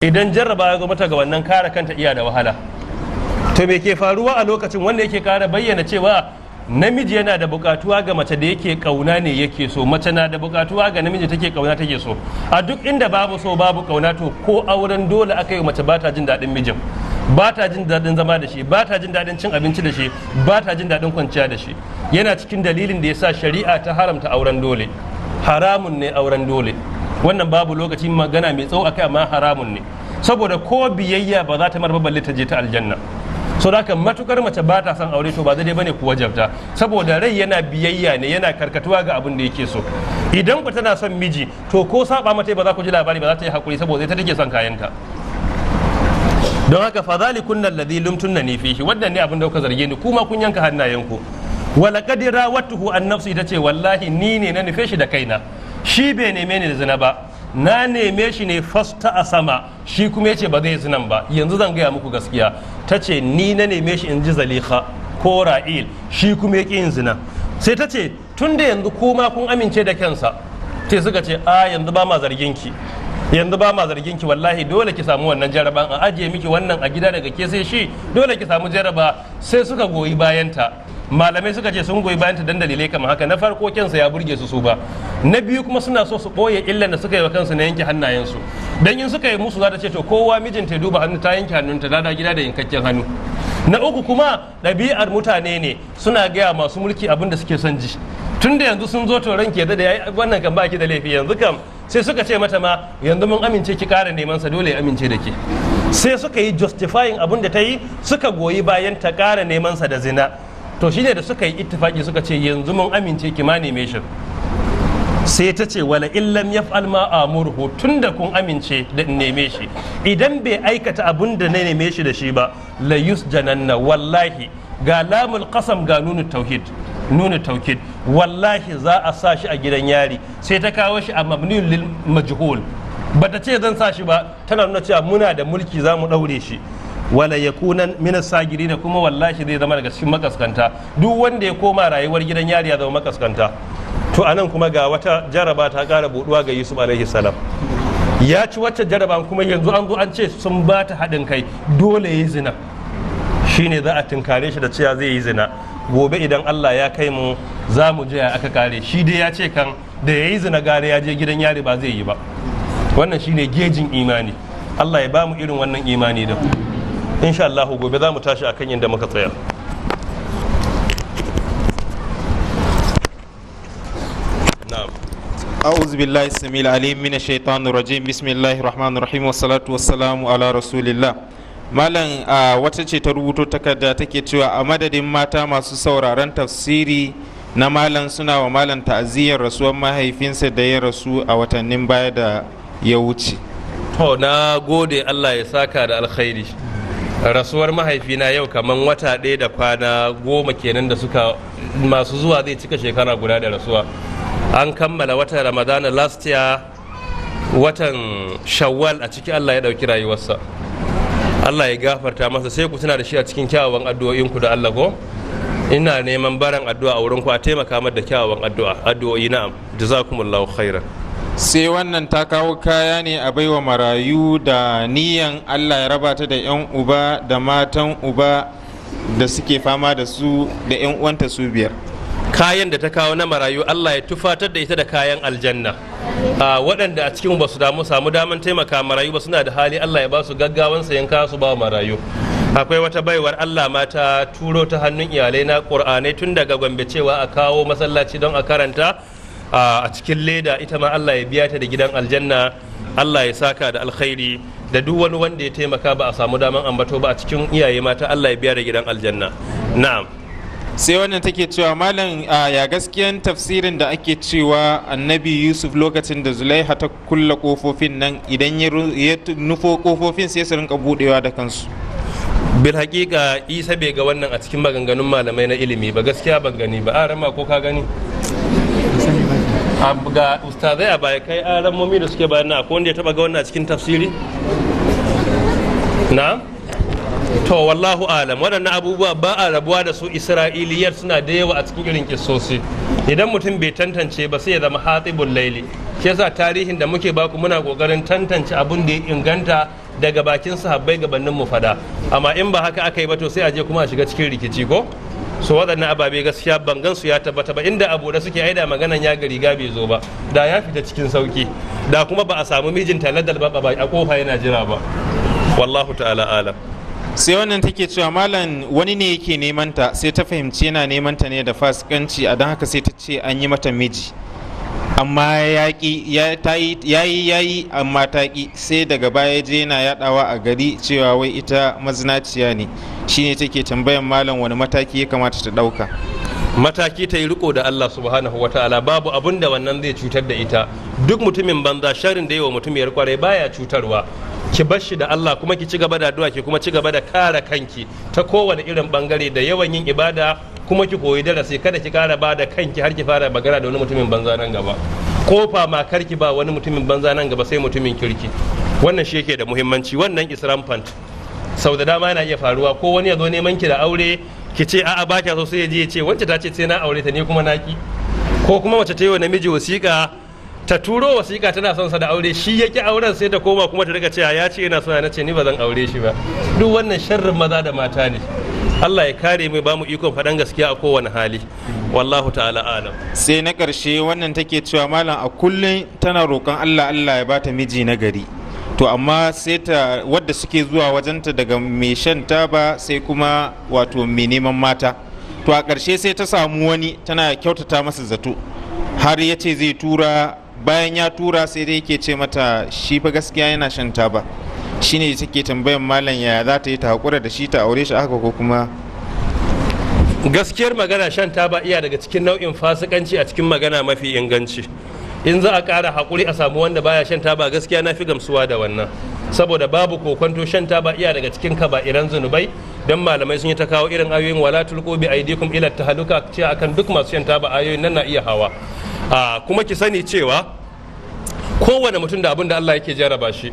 Idan jarraba ya zo mata ga wannan, kare kanta iya da wahala. To, me ke faruwa a lokacin? Wanda yake kara bayyana cewa namiji yana da bukatuwa ga mace da yake kauna ne yake so, mace na da bukatuwa ga namiji take kauna take so. A duk inda babu so, babu kauna, to ko auren dole aka yi, mace ba ta jin daɗin mijin, ba ta jin daɗin zama da shi, ba ta jin daɗin cin abinci da shi, ba ta jin daɗin kwanciya da shi. Yana cikin dalilin da yasa shari'a ta haramta auren dole. Haramun ne auren dole. Wannan babu lokaci magana mai tsawo akai, amma haramun ne, saboda ko biyayya ba za ta marba balle ta je ta aljanna. So da matukar mace ba ta son aure, to ba daidai bane ku wajabta, saboda rai yana biyayya ne, yana karkatuwa ga abin da yake so. Idan ku tana son miji, to ko saba mata ba za ku ji labari ba, za ta yi hakuri, saboda ita take son kayanta. Don haka فذلكن الذي لمتنني فيه, wannan ne abin da kuka zarge ni, kuma kun yanka hannayenku. ولقد راودته عن نفسه, tace wallahi ni ne na nufe shi da kaina, shi bai neme ni da zina ba, na neme shi ne فاستعصم, shi kuma yace ba zai zinan ba. Yanzu zan gaya muku gaskiya. Tace ni na neme shi, in ji Zaliha ko Ra'il, shi kuma yake yin zina. Sai ta ce tun da yanzu kuma kun amince da kansa, sai suka ce a yanzu ba ma zargin ki, yanzu ba ma zargin ki. Wallahi dole ki samu wannan jaraban, a ajiye miki wannan a gida daga ke sai shi, dole ki samu jaraba. Sai suka goyi bayanta. Malamai suka ce sun goyi bayanta dan dalilai kamar haka: na farko, kyansa ya burge su su ba; na biyu kuma, suna so su ɓoye illan da suka yi wa kansu na yanke hannayensu, dan in suka yi musu za ta ce to kowa mijinta ya duba hannu, ta yanke hannunta, ta gida da yankakken hannu. Na uku kuma, ɗabi'ar mutane ne, suna gaya masu mulki abin da suke son ji. Tun da yanzu sun zo, to ranke da yayi wannan kan baki da laifi yanzu kam. Sai suka ce mata ma yanzu mun amince ki ƙara neman sa, dole ya amince da ke. Sai suka yi justifying abin da ta yi, suka goyi bayan ta ƙara neman sa da zina. To shine da suka yi ittifaki, suka ce yanzu mun amince ki ma neme shi. Sai ta ce ولئن لم يفعل ما آمره, tunda kun amince da in neme shi, idan bai aikata abun da na neme shi da shi ba, ليسجنن, wallahi, ga لام القسم, ga نون التوكيد, نون التوكيد, wallahi za a sa shi a gidan yari. Sai ta kawo shi a مبني للمجهول, bata ce zan sa shi ba, tana nuna cewa muna da mulki, za mu daure shi. وليكونن من الصاغرين, kuma wallahi zai zama daga cikin makaskanta. Duk wanda ya koma rayuwar gidan yari ya zama makaskanta. To, anan kuma ga wata jaraba ta kara buduwa ga Yusuf عليه السلام. Ya ci wacce jaraba, kuma yanzu an zo an ce sun ba ta haɗin kai, dole ya yi zina. Shine za a tunkare shi da cewa zai yi zina. Gobe idan Allah ya kai mu, za mu je aka kare. Shi dai ya ce kan da ya yi zina gare ya je gidan yari, ba zai yi ba. Wannan shine gejin imani. Allah ya ba mu irin wannan imani da insha Allah gobe za mu tashi akan inda muka tsaya. Na'am. أعوذ بالله السميع العليم من الشيطان الرجيم. بسم الله الرحمن الرحيم، والصلاة والسلام على رسول الله. Malam, a wata ce ta rubuto takarda, take cewa a madadin mata masu sauraron tafsiri na malam, suna wa malam ta'aziyyar rasuwar mahaifinsa da ya rasu a watannin baya da ya wuce. To, na gode, Allah ya saka da alkhairi. Rasuwar mahaifina yau kaman wata 1 da kwana 10 kenan da suka masu zuwa zai cika shekara guda da rasuwa. An kammala watan Ramadana last year, watan Shawwal, a ciki Allah ya ɗauki rayuwarsa. Allah ya gafarta masa. Sai ku tuna da shi a cikin kyawawan addu'o'inku da Allah ko ina neman baran addu'a a wurinku, a taimaka mar da kyawawan addu'a, addu'o'i. Na'am, جزاكم الله خيرا. Sai wannan ta kawo kaya ne a baiwa marayu da niyan Allah ya raba ta da 'yan uba da matan uba da suke fama da su da 'yan uwanta su biyar. Kayan da ta kawo na marayu, Allah ya tufatar da ita da kayan aljanna. A waɗanda a cikin ba su damu samu daman taimaka marayu ba, suna da hali, Allah ya ba su gaggawan sayan kaya su ba marayu. Akwai wata baiwar Allah ma ta turo ta hannun iyalai na ƙur'anai tun daga Gombe cewa a kawo masallaci don a karanta a cikin leda. Ita ma Allah ya biya ta da gidan aljanna. Allah ya saka da alkhairi da duk wani wanda ya taimaka ba a samu daman ambato ba a cikin iyaye mata, Allah ya biya da gidan aljanna. Na'am. Sai wannan take cewa malam, ya gaskiyan tafsirin da ake cewa Annabi Yusuf, lokacin da Zulaiha ta kulla kofofin nan, idan ya nufo kofofin sai su rinka budewa da kansu? بالحقيقة Isa bai ga wannan a cikin maganganun malamai na ilimi ba. Gaskiya ban gani ba. Arama, ko ka gani? Ga ustazai a baya, kai aramomi da suke bayan na, akwai wanda ya taba ga wannan a cikin tafsiri na? To, والله أعلم. Waɗannan abubuwa ba a rabuwa da su, isra'iliyar suna da yawa a cikin irin kissosi. Idan mutum bai tantance ba, sai ya zama حاطب الليل. Shi yasa tarihin da muke baku muna kokarin tantance abun da ya inganta. daga bakin sahabbai gabanin mu fada. Amma in ba haka aka yi ba, to sai a je kuma a shiga cikin rikici ko. So waɗannan ababe gaskiya ban gan su ya tabbata ba. Inda abu da suke aida maganan ya ga riga bai zo ba, da ya fita cikin sauki, da kuma ba a samu mijinta ladal ba a kofa yana jira ba. Wallahu ta'ala alam. Sai wannan take cewa, malam, wani ne yake neman ta, sai ta fahimci yana neman ta ne da fasikanci, a don haka sai ta ce an yi mata miji, amma ya ki ya yi ya yi, amma ta ki. Sai daga baya je yana yadawa a gari cewa wai ita mazinaciya ne. Shine take tambayan malam wani mataki ya kamata ta dauka. Mataki, ta yi riko da Allah subhanahu wa ta'ala. Babu abun da wannan zai cutar da ita. Duk mutumin banza, sharrin da yi wa mutumiyar kwarai baya cutarwa. Ki bar shi da Allah, kuma ki ci gaba da addu'a, ki kuma ci gaba da kare kanki ta kowane irin bangare da yawan yin ibada, kuma ki koyi darasi, kada ki kara ba da kanki har ki fara magana da wani mutumin banza nan gaba. Kofa ma kar ki ba wani mutumin banza nan gaba, sai mutumin kirki. Wannan shi yake da muhimmanci. Wannan is rampant, sau da dama yana iya faruwa, ko wani ya zo neman ki da aure, ki ce a'a, ba kya so, sai ya je ya ce wacce ta ce sai na aure ta, ne kuma naki. Ko kuma mace ta yi wa namiji wasiƙa, ta turo wasiƙa tana son sa da aure, shi ya ki auren, sai ta koma kuma ta riga cewa ya ce yana so na ce ni ba zan aure shi ba. Duk wannan sharrin maza da mata ne. Allah ya kare mu, ba mu ikon faɗan gaskiya a kowane hali. Wallahu ta'ala alam. Sai na ƙarshe, wannan take cewa, malam, a kullum tana roƙon Allah, Allah ya bata miji na gari, to amma sai ta wadda suke zuwa wajenta daga mai shan taba sai kuma wato mai neman mata. To a ƙarshe sai ta samu wani tana kyautata masa zato, har ya ce zai tura. Bayan ya tura, sai dai yake ce mata shi fa gaskiya yana shan taba. Shine take tambayan malam ya za ta yi, ta haƙura da shi ta aure shi haka ko kuma? Gaskiyar magana, shan taba iya daga cikin nau'in fasikanci a cikin magana mafi inganci. In za a ƙara haƙuri a samu wanda baya shan taba, gaskiya na fi gamsuwa da wannan, saboda babu kokonto shan taba iya daga cikin kaba'iran zunubai, don malamai sun yi ta kawo irin ayoyin "wala tulqu bi aydikum ila tahaluka", cewa akan duk masu shan taba ayoyin nan na iya hawa. Kuma ki sani cewa kowane mutum da abin da Allah yake jaraba shi.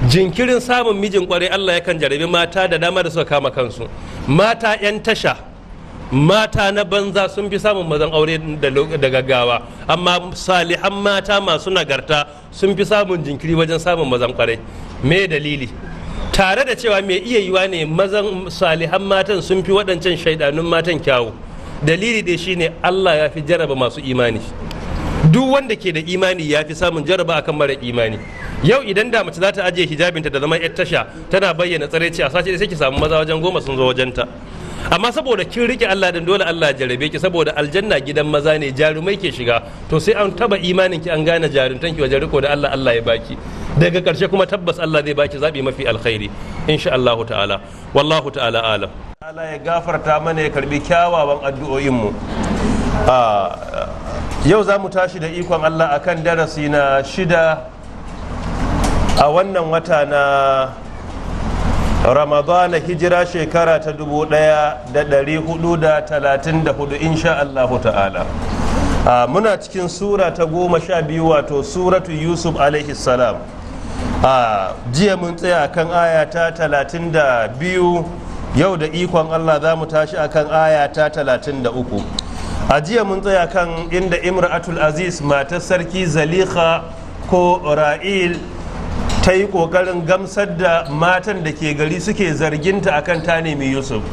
Jinkirin samun mijin kwarai, Allah yakan jarabi mata da dama da suka kama kansu. Mata 'yan tasha, mata na banza sun fi samun mazan aure da gaggawa, amma salihan mata masu nagarta sun fi samun jinkiri wajen samun mazan kwarai. Me dalili? Tare da cewa mai iya yiwa ne mazan salihan matan sun fi waɗancan shaidanun matan kyawu. Dalili dai shine Allah ya fi jaraba masu imani. Duk wanda ke da imani ya fi samun jaraba akan mara imani. Yau idan da mace za ta ajiye hijabinta da zama yar tasha tana bayyana tsaraici, a sace sai ki samu maza wajen 10 sun zo wajenta. Amma saboda kin rike Allah din, dole Allah jarabe ki, saboda aljanna gidan maza ne, jarumai ke shiga. To sai an taba imanin ki, an gane jarumtan ki wajen riko da Allah, Allah ya baki. Daga karshe kuma tabbas Allah zai baki zabi mafi alkhairi insha Allah ta'ala. Wallahu ta'ala alam. Allah ya gafarta mana, ya karbi kyawawan addu'o'in mu. Yau za mu tashi da ikon Allah akan darasi na shida a wannan wata na Ramadana, hijira shekara ta 1434, insha Allahu ta'ala. Muna cikin sura ta 12, wato Suratu Yusuf alaihi salam. Jiya mun tsaya kan aya ta 32. Yau da ikon Allah za mu tashi akan aya ta 33. A jiya mun tsaya kan inda Imra'atul Aziz, matar sarki Zalikha ko Ra'il, ta yi ƙoƙarin gamsar da matan da ke gari suke zarginta akan ta nemi Yusuf.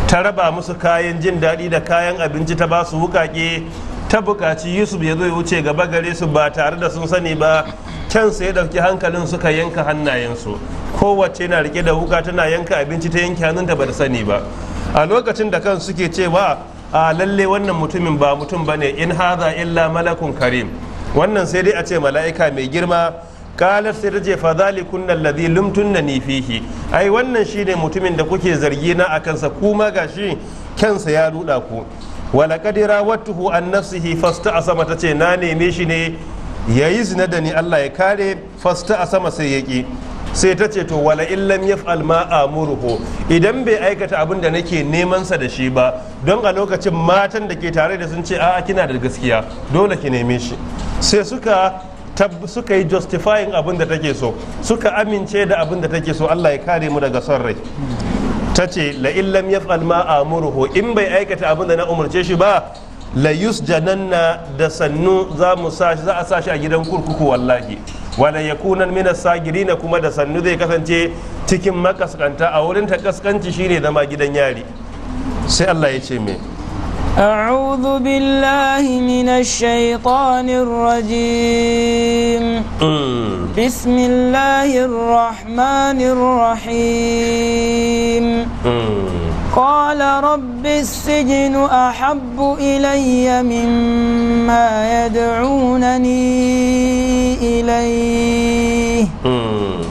Ta raba musu kayan jin daɗi da kayan abinci, ta ba su wuƙaƙe, ta buƙaci Yusuf ya zo ya wuce gaba gare su ba tare da sun sani ba. Kyansa ya ɗauki hankalin, suka yanka hannayensu. Kowace na rike da wuka tana yanka abinci, ta yanke hannunta ba da sani ba. A lokacin da kan suke cewa a lalle wannan mutumin ba mutum bane, "In hadha illa malakun karim", wannan sai dai a ce mala'ika mai girma. Qalat, sai tace, "Fadhalikunna alladhi lumtunnani fihi", ai wannan shine mutumin da kuke zargi na akan sa, kuma gashi kansa ya ruda ku. "Wala qad rawattuhu an nafsihi fasta'sama", tace na neme shi ne yayi zina da ni, Allah ya kare, "fasta'sama", sai yaki. Sai ta ce, to "Wala in lam yaf'al ma amuruhu", idan bai aikata abin da nake neman sa da shi ba. Don a lokacin matan da ke tare da sun ce, a'a, kina da gaskiya, dole ki neme shi. Sai suka yi justifying abin da take so, suka amince da abin da take so. Allah ya kare mu daga son rai. Ta ce, "La in lam yaf'al ma amuruhu", in bai aikata abin da na umarce shi ba, "la yusjananna", da sannu za mu sa za a sa shi a gidan kurkuku wallahi. Wala yakunan minas sagirina, kuma da sannu zai kasance cikin makaskanta. A wurin ta kaskanci shine zama gidan yari. Sai Allah ya ce me? أعوذ بالله من الشيطان الرجيم. بسم الله الرحمن الرحيم. قال رب السجن أحب إلي مما يدعونني إليه،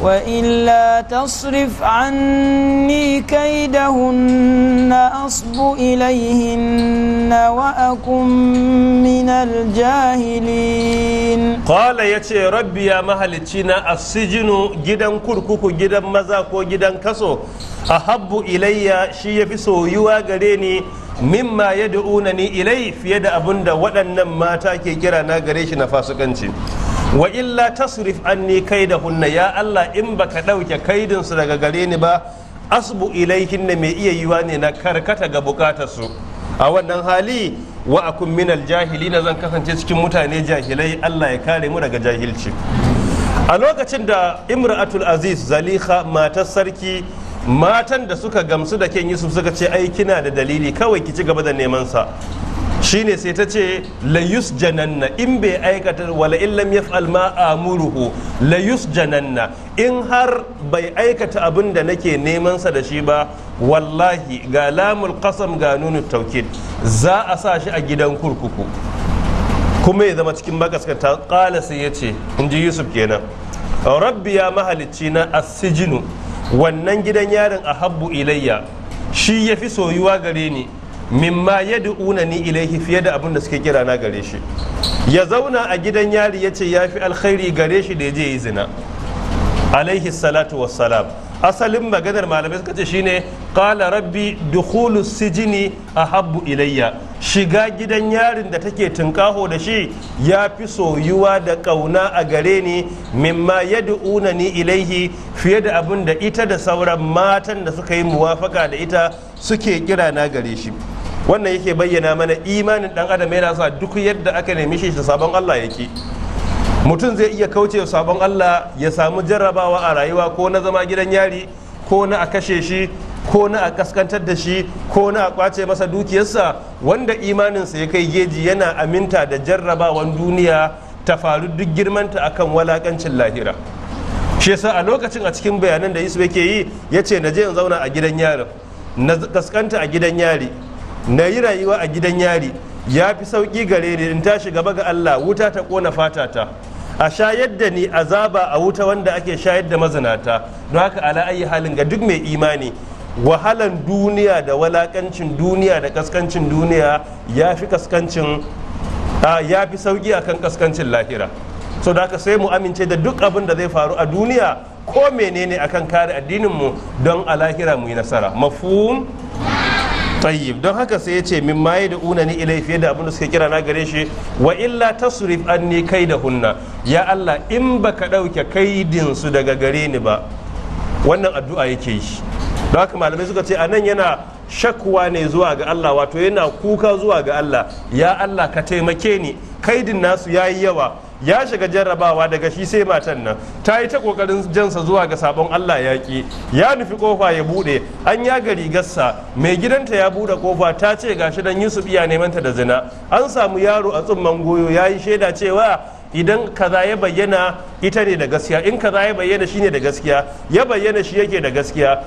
وإلا تصرف عني كيدهن أصب إليهن وأكن من الجاهلين. Qala, yace, rabbi, ya mahalicina, as-sijinu, gidan kurkuku, gidan maza ko gidan kaso, ahabbu ilayya, shi yafi soyuwa gare ni, mimma yad'unani ilai, fiye da abunda waɗannan mata ke kira na gare shi na fasikanci. Wa illa tasrif anni kaidahunna, ya Allah, in baka ɗauke kaidinsu daga gare ni ba, asbu ilaihinna, mai iya yiwa ne na karkata ga bukatarsu a wannan hali, wa akun minal jahilina, zan kasance cikin mutane jahilai. Allah ya kare mu daga jahilci. A lokacin da Imra'atul Aziz Zaliha, matar sarki, matan da suka gamsu da ken Yusuf suka ce, ai kina da dalili, kawai ki ci gaba da neman sa. Shine sai ta ce la yusjananna, in bai aikata, wala in lam yaf'al ma amuruhu la yusjananna, in har bai aikata abin da nake neman sa da shi ba, wallahi, ga lamul qasam, ga nunu taukid, za a sa shi a gidan kurkuku kuma ya zama cikin makaskanta. Qala, sai yace, in ji Yusuf kenan, rabbi, ya mahalicci na, as-sijinu, wannan gidan yarin, ahabbu ilayya, shi yafi soyuwa gare ni, mimma yad'una ni ilaihi, fiye da abin da suke kira na gare shi. Ya zauna a gidan yari, yace yafi alkhairi gare shi da ya je yi zina, alaihi salatu wassalam. Asalin maganar malamai suka ce shine qala rabbi dukhulu sijini ahabbu ilayya, shiga gidan yarin da take tunkaho da shi ya fi soyuwa da kauna a gare ni, mimma yad'una ni ilaihi, fiye da abin da ita da sauran matan da suka yi muwafaka da ita suke kira na gare shi. Wannan yake bayyana mana imanin dan adam yana sa duk yadda aka nemi shi da sabon Allah yake, mutum zai iya kauce sabon Allah. Ya samu jarrabawa a rayuwa, ko na zama gidan yari, ko na a kashe shi, ko na a kaskantar da shi, ko na a kwace masa dukiyarsa, wanda imaninsa ya kai geji yana aminta da jarrabawan duniya ta faru duk girmanta akan walakancin lahira. Shi yasa a lokacin, a cikin bayanan da Yusuf yake yi, ya ce na je in zauna a gidan yarin, na kaskanta a gidan yari, na yi rayuwa a gidan yari, ya fi sauƙi gare ni in tashi gaba ga Allah wuta ta ƙona fatata, a shayar da ni azaba a wuta wanda ake shayar da mazinata. Don haka, ala ayi halin, ga duk mai imani, wahalan duniya da walakancin duniya da kaskancin duniya ya fi kaskancin, ya fi sauƙi akan kaskancin lahira. So da haka sai mu amince da duk abin da zai faru a duniya ko menene akan kare addininmu don a lahira mu yi nasara. Mafhum? Tayyib. Don haka sai ya ce mimma yad'una ni ilai, fiye da abin da suke kira na gare shi. Wa illa tasrif anni hunna, ya Allah, in baka dauke kaidin su daga gare ni ba. Wannan addu'a yake yi. Don haka malamai suka ce anan yana shakwa ne zuwa ga Allah, wato yana kuka zuwa ga Allah, ya Allah, ka taimake ni, kaidin nasu yayi yawa. Ya shiga jarrabawa, daga shi sai matan nan ta yi ta kokarin jansa zuwa ga sabon Allah, ya ki. Ya nufi kofa ya bude, an yaga rigarsa, mai gidanta ya bude kofa, ta ce gashi dan Yusuf iya neman ta da zina. An samu yaro a tsumman goyo ya yi shaida cewa idan kaza ya bayyana ita ne da gaskiya, in kaza ya bayyana shine da gaskiya, ya bayyana shi yake da gaskiya.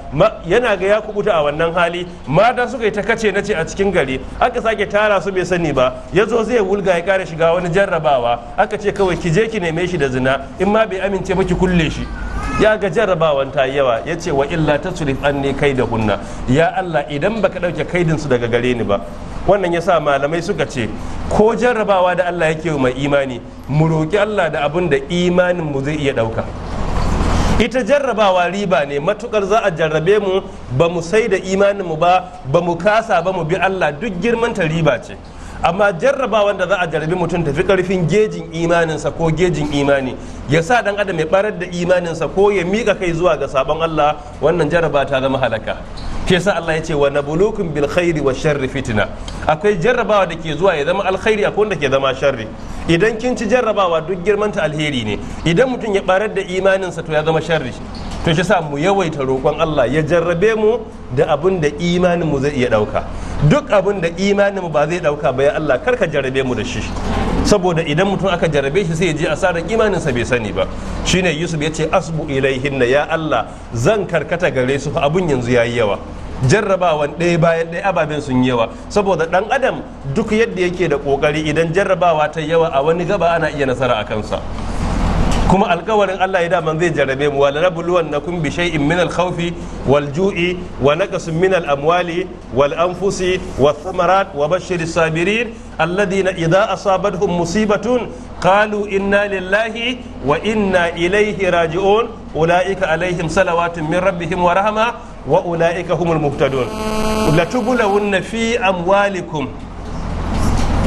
Yana ga ya kubuta a wannan hali. Mata suka yi ta kace na ce a cikin gari, aka sake tara su, bai sani ba, ya zo zai wulga ya kare shiga wani jarrabawa, aka ce kawai ki je ki neme shi da zina, in ma bai amince ba ki kulle shi. Ya ga jarrabawan ta yawa, ya ce wa illa tasrif anni hunna, ya Allah, idan baka dauke kaidin su daga gare ni ba. Wannan yasa malamai suka ce ko jarrabawa da Allah yake mai imani, mu roki Allah da abin da imanin mu zai iya dauka. Ita jarrabawa riba ne, matukar za a jarrabe mu ba mu sai da imanin mu ba, ba mu kasa ba, mu bi Allah, duk girman ta riba ce. Amma jarrabawan da za a jarrabi mutum tafi karfin gejin imaninsa ko gejin imani, ya sa dan adam ya barar da imaninsa ko ya mika kai zuwa ga sabon Allah, wannan jarraba ta zama halaka. Shi yasa Allah ya ce wa nabluukum bil khairi wa sharri fitna. Akwai jarrabawa da ke zuwa ya zama alkhairi, akwai wanda ke zama sharri. Idan kin ci jarrabawa duk girman ta alheri ne. Idan mutum ya barar da imaninsa to ya zama sharri. To shi yasa mu yawaita roƙon Allah ya jarrabe mu da abin da imanin mu zai iya ɗauka. Duk abin da imanin mu ba zai ɗauka ba, ya Allah kar ka jarrabe mu da shi. Saboda idan mutum aka jarrabe shi sai ya je asarar imaninsa bai sani ba. Shine Yusuf ya ce asbu ilaihinna, ya Allah zan karkata gare su, abun yanzu yayi yawa. Jarrabawan ɗaya bayan ɗaya ababen sun yawa. Saboda ɗan adam duk yadda yake da ƙoƙari, idan jarrabawa ta yawa a wani gaba ana iya nasara a kansa. Kuma alkawarin Allah ya daman zai jarrabe mu, wala nabluwannakum bi shay'in min al-khawfi wal ju'i wa naqsin min al-amwali wal anfusi wath thamarat wa bashshiris sabirin alladhina idha asabatuhum musibatun qalu inna lillahi wa inna ilayhi raji'un ulaika alaihim salawatun min rabbihim wa rahma wa ulaika humul muhtadun. Latubulawunna fi amwalikum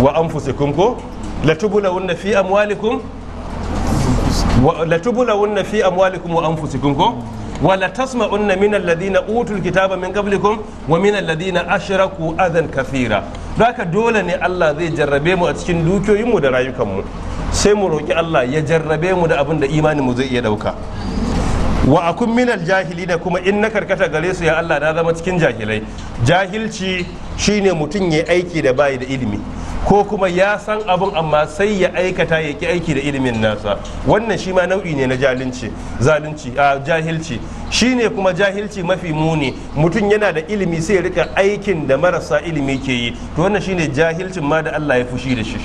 wa anfusikum, ko latubulawunna fi amwalikum latubulawunna fi amwalikum wa anfusikum, ko wa latasma'unna min alladhina utul kitaba min qablikum wa min alladhina ashraku adan kathira. Haka dole ne Allah zai jarrabe mu a cikin dukiyoyinmu da rayukanmu. Sai mu roki Allah ya jarrabe mu da abin da imanin mu zai iya dauka. Wa akun minal jahili, da kuma in na karkata gare su, ya Allah na zama cikin jahilai. Jahilci shine mutum ya aiki da bayi da ilimi, ko kuma ya san abun amma sai ya aikata ya ki aiki da ilimin nasa. Wannan shi ma nau'i ne na zalunci, zalunci a jahilci. Shine kuma jahilci mafi muni, mutum yana da ilimi sai ya rika aikin da marasa ilimi ke yi. To wannan shine jahilcin ma da Allah ya fushi da shi.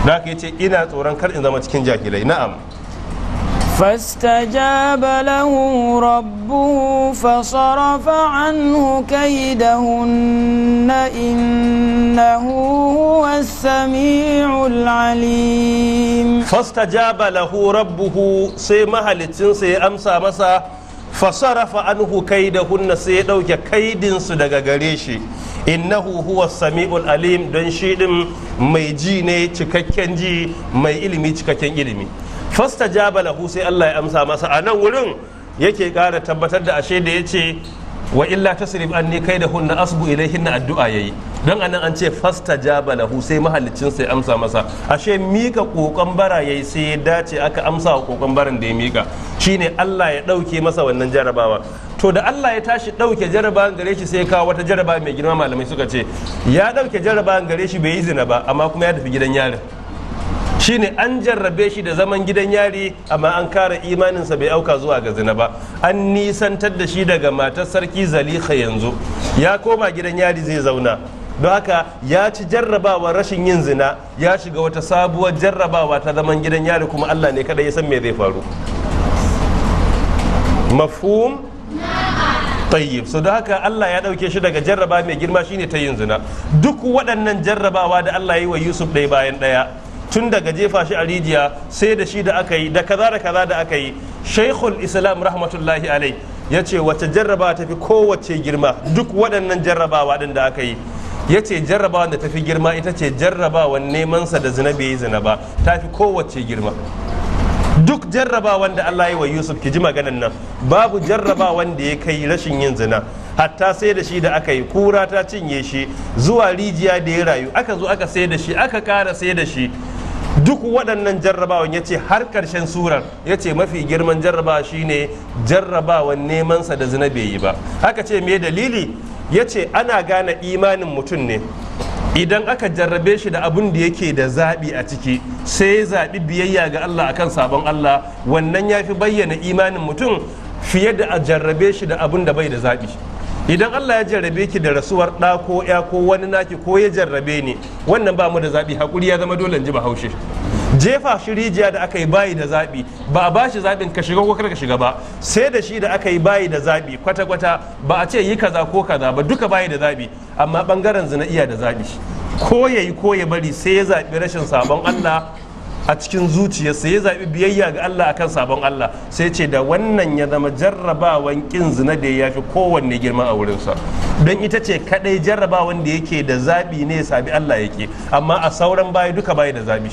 Da haka yace ina tsoron kar in zama cikin jahilai. Na'am. فاستجاب له ربه فصرف عنه كيدهن إنه هو السميع العليم. Fastajaba lahu rabbuhu, sai mahalicinsa ya amsa masa. Fasarafa anhu kaidahunna, sai ya ɗauke kaidinsu daga gare shi. Innahu huwa sami'ul alim, don shi din mai ji ne cikakken ji, mai ilimi cikakken ilimi. Fastajaba lahu, sai Allah ya amsa masa. A nan wurin yake ƙara tabbatar da ashe da yace wa illa tasrif anni kaidahunna asbu ilaihinna, addu'a yayi. Don anan an ce fastajaba lahu, sai mahallicin sai amsa masa. Ashe mika kokon bara yayi, sai ya dace aka amsa wa kokon baran da ya mika, shine Allah ya dauke masa wannan jarabawa. To da Allah ya tashi dauke jarabawan gare shi, sai ya kawo wata jarabawa mai girma. Malamai suka ce ya dauke jarabawan gare shi, bai yi zina ba, amma kuma ya tafi gidan yarin. Shine an jarrabe shi da zaman gidan yari, amma an kare imaninsa, bai auka zuwa ga zina ba. An nisantar da shi daga matar sarki Zaliha, yanzu ya koma gidan yari zai zauna. Don haka ya ci jarrabawa rashin yin zina, ya shiga wata sabuwar jarrabawa ta zaman gidan yari, kuma Allah ne kada ya san me zai faru. Mafhum? Tayyib. So don haka Allah ya dauke shi daga jarraba mai girma, shine ta yin zina. Duk waɗannan jarrabawa da Allah ya yi wa Yusuf ɗaya bayan ɗaya, tun daga jefa shi a rijiya, sai da shi da aka yi, da kaza da kaza da aka yi, Shaikhul Islam rahmatullahi alai ya ce wace jarrabawa tafi kowace girma duk waɗannan jarrabawa ɗin da aka yi? Ya ce jarrabawan da tafi girma ita ce jarrabawan nemansa da zina, bai yi zina ba, tafi kowace girma. Duk jarrabawan da Allah ya wa Yusuf, ki ji maganan nan, babu jarrabawan da ya kai rashin yin zina. Hatta sai da shi da aka yi, kura ta cinye shi, zuwa rijiya da ya rayu, aka zo aka sai da shi, aka kara sai da shi, duk waɗannan jarrabawan, ya ce har ƙarshen surar, ya ce mafi girman jarrabawa shine jarrabawan nemansa da zina, bai yi ba. Aka ce me dalili? Ya ce ana gane imanin mutum ne idan aka jarrabe shi da abun da yake da zaɓi a ciki, sai ya zaɓi biyayya ga Allah akan sabon Allah. Wannan ya fi bayyana imanin mutum fiye da a jarrabe shi da abun da bai da zaɓi. Idan Allah ya jarrabe ki da rasuwar ɗa ko ya ko wani naki, ko ya jarrabe ni, wannan ba mu da zaɓi, hakuri ya zama dole, in ji Bahaushe. Jefa shi rijiya da aka yi, bayi da zaɓi, ba a bashi zaɓin ka shiga ko kar ka shiga ba. Sai da shi da aka yi, bayi da zaɓi kwata-kwata, ba a ce yi kaza ko kaza ba, duka bayi da zaɓi. Amma ɓangaren zina iya da zaɓi, ko ya yi ko ya bari. Sai ya zaɓi rashin sabon Allah a cikin zuciyarsa, ya zaɓi biyayya ga Allah akan sabon Allah. Sai ce da wannan ya zama jarrabawan ƙin zina da ya fi kowanne girma a wurinsa, don ita ce kaɗai jarrabawan da yake da zaɓi ne ya sabi Allah yake, amma a sauran bayi duka bayi da zaɓi.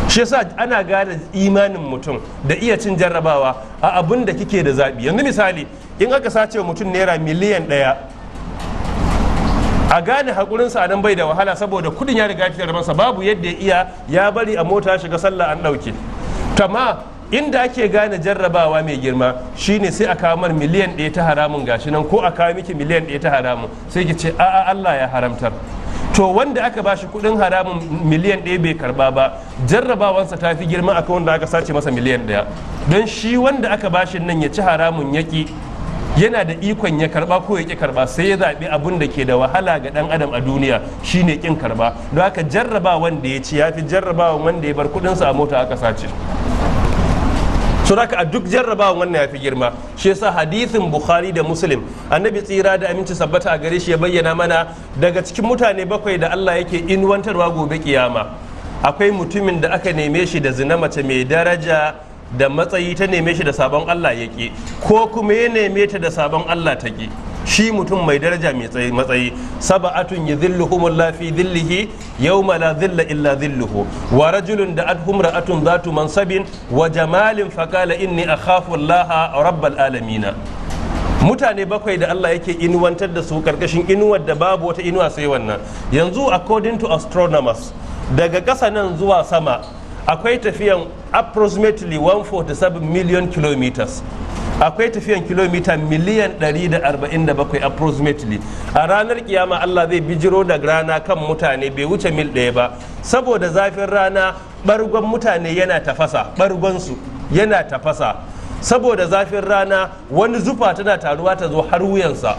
Shi yasa ana gane imanin mutum da iya cin jarrabawa a abin da kike da zaɓi. Yanzu misali, in aka sace wa mutum naira 1,000,000 A gane haƙurinsa a nan bai da wahala, saboda kudin ya riga ya fitar masa, babu yadda ya iya, ya bari a mota shiga sallah an ɗauke. Tama inda ake gane jarrabawa mai girma shine sai a kawo mar miliyan 1 ta haramun gashi nan, ko a kawo miki miliyan 1 ta haramun, sai ki ce a'a, Allah ya haramtar. To wanda aka bashi kudin haramun miliyan 1 bai karba ba, jarrabawansa ta fi girma akan wanda aka sace masa miliyan 1. Don shi wanda aka bashi nan ya ci haramun yaki, yana da ikon ya karba ko ya ki karba, sai ya zaɓi abun da ke da wahala ga ɗan adam a duniya, shine kin karba. Don haka jarrabawan da ya ci ya fi jarrabawan wanda ya bar kudinsa a mota aka sace. So haka a duk jarrabawan wannan ya fi girma. Shi yasa hadithin Bukhari da Muslim, Annabi tsira da aminci sabbata a gare shi ya bayyana mana daga cikin mutane bakwai da Allah yake inuwantarwa gobe kiyama, akwai mutumin da aka neme shi da zina, mace mai daraja da matsayi ta neme shi da sabon Allah ya ki, ko kuma ya neme ta da sabon Allah ta ki. Shi mutum mai daraja mai matsayi, sab'atun yudhilluhumullahu fi dhillihi yawma la dhilla illa dhilluhu, wa rajulun da'athu imra'atun dhatu mansabin wa jamalin faqala inni akhafu Allah rabbal alamin. Mutane bakwai da Allah yake inuwantar da su karkashin inuwar da babu wata inuwa sai wannan. Yanzu according to astronomers, daga ƙasa nan zuwa sama akwai tafiyan approximately 147 million kilometers, akwai tafiyan kilomita miliyan 147 approximately. A ranar kiyama Allah zai bijiro da rana kan mutane, bai wuce mil 1 ba. Saboda zafin rana, bargon mutane yana tafasa, bargonsu yana tafasa saboda zafin rana. Wani zufa tana taruwa ta zo har wuyansa,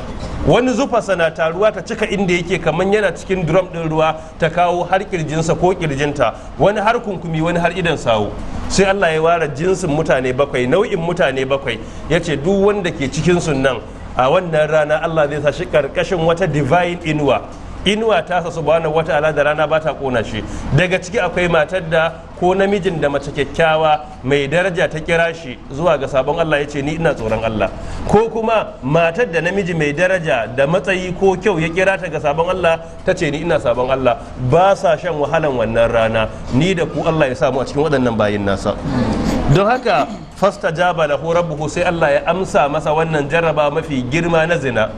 wani zufa na taruwa ta cika inda yake kamar yana cikin drum ɗin ruwa, ta kawo har kirjinsa ko kirjinta, wani har kunkumi, wani har idan sawu. Sai Allah ya ware jinsin mutane bakwai, nau'in mutane bakwai, ya ce duk wanda ke cikin nan a wannan rana Allah zai sa shi karkashin wata divine inuwa, inuwa ta sa subhanahu wata'ala da rana ba ta kona shi. Daga ciki akwai matar da ko namijin da mace kyakkyawa mai daraja ta kira shi zuwa ga sabon Allah, ya ce ni ina tsoron Allah, ko kuma matar da namiji mai daraja da matsayi ko kyau ya kira ta ga sabon Allah, ta ce ni ina sabon Allah. Ba sa shan wahalan wannan rana. Ni da ku Allah ya samu a cikin waɗannan bayin nasa. Don haka fastajaba lahu rabbuhu, sai Allah ya amsa masa wannan jarraba mafi girma na zina.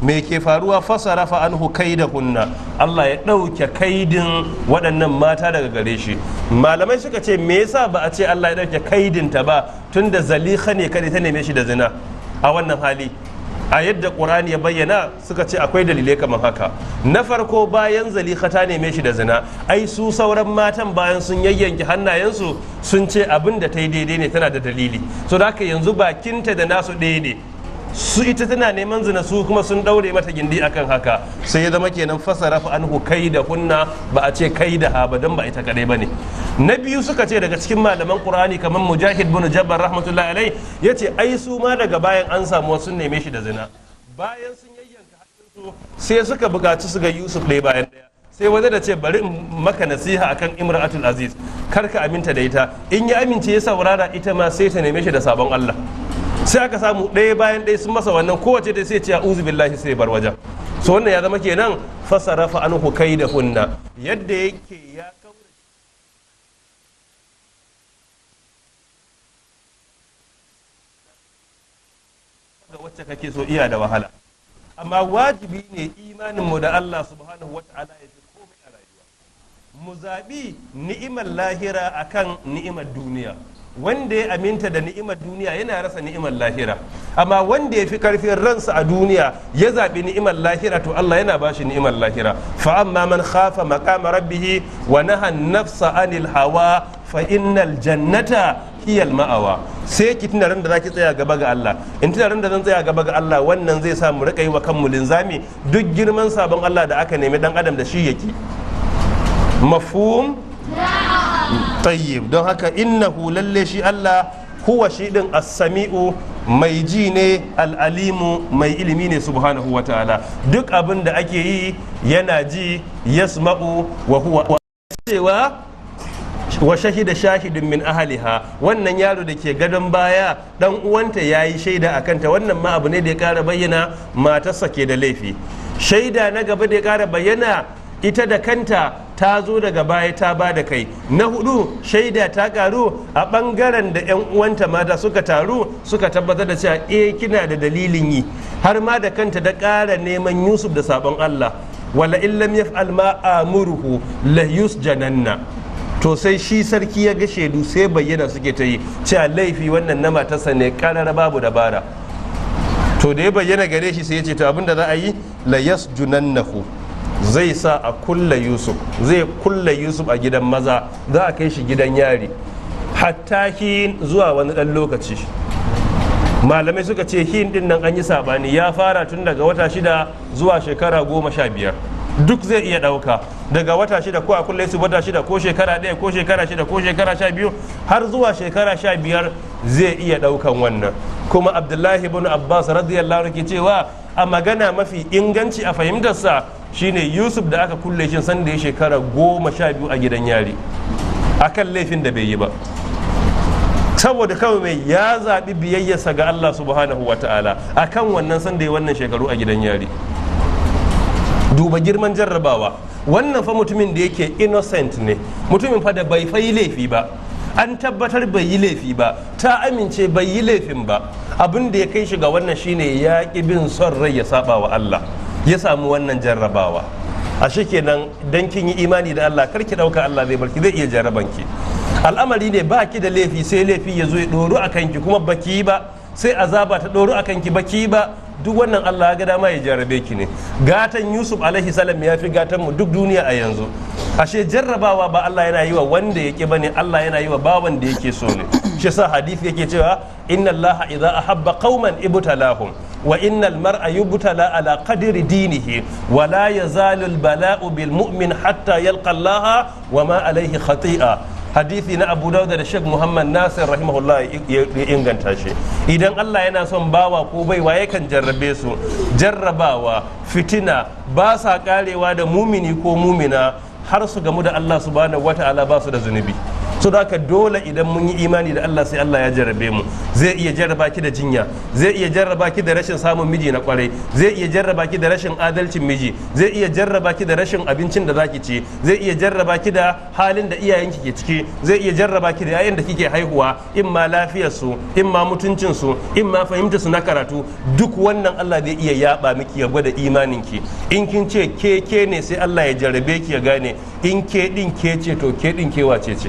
Me ke faruwa? Fasarafa anhu hunna, Allah ya ɗauke kaidin waɗannan mata daga gare shi. Malamai suka ce me yasa ba a ce Allah ya ɗauke kaidinta ba, tunda Zaliha ne kada ta neme shi da zina a wannan hali? A yadda Ƙur'ani ya bayyana, suka ce akwai dalilai kamar haka. Na farko, bayan Zaliha ta neme shi da zina, ai su sauran matan bayan sun yayyanke hannayensu sun ce abin da ta yi daidai ne, tana da dalili. So da haka yanzu bakinta da nasu ɗaya ne. Su ita tana neman zina, su kuma sun daure mata gindi akan haka. Sai ya zama kenan fasarafa anhu kai da hunna, ba a ce kai da ha ba, don ba ita kadai bane. Na biyu, suka ce daga cikin malaman Qur'ani kamar Mujahid bin Jabbar rahmatullahi alai yace ai su ma daga bayan an samu wasu neme shi da zina, bayan sun yayyanka hannunsu sai suka buƙaci su ga Yusuf ɗaya bayan ɗaya. Sai wanda da ce bari in maka nasiha akan Imratul Aziz, kar ka aminta da ita. In ya amince ya saurara, ita ma sai ta neme shi da sabon Allah. Sai aka samu ɗaya bayan ɗaya sun masa wannan, kowace da sai ce a'udhu billahi, sai bar wajen. So wannan ya zama kenan fasarafa anhu hunna, yadda yake ya kaura ga wacce kake so iya da wahala. Amma wajibi ne imanin mu da Allah subhanahu wata'ala ya fi komai a rayuwa, mu zaɓi ni'imar lahira akan ni'imar duniya. Wanda ya aminta da ni'imar duniya yana rasa ni'imar lahira, amma wanda ya fi karfin ransa a duniya ya zaɓi ni'imar lahira, to Allah yana bashi ni'imar lahira. Fa amma man khafa maqama rabbih wa naha nafsa anil hawa fa innal jannata hiyal ma'awa. Sai ki tuna ran da zaki tsaya gaba ga Allah, in tuna ran da zan tsaya gaba ga Allah, wannan zai sa mu rika yi wa kanmu linzami duk girman sabon Allah da aka nemi dan adam da shi yake. Mafhum? Tayyib. Don haka innahu, lalle shi Allah, huwa, shi din, as-sami'u, mai ji ne, al'alimu, mai ilimi ne subhanahu wa ta'ala. Duk abin da ake yi yana ji, yasma'u wa huwa cewa wa shahida shahidun min ahliha. Wannan yaro da ke gadon baya dan uwanta yayi shaida a kanta. Wannan ma abu ne da ya kara bayyana matarsa ke da laifi. Shaida na gaba da ya kara bayyana, ita da kanta ta zo daga baya ta ba da kai. Na hudu, shaida ta karu a bangaren da 'yan uwanta mata suka taru suka tabbatar da cewa eh, kina da dalilin yi, har ma da kanta da ƙara neman Yusuf da sabon Allah. Wala in lam yaf'al ma amuruhu la yusjananna. To sai shi sarki ya ga shaidu sai bayyana suke ta yi cewa laifi wannan na matarsa ne karar, babu dabara. To da ya bayyana gare shi, sai ya ce to abinda za a yi, la yasjunannahu, zai sa a kulla Yusuf, zai kulla Yusuf a gidan maza, za a kai shi gidan yari hatta hin, zuwa wani dan lokaci. Malamai suka ce hin din nan an yi sabani, ya fara tun daga wata 6 zuwa shekara 15, duk zai iya ɗauka. Daga wata 6 ko a kulle su wata 6 ko shekara 1 ko shekara 6 ko shekara 12 har zuwa shekara 15, zai iya ɗaukan wannan. Kuma Abdullahi ibn Abbas radiyallahu anhu ke cewa a magana mafi inganci a fahimtarsa shine Yusuf da aka kulle shi sanda ya shekara 12 a gidan yari akan laifin da bai yi ba, saboda kawai mai ya zaɓi biyayyarsa ga Allah subhanahu wa ta'ala. Akan wannan sanda ya wannan shekaru a gidan yari. Duba girman jarrabawa wannan fa, mutumin da yake innocent ne, mutumin fa da bai fa yi laifi ba, an tabbatar bai yi laifi ba, ta amince bai yi laifin ba. Abin da ya kai shi ga wannan shine ya ƙi bin son rai ya saba wa Allah, ya samu wannan jarrabawa. A kenan dan kin yi imani da Allah, kar ki dauka Allah zai barki, zai iya jarraban ki. Al'amari ne ba ki da laifi, sai laifi ya zo ya ɗoru a kanki, kuma baki yi ba, sai azaba ta ɗoru a kanki, baki yi ba. Duk wannan Allah ya ga dama ya jarrabe ki ne. Gatan Yusuf alaihi salam ya fi gatan mu duk duniya a yanzu. Ashe jarrabawa ba Allah yana yi wa wanda yake bane, Allah yana yi wa bawan da yake so ne. Shi yasa hadisi yake cewa inna Allah idza ahabba qauman ibtalahum wa innal mar'a yubtala ala qadri dinihi wa la yazalu al bala'u bil mu'min hatta yalqa Allah wa ma alaihi khati'a. Hadisi na Abu Dawud da Sheikh Muhammad Nasir rahimahullah ya inganta shi. Idan Allah yana son bawa ko baiwa, yakan jarrabe su. Jarrabawa, fitina ba sa karewa da mumini ko mumina har su gamu da Allah subhanahu wata'ala ba su da zunubi. So da haka dole idan mun yi imani da Allah, sai Allah ya jarrabe mu. Zai iya jarraba ki da jinya, zai iya jarraba ki da rashin samun miji na kwarai, zai iya jarraba ki da rashin adalcin miji, zai iya jarraba ki da rashin abincin da zaki ci, zai iya jarraba ki da halin da iyayenki ke ciki, zai iya jarraba ki da yayan da kike haihuwa, in ma lafiyar su, in ma mutuncin su, in ma fahimtar su na karatu. Duk wannan Allah zai iya yaba miki ya gwada imaninki. In kin ce ke ke ne, sai Allah ya jarrabe ki ya gane in ke din ke ce, to ke din ke wace ce.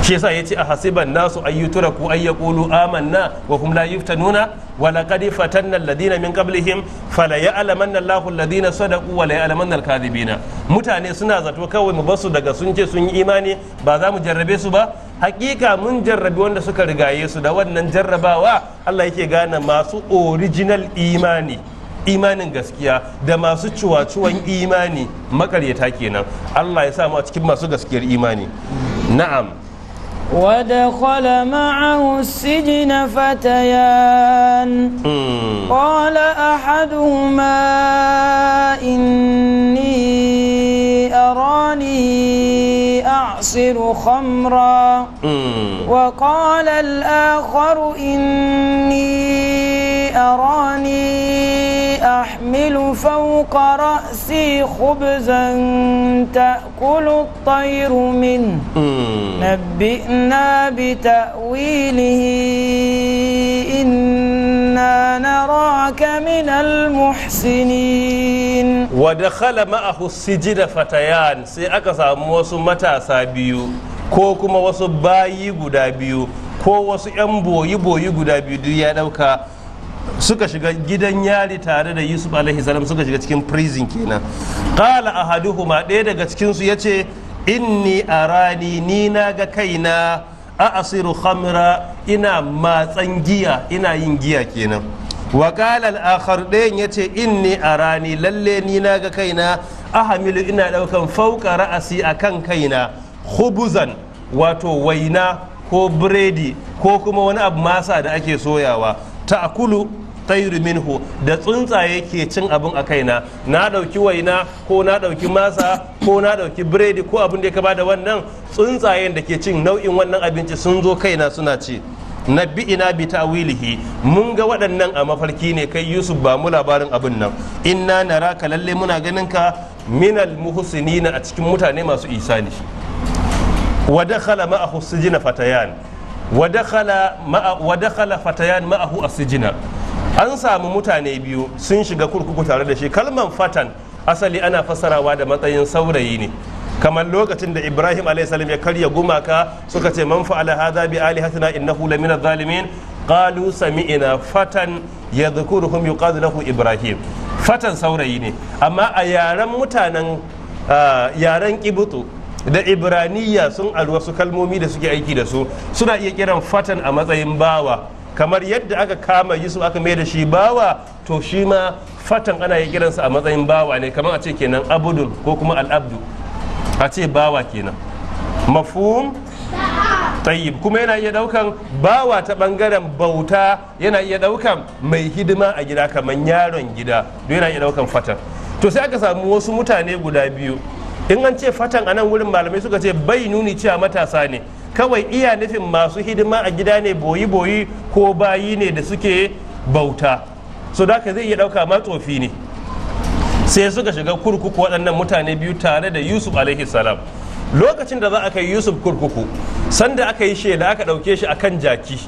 Shi yasa yace a hasiban nasu ayyutraku ay yaqulu amanna wa hum la yuftanuna wa laqad fatanna alladhina min qablihim fala ya'lamanna Allahu alladhina sadaqu wa la ya'lamanna al-kadhibina. Mutane suna zato kawai mu basu daga sun ce sun yi imani, ba za mu jarrabe su ba. Hakika mun jarrabi wanda suka rigaye su. Da wannan jarrabawa Allah yake gane masu original imani, imanin gaskiya, da masu cuwacuwan imani, makaryata kenan. Allah ya samu a cikin masu gaskiyar imani. Na'am. ودخل معه السجن فتيان. قال أحدهما إني أراني أعصر خمرا. وقال الآخر إني أراني أحمل فوق رأسي خبزا تأكل الطير منه. نبئنا بتأويله، إنا نراك من المحسنين. Wa ma'ahu sijina fatayan, sai aka samu wasu matasa biyu ko kuma wasu bayi guda biyu ko wasu 'yan boyi-boyi guda biyu, duk ya dauka, suka shiga gidan yari tare da Yusuf alaihi salam, suka shiga cikin prison kenan. Qala ahaduhuma, ɗaya daga cikin su yace inni arani, ni na ga kaina, a asiru khamra, ina matsan giya, ina yin giya kenan. Wa qala al-akhar, ɗayan yace inni arani, lalle ni na ga kaina, ahamilu, ina daukan, fauka ra'asi, akan kaina, khubuzan, wato waina ko biredi ko kuma wani abu masa da ake soyawa, ta'kulu tayru minhu, da tsuntsaye ke cin abin a kaina. Na dauki waina ko na dauki masa ko na dauki biredi ko abin da ya kama da wannan, tsuntsayen da ke cin nau'in wannan abinci sun zo kaina suna ci. Nabbi'ina bi ta'wilihi, mun ga waɗannan a mafarki ne, kai Yusuf ba mu labarin abin nan. Inna naraka, lalle muna ganin ka, minal muhsinina, a cikin mutane masu isani. Wa dakhala ma'ahu sijina fatayan, wa dakhala fatayan ma'ahu as-sijina, an samu mutane biyu sun shiga kurkuku tare da shi. Kalman fatan Asali ana fassarawa da matsayin saurayi ne, kamar lokacin da Ibrahim salam ya karya gumaka, suka ce, "Man fa'ala hadha bi alihatina innahu lamina zalimin." Qalu sami'na fatan yadhkuruhum yuqalu lahu Ibrahim. Fatan saurayi ne, amma a yaren mutanen yaren Kibutu da Ibraniya sun aru wasu kalmomi da suke aiki da su, suna iya kiran fatan a matsayin bawa. Kamar yadda aka kama Yusuf aka mai da shi bawa, to shi ma fatan ana iya kiransa a matsayin bawa ne, kamar a ce kenan abudun ko kuma al'abdu, a ce bawa kenan. Mafhum? Tayyib. Kuma yana iya daukan bawa ta bangaren bauta, yana iya daukan mai hidima a gida kamar yaron gida, don yana iya daukan fatan. To sai aka samu wasu mutane guda biyu. In an ce fatan a nan wurin, malamai suka ce bai nuni cewa matasa ne kawai, iya nufin masu hidima a gida ne, boyi-boyi ko bayi ne da suke bauta. So da haka zai iya dauka ma tsofi ne. Sai suka shiga kurkuku waɗannan mutane biyu tare da Yusuf alaihi salam. Lokacin da za a kai Yusuf kurkuku, sanda aka yi shela, aka ɗauke shi akan jaki,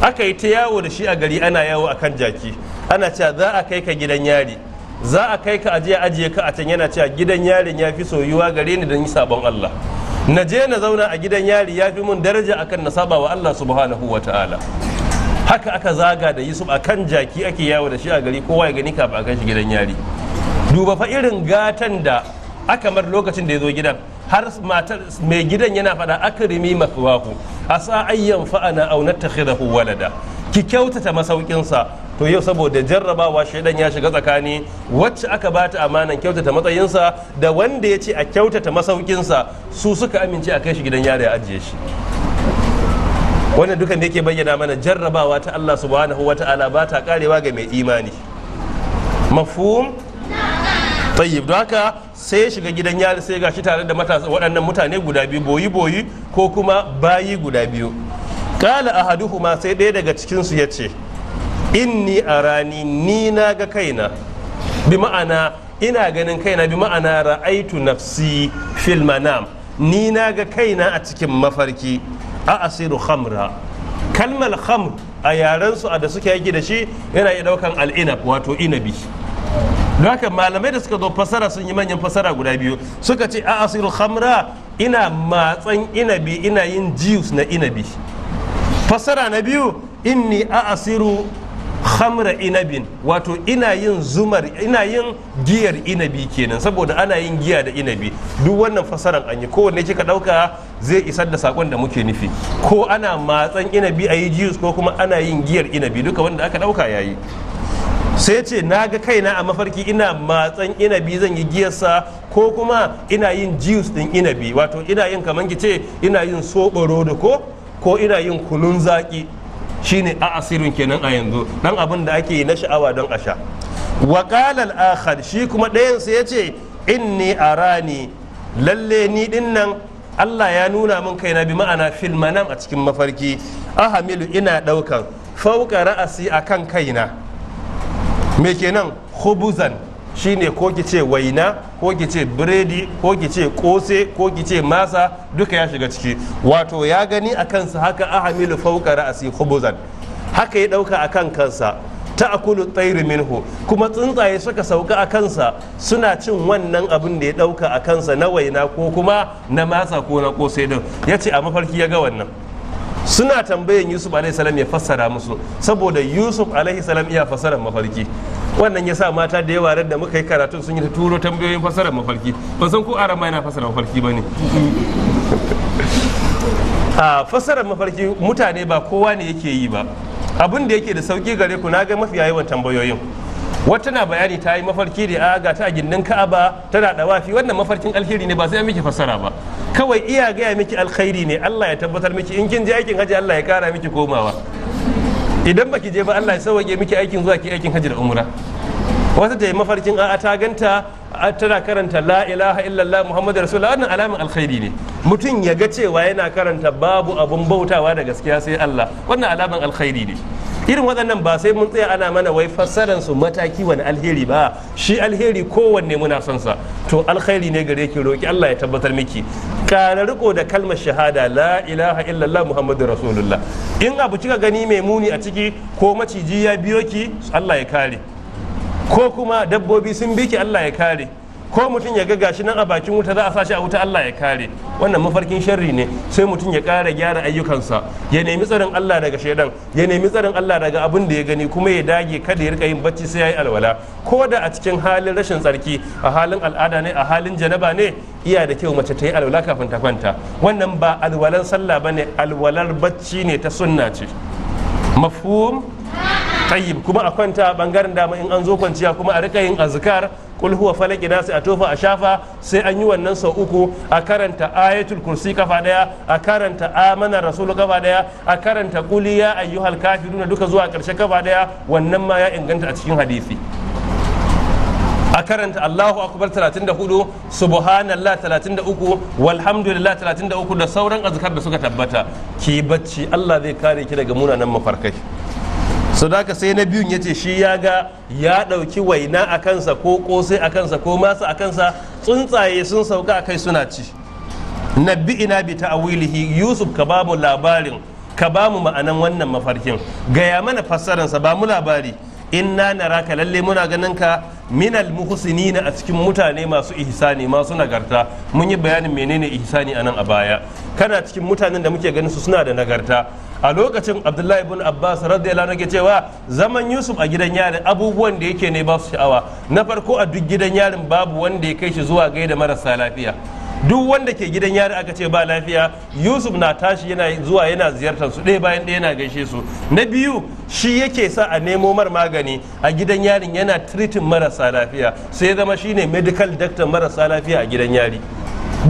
aka yi ta yawo da shi a gari, ana yawo akan jaki, ana cewa za a kai ka gidan yari, za a kai ka ajiye ajiye ka a can. Yana cewa gidan yarin ya fi soyuwa gare ni don yi sabon Allah. Na je na zauna a gidan yari ya fi mun daraja akan na saba wa Allah subhanahu wa ta'ala. Haka aka zaga da Yusuf akan jaki, ake yawo da shi a gari kowa ya gani kafin a kai shi gidan yari. Duba fa irin gatan da aka mar lokacin da ya zo gidan, har matar mai gidan yana faɗa, "Akrimi mathwahu asa an yanfa'ana aw nattakhidahu walada." Ki kyautata masaukinsa. To yau saboda jarrabawa, shaidan ya shiga tsakani. Wacce aka bata amanan kyautata matsayinsa da wanda ya ce a kyautata masaukinsa, su suka amince a kai shi gidan yari ya ajiye shi. Wannan dukan da yake bayyana mana jarrabawa ta Allah subhanahu wa ta'ala ba ta karewa ga mai imani. Mafhum? Tayyib. Don haka sai ya shiga gidan yari, sai gashi tare da matasa waɗannan mutane guda biyu, boyi boyi ko kuma bayi guda biyu. Kala ahaduhuma, sai ɗaya daga cikinsu ya ce, "Inni arani," ni na ga kaina, bi ma'ana ina ganin kaina, bi ma'ana ra'aitu nafsi fil manam, ni na ga kaina a cikin mafarki, a'siru khamra. Kalmar khamr a yaren su a da suke yaki da shi yana iya daukan al'inab, wato inabi. Don haka malamai da suka zo fasara sun yi manyan fasara guda biyu. Suka ce a'siru khamra, ina matsan inabi, ina yin juice na inabi. Fasara na biyu, inni a'siru khamra inabin, wato ina yin zumar, ina yin giyar inabi kenan, saboda ana yin giya da inabi. Duk wannan fasaran an yi, kowanne kika dauka zai isar da sakon da muke nufi, ko ana matsan inabi a yi juice, ko kuma ana yin giyar inabi, duka wanda aka dauka yayi. Sai ce na ga kaina a mafarki ina matsan inabi zan yi giyarsa, ko kuma ina yin juice din inabi, wato ina yin, kaman ki ce ina yin soɓo da ko ina yin kunun zaki, shine a'sirun kenan a yanzu, dan abin da ake yi na sha'awa don a sha. Wa qala al-akhar, shi kuma ɗayan sai ya ce, "Inni arani," lalle ni din nan Allah ya nuna min kaina, bi ma'ana fil manam, a cikin mafarki, ahamilu, ina daukan, fauka ra'asi, akan kaina, me kenan? Khubuzan, shine ko ki ce waina, ko ki ce biredi, ko ki ce kose, ko ki ce masa, duka ya shiga ciki. Wato ya gani a kansa haka, ahamilu fauka ra'asi khubuzan, haka ya dauka a kan kansa, ta'kulu tsairu minhu, kuma tsuntsaye suka sauka a kansa suna cin wannan abin da ya dauka a kansa na waina ko kuma na masa ko na kosai din. Ya ce a mafarki ya ga wannan. Suna tambayan Yusuf alaihi salam ya fassara musu, saboda Yusuf alaihi salam iya fassarar mafarki. Wannan ya sa mata da yawa da muka yi karatun sun yi ta turo tambayoyin fassarar mafarki. Ban san ko aran ma yana fassara mafarki ba ne. A fassarar mafarki mutane ba kowa ne yake yi ba. Abin da yake da sauki gare ku, na ga mafiya yawan tambayoyin, wata na bayani ta yi mafarki da aga ta a gindin Ka'aba tana dawafi. Wannan mafarkin alheri ne, ba sai miki fassara ba, kawai iya gaya miki alkhairi ne. Allah ya tabbatar miki in kin je aikin haji, Allah ya kara miki komawa. Idan baki je ba, Allah ya sauke miki aikin zuwa ki aikin haji da umra. Wata ta yi mafarkin a'a ta ganta tana karanta la ilaha illallah Muhammadu rasulullah. Wannan alamin alkhairi ne, mutum ya ga cewa yana karanta babu abun bautawa da gaskiya sai Allah, wannan alaman alkhairi ne. Irin waɗannan ba sai mun tsaya ana mana wai fassaran su mataki wani alheri ba. Shi alheri kowanne muna son sa. To alkhairi ne gare ki, roki Allah ya tabbatar miki. Kara riko da kalmar shahada, la ilaha illallah Muhammadu rasulullah. In abu kika gani mai muni a ciki, ko maciji ya biyo ki, Allah ya kare, ko kuma dabbobi sun bi ki, Allah ya kare. Ko mutum ya ga gashi nan a bakin wuta za a sashi a wuta, Allah ya kare. Wannan mafarkin sharri ne. Sai mutum ya kara gyara ayyukansa, ya nemi tsarin Allah daga shaidan, ya nemi tsarin Allah daga abin da ya gani, kuma ya dage kada ya rika yin bacci sai yayi alwala, ko da a cikin halin rashin tsarki, a halin al'ada ne, a halin janaba ne. Iya da kyau mace ta yi alwala kafin ta kwanta. Wannan ba alwalan sallah bane, alwalar bacci ne, ta sunna ce. Mafhum? Tayyib. Kuma a kwanta a bangaren dama in an zo kwanciya, kuma a rika yin azkar, kul huwa, falaki, nasi, a tofa a shafa, sai an yi wannan sau uku. A karanta Ayatul Kursi kafa daya, a karanta Amana Rasulu kafa daya, a karanta Qul ya ayyuhal kafiruna duka zuwa karshe kafa daya. Wannan ma ya inganta a cikin hadisi. A karanta Allahu akbar 34, subhanallah 33, walhamdulillah 33, da sauran azkar da suka tabbata. Ki bacci, Allah zai kare ki daga munanan mafarkai. So da haka sai na biyun ya ce shi ya ga ya ɗauki waina a kansa, ko kosai a kansa, ko masa a kansa, tsuntsaye sun sauka a kai suna ci. Nabbi'ina bi ta'wilihi. Yusuf, ka bamu labarin, ka bamu ma'anan wannan mafarkin, gaya mana fassararsa, ba mu labari. Inna naraka, lalle muna ganin ka, minal muhsinina, a cikin mutane masu ihsani, masu nagarta. Mun yi bayanin menene ihsani anan a baya. Kana cikin mutanen da muke ganin su suna da nagarta. A lokacin Abdullahi ibn Abbas radiyallahu anhu yake cewa zaman Yusuf a gidan yarin, abubuwan da yake ne ba su sha'awa. Na farko, a duk gidan yarin babu wanda ya kai shi zuwa gaida marasa lafiya. Duk wanda ke gidan yari aka ce ba lafiya, Yusuf na tashi yana zuwa yana ziyartar su ɗaya bayan ɗaya, yana gaishe su. Na biyu, shi yake sa a nemo mar magani a gidan yarin, yana treating marasa lafiya, sai ya zama shine medical doctor marasa lafiya a gidan yari.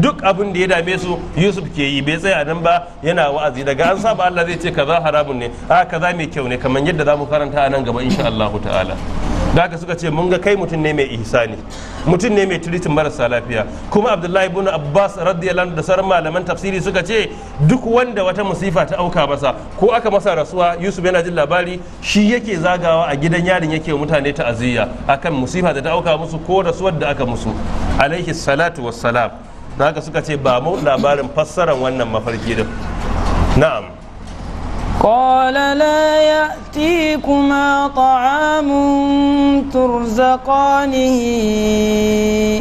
Duk abin da ya dame su, Yusuf ke yi. Bai tsaya nan ba, yana wa'azi. Daga an saba Allah zai ce kaza haramun ne, a kaza mai kyau ne, kamar yadda zamu karanta a nan gaba insha Allah ta'ala. Da haka suka ce mun ga kai mutum ne mai ihsani, mutum ne mai treating marasa lafiya. Kuma Abdullahi ibn Abbas radiyallahu anhu da sauran malaman tafsiri suka ce duk wanda wata musifa ta auka masa ko aka masa rasuwa, Yusuf yana jin labari. Shi yake zagawa a gidan yarin yake mutane ta'aziyya akan musifa da ta auka musu ko rasuwar da aka musu, alaihi salatu wassalam. Da haka suka ce ba mu labarin fassarar wannan mafarki din. Na'am. قال لا يأتيكما طعام ترزقانه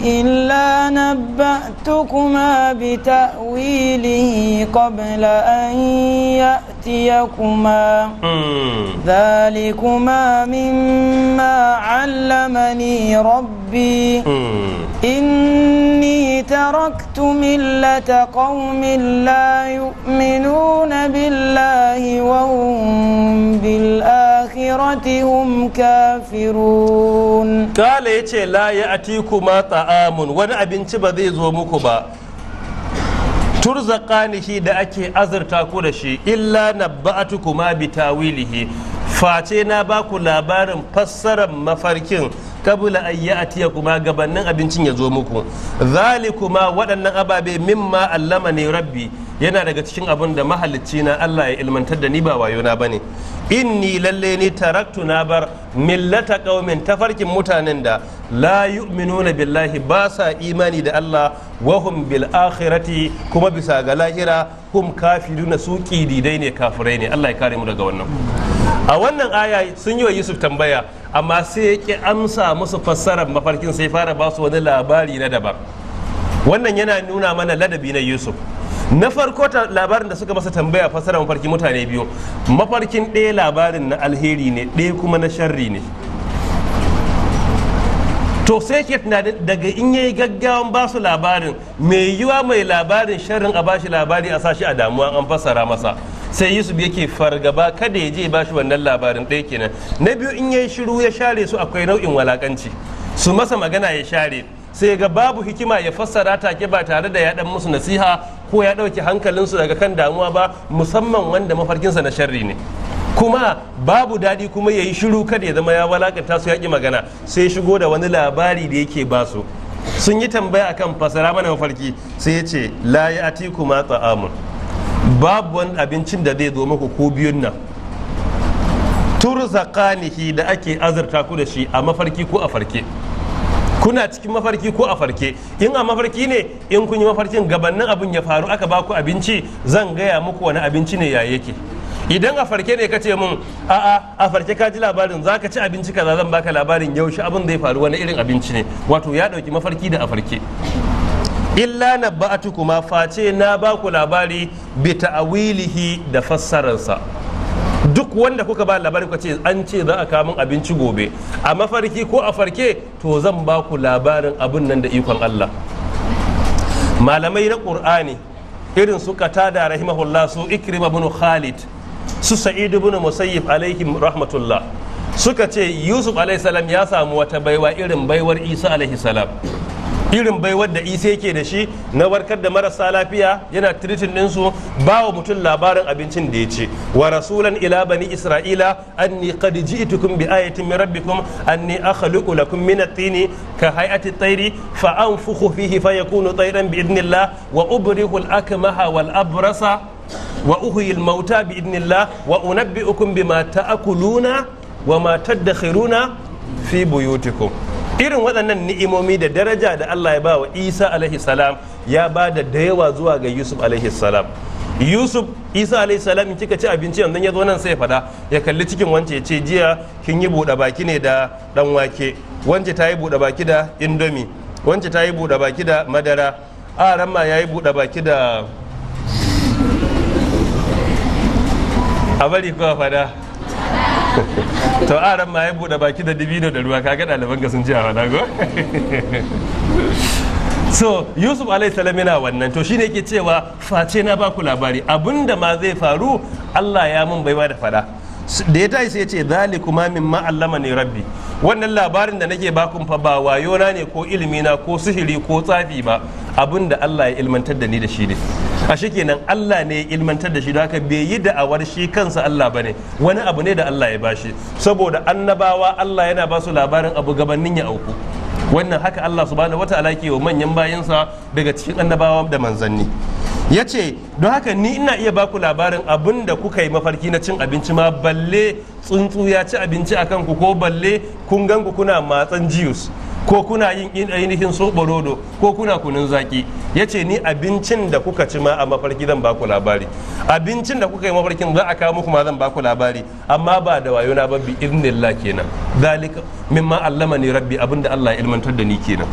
إلا نبأتكما بتأويله قبل أن يأتيكما. ذلكما مما علمني ربي. إني تركت ملة قوم لا يؤمنون بالله وهم بالآخرة هم كافرون. Kala, ya ce, la ya'tikuma ta'amun, wani abinci ba zai zo muku ba, turzaqanihi, da ake azurta ku da shi, illa nabba'atukuma bi tawilihi, face na ba ku labarin fassarar mafarkin, qabla an ya'tiyakuma, gabannin abincin ya zo muku. Zalikuma, waɗannan ababe, mimma allamani rabbi, yana daga cikin abin da mahalicci na Allah ya ilmantar da ni, ba wayona bane. Inni, lalle ni, taraktu, na bar, millata qaumin, tafarkin mutanen da, la yu'minuna billahi, ba sa imani da Allah, wa hum bil akhirati, kuma bisa ga lahira, hum kafiruna, su kididai ne, kafirai ne. Allah ya kare mu daga wannan. A wannan aya sun yi wa Yusuf tambaya, amma sai ya ki amsa musu fassarar mafarkin, sai fara ba su wani labari na daban. Wannan yana nuna mana ladabi na Yusuf. Na farko, labarin da suka masa tambaya fassarar mafarki, mutane biyu, mafarkin ɗaya labarin na alheri ne, ɗaya kuma na sharri ne. To sai ke tunanin daga in yayi gaggawan ba su labarin, mai yiwa mai labarin sharrin a bashi labari a sashi a damuwa an fassara masa. Sai Yusuf yake fargaba kada ya je ba shi wannan labarin. Ɗaya kenan. Na biyu, in yayi shiru ya share su, akwai nau'in walakanci, su masa magana ya share. Sai ga babu hikima ya fassara take ba tare da ya dan musu nasiha ko ya ɗauki hankalinsu daga kan damuwa ba, musamman wanda mafarkinsa na sharri ne. Kuma babu daɗi kuma ya yi shiru, kada ya zama ya walakanta su ya ƙi magana. Sai shigo da wani labari da yake ba su. Sun yi tambaya akan fasara mana mafarki, sai ya ce la ya'tikuma ta'amun, babu wani abincin da zai zo muku ko biyun nan, turzaqanihi, da ake azurta ku da shi, a mafarki ko a farke, kuna cikin mafarki ko a farke. In a mafarki ne, in kun yi mafarkin gabanin abin ya faru aka baku abinci, zan gaya muku wani abinci ne, ya yake. Idan a farke ne kace mun a'a, a farke ka ji labarin zaka ci abinci kaza, zan baka labarin yaushe abin zai faru, wani irin abinci ne. Wato ya dauki mafarki da a farke. Illa nabba'atukuma, face na baku labari, bi ta'awilihi, da fassararsa. Duk wanda kuka ba labari kuka ce an ce za a kawo min abinci gobe a mafarki ko a farke, to zan ba ku labarin abin nan da ikon Allah. Malamai na Qur'ani irin su Qatada rahimahullah, su Ikrima ibn Khalid, su Sa'id ibn Musayyib alaihim rahmatullah, suka ce Yusuf alaihi salam ya samu wata baiwa irin baiwar Isa alaihi salam, irin baiwar da Isa yake da shi na warkar da marasa lafiya, yana treating ɗinsu, ba wa mutum labarin abincin da ya ci. Wa rasulan ila bani Isra'ila anni qad ji'tukum bi ayatin min rabbikum anni akhluqu lakum min at-tini ka hay'ati at-tayri fa anfukhu fihi fayakunu tayran bi idnillah wa ubrihu al-akmaha wal abrasa wa uhyi al-mauta bi idnillah wa unabbi'ukum bima ta'kuluna wa ma tadakhiruna fi buyutikum. Irin waɗannan ni'imomi da daraja da Allah ya ba wa Isa alaihi salam, ya ba da yawa zuwa ga Yusuf alaihi salam. Yusuf Isa alaihi salam, in kika ci abinci yanzu ya zo nan sai ya fada, ya kalli cikin wance ya ce jiya kin yi buɗe baki ne da ɗan wake, wance ta yi buɗe baki da Indomie, wance ta yi buɗe baki da madara, a ramma ya yi buɗe baki da a bari kuwa fada. To aran ma ya bude baki da dibino da ruwa. Kaga ɗaliban ka sun ji a fada go. So Yusuf alaihi salam yana wannan. To shine yake cewa face na baku labari abinda ma zai faru, Allah ya mun baiwa da fada. Da ya tashi sai ya ce zalikuma mimma allamani rabbi. Wannan labarin da nake baku fa ba wayona ne ko ilimi na ko sihiri ko tsafi ba, abinda Allah ya ilmantar da ni da shi ne. A kenan Allah ne ya ilmantar da shi, da haka bai yi da'awar shi kansa Allah bane, wani abu ne da Allah ya bashi. Saboda annabawa Allah yana ba su labarin abu gabanin ya auku. Wannan haka Allah subhanahu wataala ke wa manyan bayinsa daga cikin annabawa da manzanni. Ya ce don haka ni ina iya baku labarin abin da kuka yi mafarki na cin abinci ma, balle tsuntsu ya ci abinci a kanku, ko balle kun ganku kuna matsan juice, ko kuna yin ainihin soɓorodo, ko kuna kunun zaki. Ya ce ni abincin da kuka ci ma a mafarki zan baku labari, abincin da kuka yi mafarkin za a kawo muku ma zan baku labari, amma ba da wayo na ba, bi idnillah kenan. Zalika mimma allamani rabbi, abinda Allah ya ilmantar da ni kenan.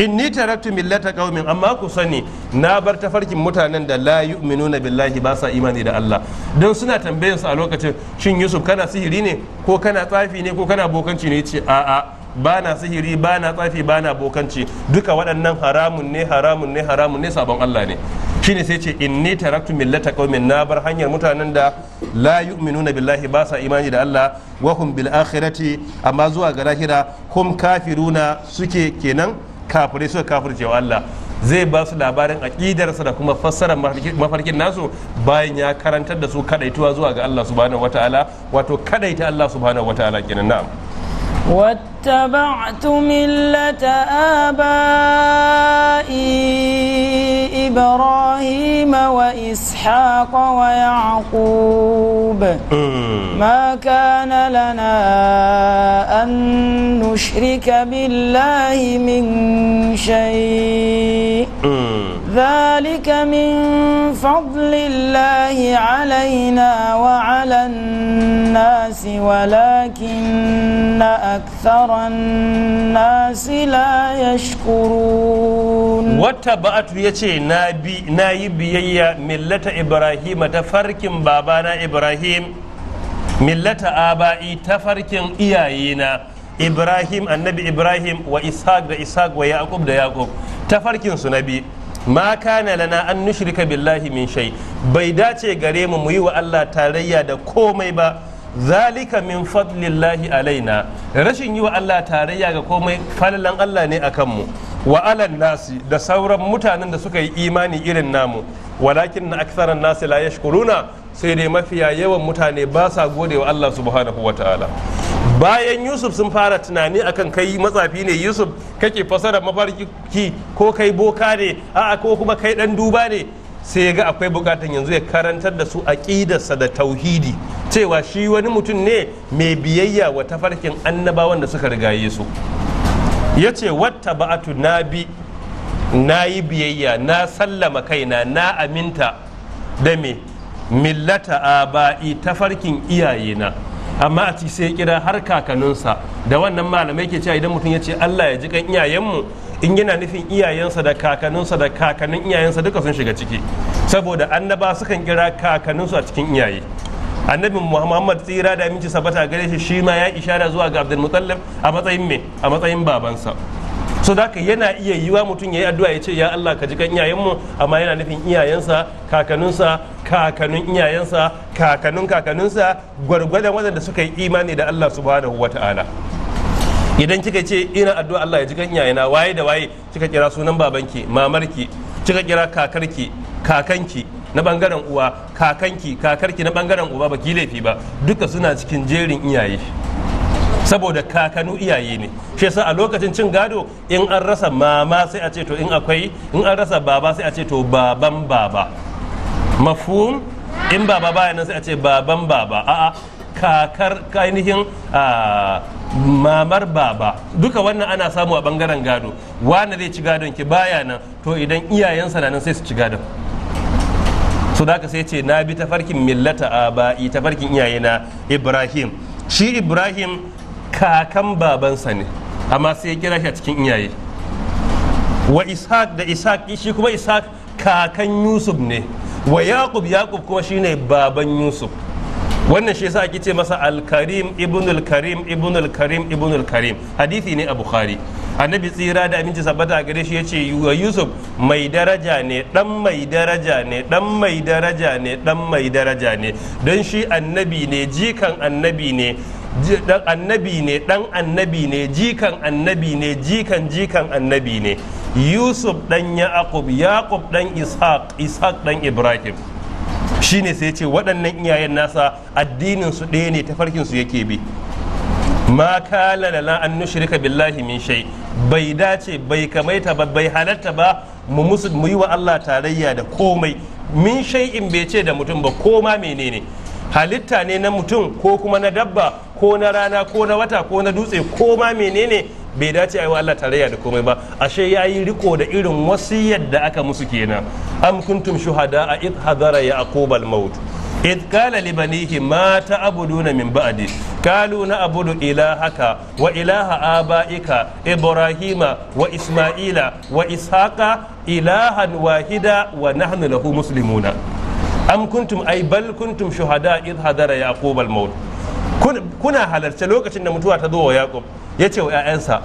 Inni taraktu millata qaumin, amma ku sani na bar tafarkin mutanen da la yu'minuna billahi, ba sa imani da Allah. Don suna tambayan su a lokacin, shin Yusuf kana sihiri ne, ko kana tsafi ne, ko kana bokanci ne? Yace a'a, ba na sihiri, ba na tsafi, ba na bokanci, duka waɗannan haramun ne, haramun ne, haramun ne, sabon Allah ne. Shine sai ce inni taraktu millata qaumin, na bar hanyar mutanen da la yu'minuna billahi, ba sa imani da Allah, wa hum bil akhirati, amma zuwa ga lahira, hum kafiruna, suke kenan kafirai, suka kafirce wa Allah. Zai ba su labarin aƙidarsa da kuma fassarar mafarkin nasu bayan ya karantar da su kadaituwa zuwa ga Allah subhanahu wataala, wato kadaita Allah subhanahu wataala kenan. Na'am. واتبعت ملة آبائي إبراهيم وإسحاق ويعقوب ما كان لنا أن نشرك بالله من شيء ذلك من فضل الله علينا وعلى الناس ولكن أكثر الناس لا يشكرون. Wata ba'atu, ya ce na yi biyayya millata Ibrahim, tafarkin babana Ibrahim, millata aba'i, tafarkin iyayena Ibrahim, annabi Ibrahim, wa Ishaq, da Ishaq, wa Yaqub, da Yaqub, tafarkin su nabi. Ma kana lana an nushrika billahi min shay, bai dace gare mu mu yi wa Allah tarayya da komai ba. Zalika min fadlillahi alaina, rashin yi wa Allah tarayya ga komai falalan Allah ne akan mu, wa alan nasi, da sauran mutanen da suka yi imani irin namu, walakin na aktharan nasi la yashkuruna, sai dai mafiya yawan mutane ba sa gode wa Allah subhanahu wa ta'ala. Bayan Yusuf sun fara tunani akan kai matsafi ne Yusuf, kake fasara mafarki, ko kai boka ne, a'a, ko kuma kai dan duba ne, sai ya ga akwai bukatan yanzu ya karantar da su aqidarsa da tauhidi, cewa shi wani mutum ne mai biyayya wa tafarkin annabawan da suka rigaye su. Ya ce wata ba'atu, na bi, na yi biyayya, na sallama kaina, na aminta da me Millata aba'i, tafarkin iyayena. Amma a ci sai kira har kakanninsa. Da wannan malamai ke cewa idan mutum ya ce Allah ya ji kan iyayenmu, in yana nufin iyayensa da kakanninsa da kakannin iyayensa, duka sun shiga ciki, saboda annaba sukan kira kakanninsu a cikin iyaye. Annabin Muhammad, tsira da aminci sabata gare shi, shi ma ya ishara zuwa ga Abdul Muttalib a matsayin me? A matsayin babansa. So da haka yana iya yiwa mutum ya yi addu'a ya ce, "Ya Allah, ka ji kan iyayenmu," amma yana nufin iyayensa, kakanninsa, kakannin iyayensa, kakannin kakanninsa, gwargwadon waɗanda suka yi imani da Allah Subhanahu wata'ala. Idan kika ce ina addu'a Allah ya ji kan iyayena, waye da waye kika kira? Sunan babanki, mamarki, kika kira kakarki, kakanki na bangaren uwa, kakanki, kakarki na bangaren uba, baki laifi ba. Duka suna cikin jerin iyaye, saboda kakanu iyaye ne. Shi yasa a lokacin cin gado, in an rasa mama sai a ce to in akwai, in an rasa baba sai a ce to baban baba. Mafhum? In baba baya nan sai a ce baban baba, a'a, kakar, ainihin mamar baba. Duka wannan ana samu a bangaren gado. Wanda zai ci gadon ki baya nan, to idan iyayensa na nan sai su ci gadon. So da sai ce na bi tafarkin millata aba'i, tafarkin iyayena Ibrahim. Shi Ibrahim kakan babansa ne, amma sai ya kira shi a cikin iyaye. Wa Ishaq, da Ishaq, shi kuma Ishaq kakan Yusuf ne. Wa Yaqub, Yaqub kuma shine baban Yusuf. Wannan shi yasa ake ce masa Al-Karim ibnul Karim ibnul Karim ibnul Karim. Hadisi ne a Bukhari. Annabi, tsira da aminci sabbata a gare shi, yace wa Yusuf mai daraja ne, dan mai daraja ne, dan mai daraja ne, dan mai daraja ne, don shi annabi ne, jikan annabi ne, dan annabi ne, dan annabi ne, jikan annabi ne, jikan jikan annabi ne. Yusuf dan Yaqub, Yaqub dan Ishaq, Ishaq dan Ibrahim. Shine sai ce waɗannan iyayen nasa addinin su ɗaya ne, tafarkin su yake bi. Ma kana lana an nushrika billahi min shay, bai dace, bai kamaita ba, bai halatta ba mu musu mu yi wa Allah tarayya da komai. Min shay'in, bai ce da mutum ba, koma menene, halitta ne na mutum ko kuma na dabba ko na rana ko na wata ko na dutse, ko ma menene, bai dace a yi wa Allah tarayya da komai ba. Ashe ya yi riko da irin wasiyar da aka musu kenan. Am kuntum shuhada a id hadara yaqub al maut id qala li banihi ma ta'buduna min ba'di qalu na'budu ilahaka wa ilaha abaika Ibrahima wa Isma'ila wa Ishaqa ilahan wahida wa nahnu lahu muslimuna. Am kuntum, ay bal kuntum shuhada id hadara yaqub al maut, kuna halarce lokacin da mutuwa ta zo wa Yaqub, ya ce wa 'ya'yansa,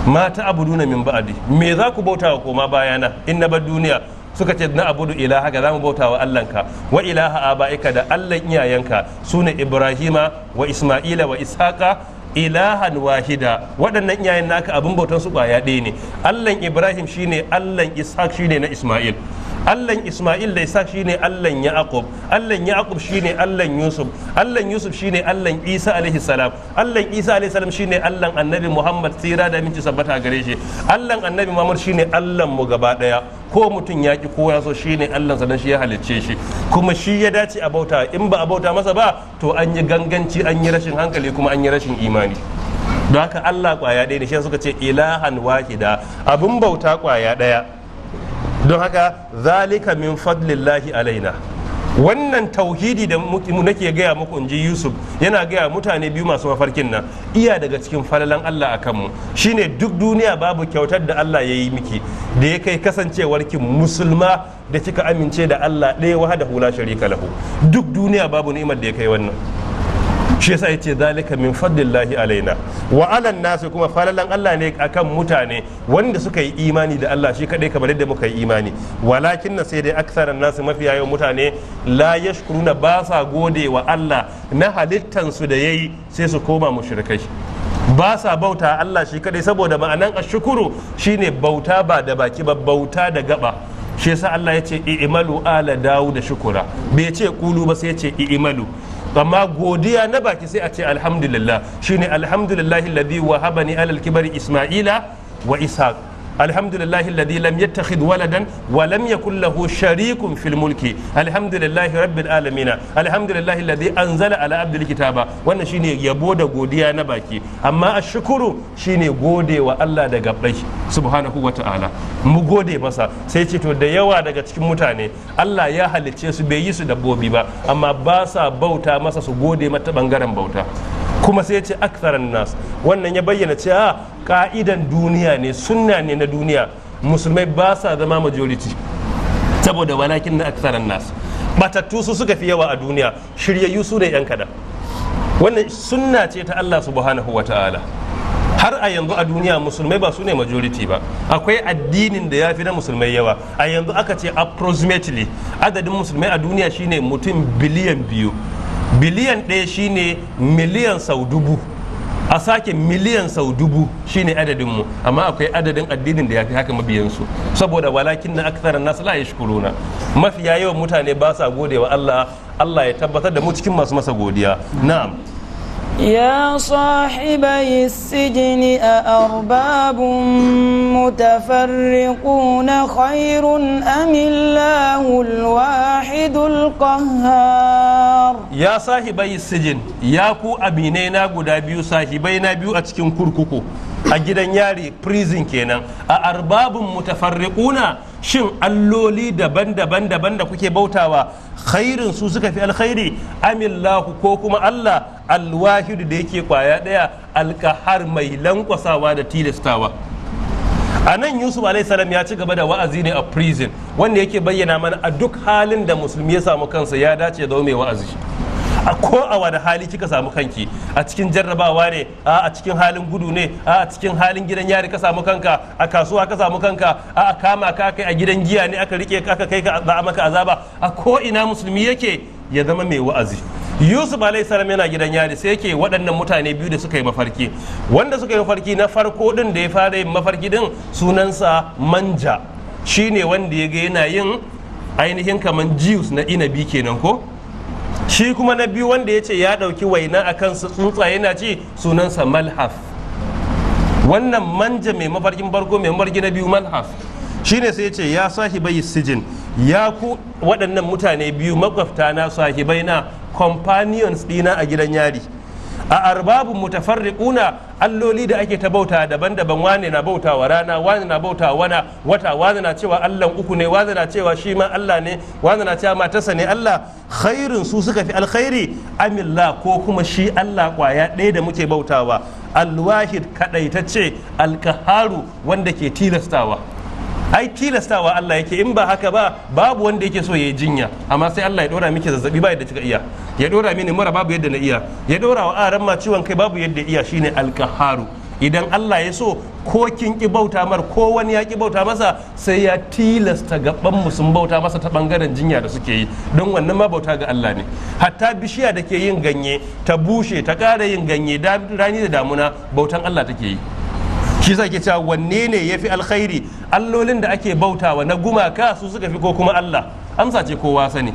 ma ta'buduna min ba'di, me za ku bauta wa koma bayana in na bar duniya? Suka ce na abudu ilahaka, za mu bauta wa Allahnka, wa ilaha abaika, da Allahn iyayenka, sune Ibrahima wa Isma'ila wa Ishaqa, ilahan wahida. Waɗannan iyayen naka abin bautan su kwaya ɗaya ne. Allahn Ibrahim shine Allahn Ishaq, shine na Isma'il. Allahn Isma'il da Ishaq shine Allahn Yaqub. Allahn Yaqub shine Allahn Yusuf. Allahn Yusuf shine Allahn Isa alaihi salam. Allahn Isa alaihi salam shine Allahn Annabi Muhammad, tsira da aminci sabbata gare shi. Allahn Annabi Muhammad shine Allahn mu gaba daya. Ko mutum ya ki ko ya so, shine Allahn sa, dan shi ya halicce shi, kuma shi ya dace a bauta. In ba a bauta masa ba, to an yi ganganci, an yi rashin hankali, kuma an yi rashin imani. Don haka Allah kwaya ɗaya ne, shi suka ce ilahan wahida, abin bauta kwaya ɗaya. Don haka zalika min fadlillahi alaina, wannan tauhidi da nake gaya muku, in ji Yusuf yana gaya mutane biyu masu mafarkin nan, iya daga cikin falalan Allah a kanmu. Shine duk duniya babu kyautar da Allah ya yi miki da ya kai kasancewarki musulma da kika amince da Allah ɗaya wahdahu la sharika lahu. Duk duniya babu ni'imar da ya kai wannan. Shi yasa yace zalika min fadlillahi alaina wa alan nasu, kuma falalan Allah ne akan mutane wanda suka yi imani da Allah shi kadai kamar yadda muka yi imani. Walakin na, sai dai, aksaran nasu, mafiya yawan mutane, la yashkuruna, ba sa gode wa Allah na halittansu da yayi, sai su koma mushrikai, ba sa bauta Allah shi kadai, saboda ma'anan ashukuru shine bauta ba da baki ba, bauta da gaba. Shi yasa Allah ya ce i'malu ala Dawud da shukura, bai ce kulu ba, sai ya ce i'malu. Amma godiya na baki sai a ce alhamdulillah, shine alhamdulillahi alladhi wahabani alal kibari Isma'ila wa Ishaq. Alhamdulillahi alladhi lam yattakhidh waladan wa lam yakul lahu sharikun fil mulki, alhamdulillahi rabbil alamin, alhamdulillahi alladhi anzala ala abdil kitaba. Wannan shine yabo da godiya na baki. Amma ashkuru shine gode wa Allah da gabbai subhanahu wa ta'ala, mu gode masa. Sai ce to da yawa daga cikin mutane Allah ya halicce su bai yi su dabbobi ba, amma ba sa bauta masa su gode mata bangaren bauta. Kuma sai ce aktharan nas. Wannan ya bayyana cewa ka'idan duniya ne, sunna ne na duniya, musulmai ba sa zama majority, saboda walakin na aktharan nas, batattu su suka fi yawa a duniya, shiryayyu su ne yan kadan. Wannan sunna ce ta Allah subhanahu wa ta'ala. Har a yanzu a duniya musulmai ba su ne majority ba. Akwai addinin da ya fi na musulmai yawa. A yanzu aka ce approximately adadin musulmai a duniya shine mutum 2 biliyan. 1 biliyan shine miliyan sau 1000, a sake miliyan sau 1000 shine adadinmu. Amma akwai adadin addinin da ya fi haka mabiyansu, saboda walakin na aktharan nasu la yashkuruna, mafiya yawan mutane ba sa gode wa Allah. Allah ya tabbatar da mu cikin masu masa godiya. Na'am. يا صاحبي السجن أأرباب متفرقون خير أم الله الواحد القهار؟ Ya sahibai sijin, ya ku aminai na guda biyu, sahibai na biyu a cikin kurkuku, a gidan yari, prison kenan, a arbabun mutafarriquna, shin alloli daban-daban daban da kuke bautawa, khairin su suka fi alkhairi, amillahu, ko kuma Allah alwahidu da yake kwaya daya, alkahar, mai lankwasawa da tilastawa? A nan Yusuf salam ya ci gaba da wa'azi ne a prison, wanda yake bayyana mana a duk halin da musulmi ya samu kansa ya dace da mai wa'azi. A ko a wani hali kika samu kanki, a cikin jarrabawa ne, a cikin halin gudu ne, a cikin halin gidan yari ka samu kanka, a kasuwa ka samu kanka, a kama ka kai a gidan giya ne aka rike aka kai ka za a maka azaba, a ko ina musulmi yake ya zama mai wa'azi. Yusuf salam yana gidan yari, sai yake waɗannan mutane biyu da suka yi mafarki, wanda suka yi mafarki na farko din da ya fara yin mafarki din sunansa Manja, shine wanda ya ga yana yin ainihin kaman juice na inabi kenan ko. Shi kuma na biyu wanda ya ce ya ɗauki waina a kansa tsuntsaye na ci, sunansa Malhaf. Wannan Manja mai mafarkin farko, mai mafarki na biyu Malhaf. Shine sai ya ce ya sahibai sijin, ya ku waɗannan mutane biyu makwabta na, sahibai na, companions ɗina a gidan yari, a arbabun mutafarriquna, alloli da ake ta bauta daban-daban, wane na bauta wa rana, wane na bauta wana wata, wane na cewa Allah uku ne, wane na cewa shi ma Allah ne, wane na cewa matarsa ne Allah, khairin su suka fi alkhairi, amillah, ko kuma shi Allah kwaya ɗaya da muke bautawa, alwahid, kadaitacce, alkaharu, wanda ke tilastawa? Ai tilastawa Allah yake. In ba haka ba babu wanda yake so ya yi jinya, amma sai Allah ya dora miki zazzabi, ba yadda kika iya, ya dora mini mura, babu yadda na iya, ya dora wa aran ma ciwon kai, babu yadda iya. Shine alkaharu. Idan Allah ya so, ko kin ki bauta mar ko wani ya ki bauta masa, sai ya tilasta gaban mu sun bauta masa ta bangaren jinya da suke yi, don wannan ma bauta ga Allah ne. Hatta bishiya da ke yin ganye ta bushe ta ƙara yin ganye rani da damuna, bautan Allah take yi. Shi sa ke cewa wanne ne ya fi alkhairi, allolin da ake bautawa na gumaka su suka fi ko kuma Allah? Amsa ce kowa sani,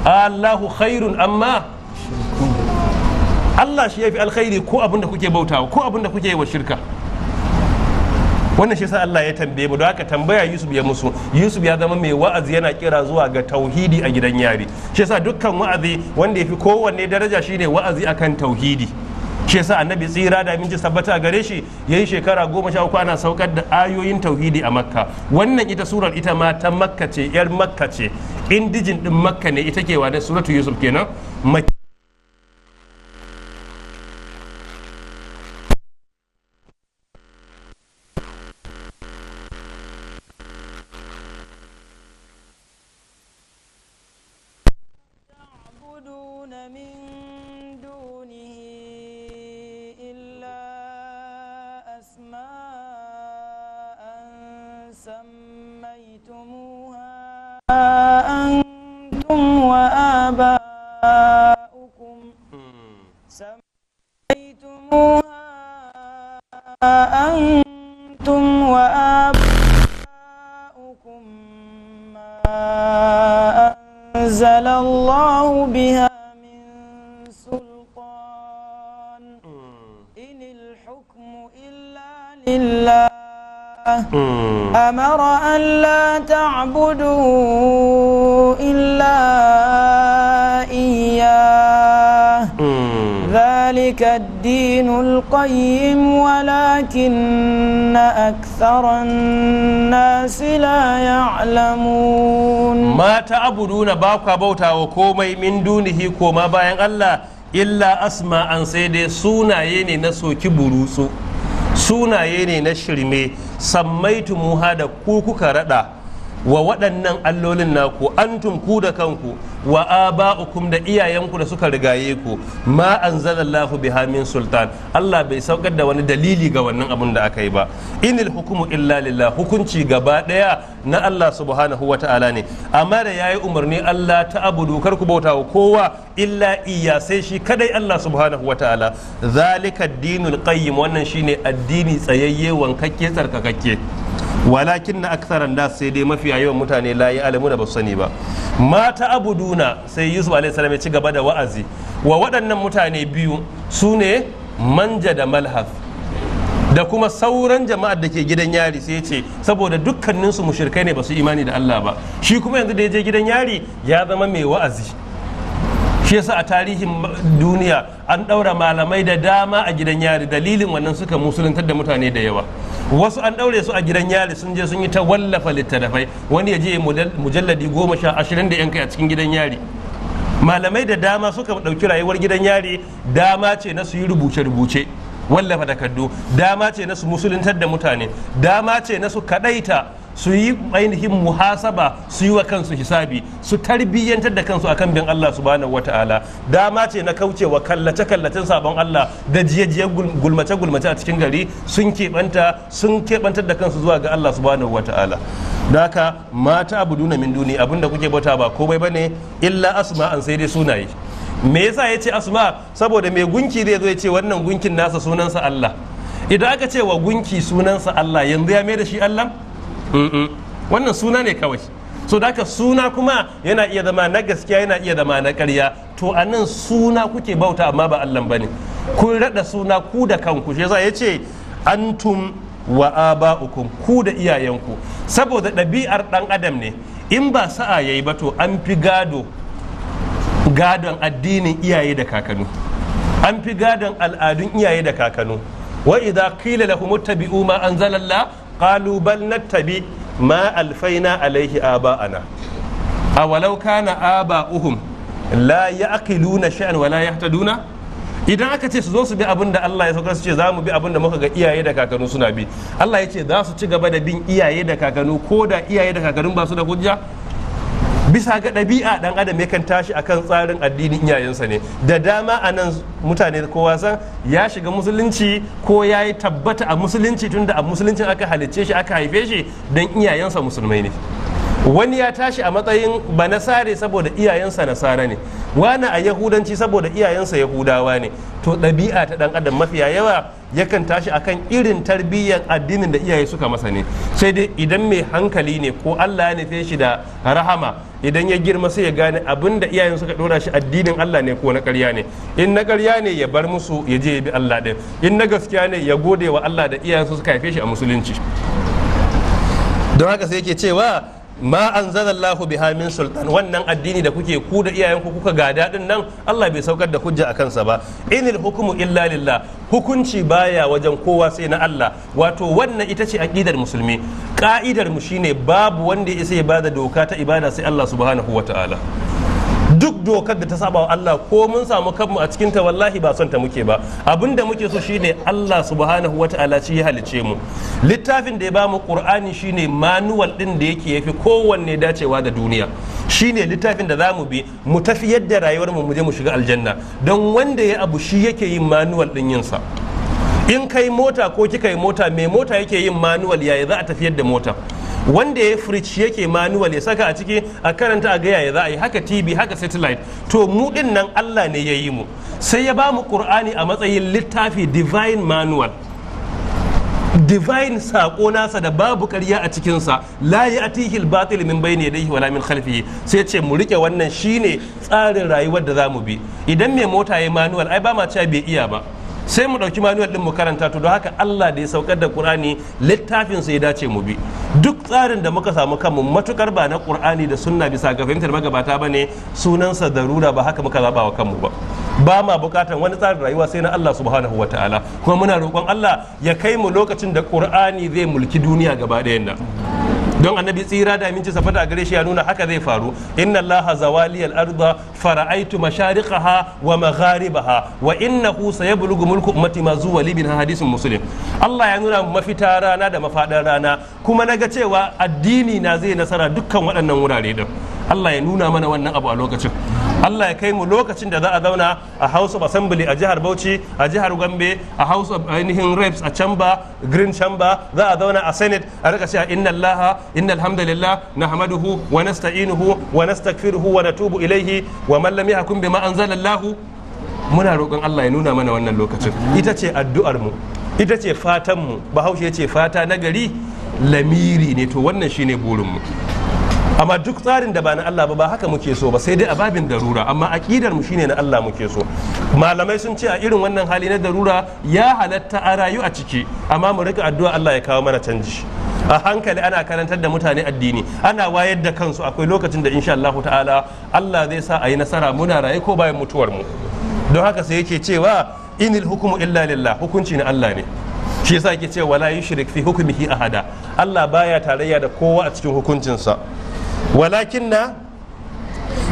Allahu khairun amma Allah shi ya fi alkhairi, ko abin da kuke bautawa ko abin da kuke yi wa shirka. Wannan shi sa Allah ya tambaye mu. Don haka tambaya Yusuf ya musu. Yusuf ya zama mai wa'azi, yana kira zuwa ga tauhidi a gidan yari. Shi yasa dukkan wa'azi wanda ya fi kowanne daraja shine wa'azi akan tauhidi. Shi yasa Annabi, tsira da aminci sabbata a gare shi, yayi shekara 13 ana saukar da ayoyin tauhidi a Makka. Wannan ita surar ita ma ta Makka ce, yar Makka ce, indigene din Makka ne ita ke wa suratu Yusuf kenan. تعبدون من دونه إلا أسماء سميتموها أنتم وآباؤكم سميتموها أنتم وآباؤكم ما أنزل الله بها من سلطان، إن الحكم إلا لله. أمر ألا تعبدوا إلا إياه ذلك الدين القيم ولكن أكثر الناس لا يعلمون. Ma ta'buduna, ba kwa bauta wa komai, min dunihi, koma bayan Allah, illa asma'an, sai dai sunaye ne na soki burutsu, sunaye ne na shirme, sammaitumuha, da ku kuka rada wa waɗannan allolin naku, antum, ku da kanku, wa aba'ukum, da iyayenku da suka rigaye ku, ma anzalallahu biha min sultan. Allah bai saukar da wani dalili ga wannan abun da aka yi ba. Inil hukumu illa lillah, hukunci gaba daya na Allah subhanahu wa ta'ala ne. Amma da yayi umarni alla ta'budu, kar ku bauta wa kowa, illa iyya, sai shi kadai Allah subhanahu wa ta'ala. Zalika dinul qayyim, wannan shine addini tsayayye, wankakke, tsarkakakke. Walakin na aktharan nas, sai dai mafiya yawan mutane, la ya'lamuna, ba su sani ba. Ma ta'buduna, sai Yusuf alaihi salam ya ci gaba da wa'azi wa waɗannan mutane biyu, su ne Manja da Malhaf, da kuma sauran jama'ar da ke gidan yari. Sai ce saboda dukkaninsu mushrikai ne, ba su imani da Allah ba. Shi kuma yanzu da ya je gidan yari ya zama mai wa'azi. Shi yasa a tarihin duniya an ɗaura malamai da dama a gidan yari, dalilin wannan suka musuluntar da mutane da yawa. Wasu an ɗaure su a gidan yari, sun je sun yi ta wallafa littattafai. Wani ya je mujalladi 10, 20 da yan kai a cikin gidan yari. Malamai da dama suka ɗauki rayuwar gidan yari dama ce na su yi rubuce-rubuce, wallafa takardu, dama ce na su musuluntar da mutane, dama ce na su kadaita, su yi ainihin muhasaba, su yi wa kansu hisabi, su tarbiyyantar da kansu akan bin Allah subhanahu wata'ala. Dama ce na kaucewa kallace-kallacen sabon Allah da jiye-jiye, gulmace-gulmace a cikin gari. Sun keɓanta, sun keɓantar da kansu zuwa ga Allah subhanahu wata'ala. Da haka ma ta'buduna min duni, abinda kuke bauta ba komai bane, illa asma'an, sai dai sunaye. Me yasa ya ce asma? Saboda mai gunki zai zo ya ce wannan gunkin nasa sunansa Allah. Idan aka ce wa gunki sunansa Allah, yanzu ya mai da shi Allah? Wannan suna ne kawai. So da haka suna kuma yana iya zama na gaskiya, yana iya zama na ƙarya. To a nan suna kuke bauta amma ba Allah bane. Kun raɗa suna ku da kanku. Shi yasa ya ce antum wa aba'ukum, ku da iyayenku. Saboda ɗabi'ar ɗan adam ne, in ba sa'a yayi ba, to an fi gado gadon addinin iyaye da kakannu, an fi gadon al'adun iyaye da kakannu. Wa idza qila lahum ittabi'u ma anzalallah qalu bal nattabi ma alfaina alaihi aba'ana awalau kana aba'uhum la ya'qiluna shay'an wa la yahtaduna. Idan aka ce su zo su bi abin da Allah ya sauka, su ce za mu bi abin da muka ga iyaye da kakannu suna bi. Allah ya ce za su ci gaba da bin iyaye da kakannu ko da iyaye da kakannu ba su da hujja. Bisa ga ɗabi'a, ɗan adam yakan tashi akan tsarin addinin iyayensa ne. Da dama a nan mutane kowa san ya shiga musulunci ko ya yi tabbata a musulunci tunda a musuluncin aka halicce shi, aka haife shi, don iyayensa musulmai ne. Wani ya tashi a matsayin banasare saboda iyayensa nasara ne, wani a yahudanci saboda iyayensa yahudawa ne. To ɗabi'a ta ɗan adam, mafiya yawa yakan tashi akan irin tarbiyyar addinin da iyaye suka masa ne. Sai dai idan mai hankali ne ko Allah ya nufe shi da rahama, idan ya girma sai ya gane abin da iyayen suka dora shi addinin Allah ne ko na ƙarya ne. In na ƙarya ne, ya bar musu ya je ya bi Allah ɗin. In na gaskiya ne, ya gode wa Allah da iyayen su suka haife shi a musulunci. Don haka sai yake cewa ma anzalallahu biha min sultan, wannan addini da kuke ku da iyayenku kuka gada din nan, Allah bai saukar da hujja a kansa ba. Inil hukumu illa lillah, hukunci baya wajen kowa sai na Allah. Wato wannan ita ce aqidar musulmi. Ka'idar mu shine babu wanda ya isa ya bada doka ta ibada sai Allah subhanahu wataala. Duk dokar da ta saba wa Allah, ko mun samu kanmu a cikin ta, wallahi ba son ta muke ba. Abinda muke so shine Allah subhanahu wata'ala shi ya halice mu. Littafin da ya bamu, Qur'ani, shine manual din da yake yafi kowanne dacewa da duniya, shine littafin da zamu bi mu tafi yadda rayuwar mu, mu je mu shiga aljanna. Don wanda ya abu shi yake yin manual din yin sa. In kai mota ko kika yi mota, mai mota yake yin manual yaya za a tafiyar da mota. Wanda ya fridge yake manual, ya saka a ciki a karanta a ga yaya za a yi. Haka TV, haka satellite. To mu din nan Allah ne ya yi mu, sai ya ba mu Qur'ani a matsayin littafi, divine manual, divine sako nasa da babu ƙarya a cikinsa. La ya'tihi al-batil min bayni yadayhi wala min khalfihi. Sai ce mu rike wannan, shine tsarin rayuwar da zamu bi. Idan mai mota ya manual, ai ba ma cewa bai iya ba. Sai mu ɗauki manual ɗin mu karanta. To, don haka Allah da ya saukar da Qur'ani, littafin sa ya dace mu bi. Duk tsarin da muka samu kanmu, matukar ba na Qur'ani da Sunna bisa ga fahimtar magabata bane, sunansa darura, ba haka muka zaba wa kanmu ba. Ba ma bukatan wani tsarin rayuwa sai na Allah subhanahu wa ta'ala. Kuma muna roƙon Allah ya kai mu lokacin da Qur'ani zai mulki duniya gaba ɗayan nan, don Annabi tsira da aminci safata a gare shi ya nuna haka zai faru: "Inna Allaha zawali al-arda, fara'aitu mashariqaha wa magharibaha, wa innahu sayablughu mulku ummati ma zuwa libin." Hadisin Muslim. Allah ya nuna mafita rana da mafaɗar rana, kuma naga cewa addini na zai nasara dukkan waɗannan wurare din. Allah ya nuna mana wannan abu a lokacin. Allah ya kai mu lokacin da za a zauna a House of Assembly a jihar Bauchi, a jihar Gombe, a House of ainihin Reps, a Chamber, Green Chamber, za a zauna a Senate, a rika cewa: "Inna Allaha, inna alhamdulillah, nahmaduhu wa nasta'inuhu wa nastaghfiruhu wa natubu ilaihi, wa man lam yahkum bima anzalallahu." Muna roƙon Allah ya nuna mana wannan lokacin. Ita ce addu'ar mu, ita ce fatan mu. Bahaushe ya ce fata na gari lamiri ne. To, wannan shine burin mu. Amma duk tsarin da ba na Allah ba, ba haka muke so ba, sai dai a babin darura. Amma aqidar mu shine na Allah muke so. Malamai sun ce a irin wannan hali na darura ya halatta a rayu a ciki, amma mu rika addu'a Allah ya kawo mana canji. A hankali ana karantar da mutane addini, ana wayar da kansu. Akwai lokacin da insha Allah ta'ala Allah zai sa a yi nasara, muna raye ko bayan mutuwar mu. Don haka sai yake cewa: "Inil hukumu illa lillah." Hukunci na Allah ne. Shi yasa yake cewa: "Wala yushrik fi hukmihi ahada." Allah baya tarayya da kowa a cikin hukuncinsa. Walakin na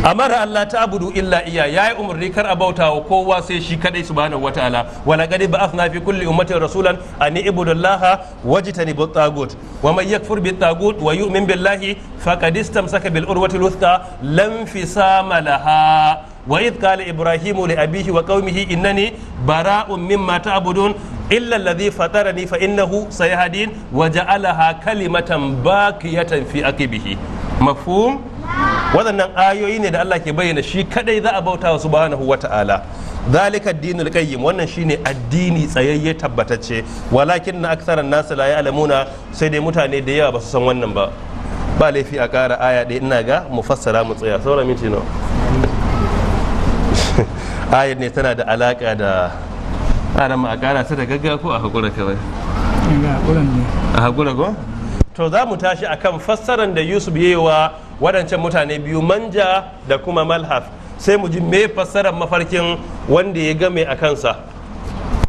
amara Allah ta abudu illa iya, yayi umarni kar a bauta wa kowa sai shi kadai subhanahu wataala. Wala qad ba'athna fi kulli ummatin rasulan an ibudullaha wajtanibu tagut, wa man yakfur bit tagut wa yu'min billahi faqad istamsaka bil urwati luthqa lam fisama laha. Wa idh qala Ibrahimu li abihi wa qaumihi innani bara'un mimma ta'budun illa alladhi fatarani fa innahu sayahdin, wa ja'alaha kalimatan baqiyatan fi aqibihi. Mafhum? Waɗannan ayoyi ne da Allah ke bayyana shi kadai za a bauta wa subhanahu wa ta'ala. Zalika dinul qayyim, wannan shine addini tsayayye tabbatacce. Walakin na aktharan nasu la ya'lamuna, sai dai mutane da yawa ba su san wannan ba. Ba laifi a ƙara aya ɗaya, ina ga mu fassara mu tsaya. Saura minti nawa? Ayar ne tana da alaka da aran a ƙara ta da gaggawa ko a hakura kawai? A hakura ko? To, za mu tashi akan fassaran da Yusuf yi wa waɗancan mutane biyu, Manja da kuma Malhaf. Sai mu ji me fassarar mafarkin wanda ya game a kansa.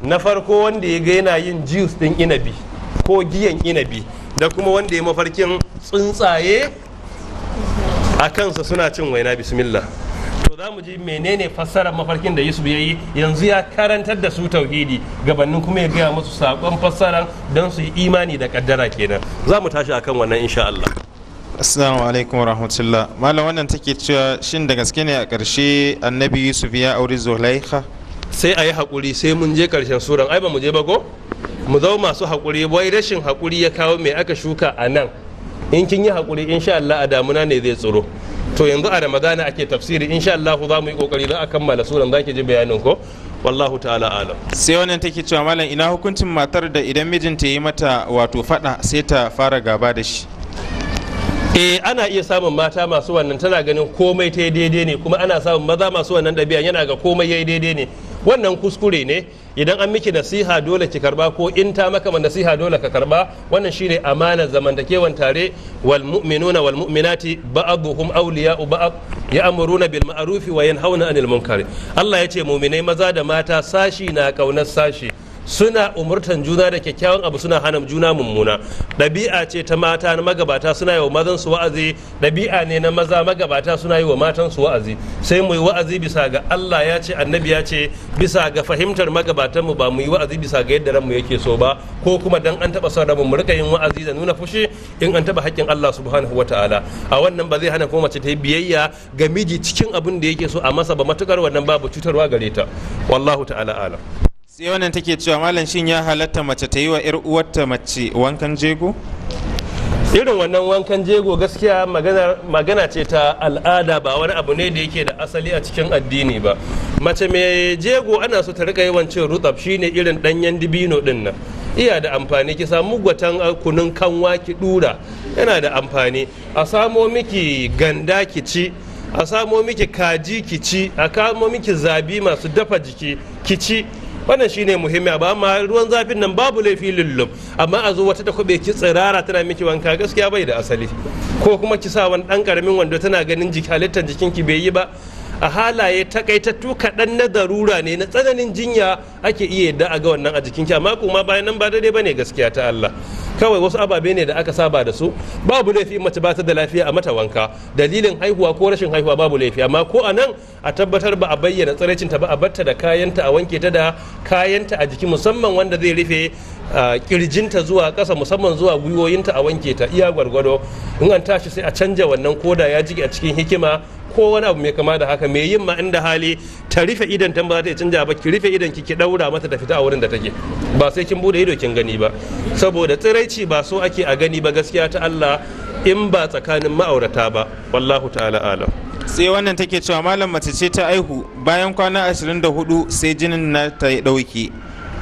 Na farko, wanda ya ga yana yin juice ɗin inabi ko giyan inabi, da kuma wanda ya mafarkin tsuntsaye a kansa suna cin waina. Bismillah. To, za mu ji menene fassarar mafarkin da Yusuf ya yi. Yanzu ya karantar da su tauhidi, gabanin kuma ya gaya musu saƙon fassaran don su yi imani da kaddara kenan. Za mu tashi akan wannan insha Allah. Assalamu alaikum wa rahmatullah. Malam, wannan take cewa, shin da gaske ne a ƙarshe Annabi Yusuf ya auri Zulaikha? Sai a yi haƙuri sai mun je ƙarshen suran. Ai ba mu je ba ko? Mu zama masu haƙuri. Wai rashin haƙuri ya kawo mai aka shuka a nan. In kin yi haƙuri, insha Allah a damuna ne zai tsiro. To, yanzu a Ramadana ake tafsiri. Insha Allah za mu yi kokari don a kammala suran, zaki ji bayanin ko. Wallahu ta'ala alam. Sai wannan take cewa, malam, ina hukuncin matar da idan mijinta ya yi mata wato fada sai ta fara gaba da shi? Eh, ana iya samun mata masu wannan, tana ganin komai ta daidai ne. Kuma ana samun maza masu wannan ɗabi'a, yana ga komai yayi daidai ne. Wannan kuskure ne. Idan an miki nasiha dole ki karba, ko in ta maka nasiha dole ka karba. Wannan shine amanar zamantakewan tare. Wal mu'minuna wal mu'minati ba'dhuhum awliya'u ba'd, ya'muruna bil ma'rufi wa yanhauna 'anil munkar. Allah ya ce mu'minai maza da mata sashi na kaunar sashi, suna umurtan juna da kyakkyawan abu, suna hana juna mummuna. Ɗabi'a ce ta mata na magabata, suna yi wa mazan su wa'azi. Ɗabi'a ne na maza magabata, suna yi wa matan su wa'azi. Sai mu yi wa'azi bisa ga Allah ya ce, Annabi ya ce, bisa ga fahimtar magabatan mu, ba mu yi wa'azi bisa ga yadda ranmu yake so ba, ko kuma dan an taɓa son ranmu mu rika yin wa'azi da nuna fushi in an taɓa haƙƙin Allah subhanahu wata'ala. A wannan ba zai hana kuma mace ta yi biyayya ga miji cikin abin da yake so a masa ba, matukar wannan babu cutarwa gare ta. Wallahu ta'ala alam. Sai wannan take cewa, malam, shin ya halatta mace ta yi wa 'yar uwarta mace wankan jego? Irin wannan wankan jego gaskiya magana ce ta al'ada, ba wani abu ne da yake da asali a cikin addini ba. Mace mai jego ana so ta rika yawan cin rutsaf, shine irin danyen dibino din nan, iya da amfani. Ki samu gwatan kunun kanwa ki dura, yana da amfani. A samo miki ganda ki ci, a samo miki kaji ki ci, a kamo miki zabi masu dafa jiki ki ci. Wannan shine muhimmi abu. Amma ruwan zafin nan babu laifi lullum, amma a zo wata ta kube ki tsirara tana miki wanka, gaskiya bai da asali. Ko kuma ki sa wani dan karamin wando tana ganin halittar jikinki, bai yi ba. A halaye takaitattu kaɗan na darura ne, na tsananin jinya, ake iya yadda a ga wannan a jikinki, amma kuma bayan nan ba daidai bane, gaskiya ta Allah. Kawai wasu ababe ne da aka saba da su. Babu laifi mace ba ta da lafiya a mata wanka dalilin haihuwa ko rashin haihuwa, babu laifi. Amma ko a nan a tabbatar ba a bayyana tsiraicinta ba, a batta da kayanta, a wanke ta da kayanta a jiki, musamman wanda zai rufe kirjinta zuwa ƙasa, musamman zuwa gwiwoyinta, a wanke ta iya gwargwado. In an tashi sai a canja wannan koda ya jike a cikin hikima ko wani abu mai kama da haka. Mai yin ma inda hali ta rufe idan ta ba za ta canja ba, ki rufe idan ki, ki daura mata ta fita a wurin da take, ba sai kin bude ido kin gani ba, saboda tsiraici ba so ake a gani ba, gaskiya ta Allah, in ba tsakanin ma'aurata ba. Wallahu ta'ala alam. Sai wannan take cewa, malam, mace ce ta aihu, bayan kwana 24 sai jinin na ta dauke.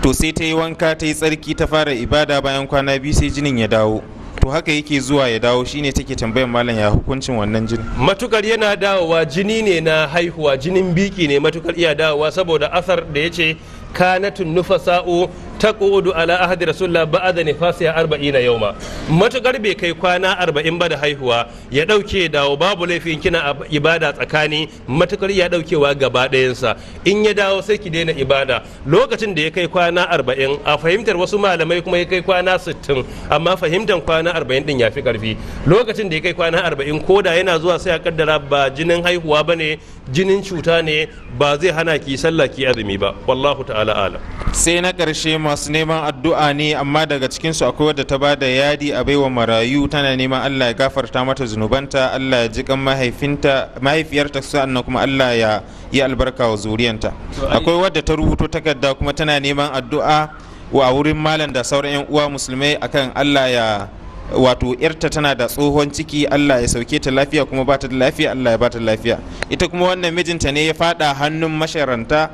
To sai ta yi wanka, ta yi tsarki, ta fara ibada. Bayan kwana 2 sai jinin ya dawo. To haka yake zuwa ya dawo. Shine take tambayar malam, ya hukuncin wannan jinin? Matukar yana dawowa, jini ne na haihuwa, jinin biki ne. Matukar iya dawowa, saboda asar da ya ce kanatun nufasa'u taqudu ala ahdi rasulullah ba'da nifasiha 40 yawma. Matukar bai kai kwana 40 ba da haihuwa ya dauke dawo, babu laifin kina ibada tsakani. Matukar ya daukewa gaba ɗayansa, in ya dawo sai ki daina ibada lokacin da ya kai kwana 40. A fahimtar wasu malamai kuma ya kai kwana 60, amma fahimtar kwana 40 din ya fi karfi. Lokacin da ya kai kwana 40, ko da yana zuwa, sai a kaddara ba jinin haihuwa bane, jinin cuta ne, ba zai hana ki sallah ki azumi ba. Wallahu ta'ala alam. Sai na ƙarshe, masu neman addu'a ne, amma daga cikinsu akwai wadda ta bada yadi a baiwa marayu, tana neman Allah ya gafarta mata zunubanta, Allah ya ji kan mahaifinta, mahaifiyarta, sa'annan kuma Allah ya yi albarka wa zuriyanta. Akwai wadda ta rubuto takarda kuma tana neman addu'a wa wurin malam da sauran 'yan uwa musulmai akan Allah ya, wato yarta tana da tsohon ciki, Allah ya sauke ta lafiya, kuma ba ta da lafiya, Allah ya ba ta lafiya. Ita kuma wannan mijinta ne ya fada hannun masharanta,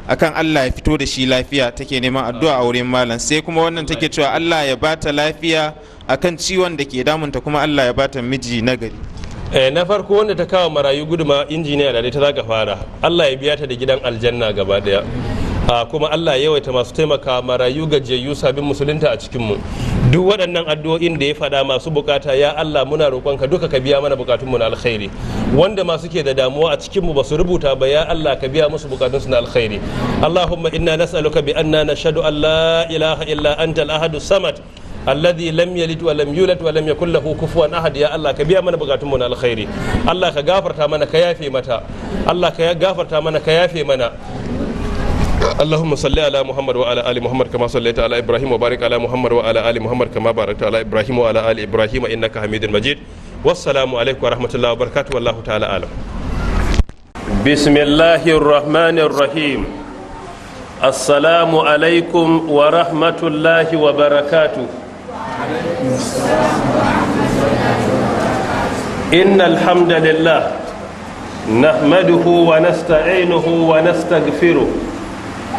akan Allah ya fito da shi lafiya take neman addu'a a wurin malam. Sai kuma wannan take cewa Allah ya ba ta lafiya akan ciwon da ke damunta, kuma Allah ya ba ta miji nagari. Na farko, wanda ta kawo marayu guduma, injiniya da ta zaka fara, Allah ya biya ta da gidan aljanna gaba daya. Kuma Allah ya yawaita masu taimaka marayu, gajiyayyu, sabbin musulunta a cikinmu. Duk waɗannan addu'o'in da ya faɗa masu bukata, ya Allah, muna roƙonka duka ka biya mana bukatunmu na alkhairi. Wanda masu ke da damuwa a cikinmu ba su rubuta ba, ya Allah, ka biya musu bukatunsu na alkhairi. Allahumma inna nas'aluka bi anna nashhadu an la ilaha illa anta al-ahadu samad alladhi lam yalid wa lam yulad wa lam yakul lahu kufuwan ahad. Ya Allah, ka biya mana bukatunmu na alkhairi. Allah, ka gafarta mana, ka yafe mata. Allah, ka gafarta mana, ka yafe mana. اللهم صل على محمد وعلى ال محمد كما صليت على ابراهيم، وبارك على محمد وعلى ال محمد كما باركت على ابراهيم وعلى ال ابراهيم انك حميد مجيد. والسلام عليكم ورحمه الله وبركاته، والله تعالى اعلم. بسم الله الرحمن الرحيم. السلام عليكم ورحمه الله وبركاته. إن الحمد لله نحمده ونستعينه ونستغفره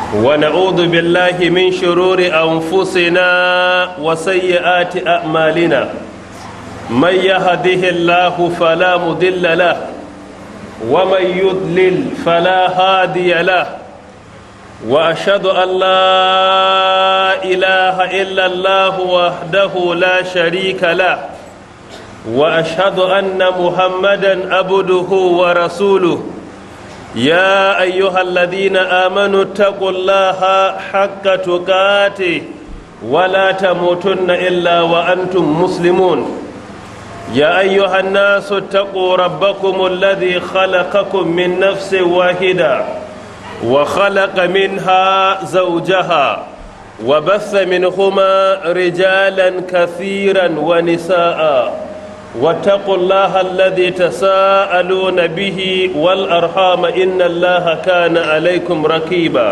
ونعوذ بالله من شرور أنفسنا وسيئات أعمالنا. من يهده الله فلا مضل له، ومن يضلل فلا هادي له. وأشهد أن لا إله إلا الله وحده لا شريك له، وأشهد أن محمدا عبده ورسوله. يا أيها الذين آمنوا اتقوا الله حق تقاته ولا تموتن إلا وأنتم مسلمون. يا أيها الناس اتقوا ربكم الذي خلقكم من نفس واحدة، وخلق منها زوجها، وبث منهما رجالا كثيرا ونساء. واتقوا الله الذي تساءلون به والأرحام، إن الله كان عليكم رقيبا.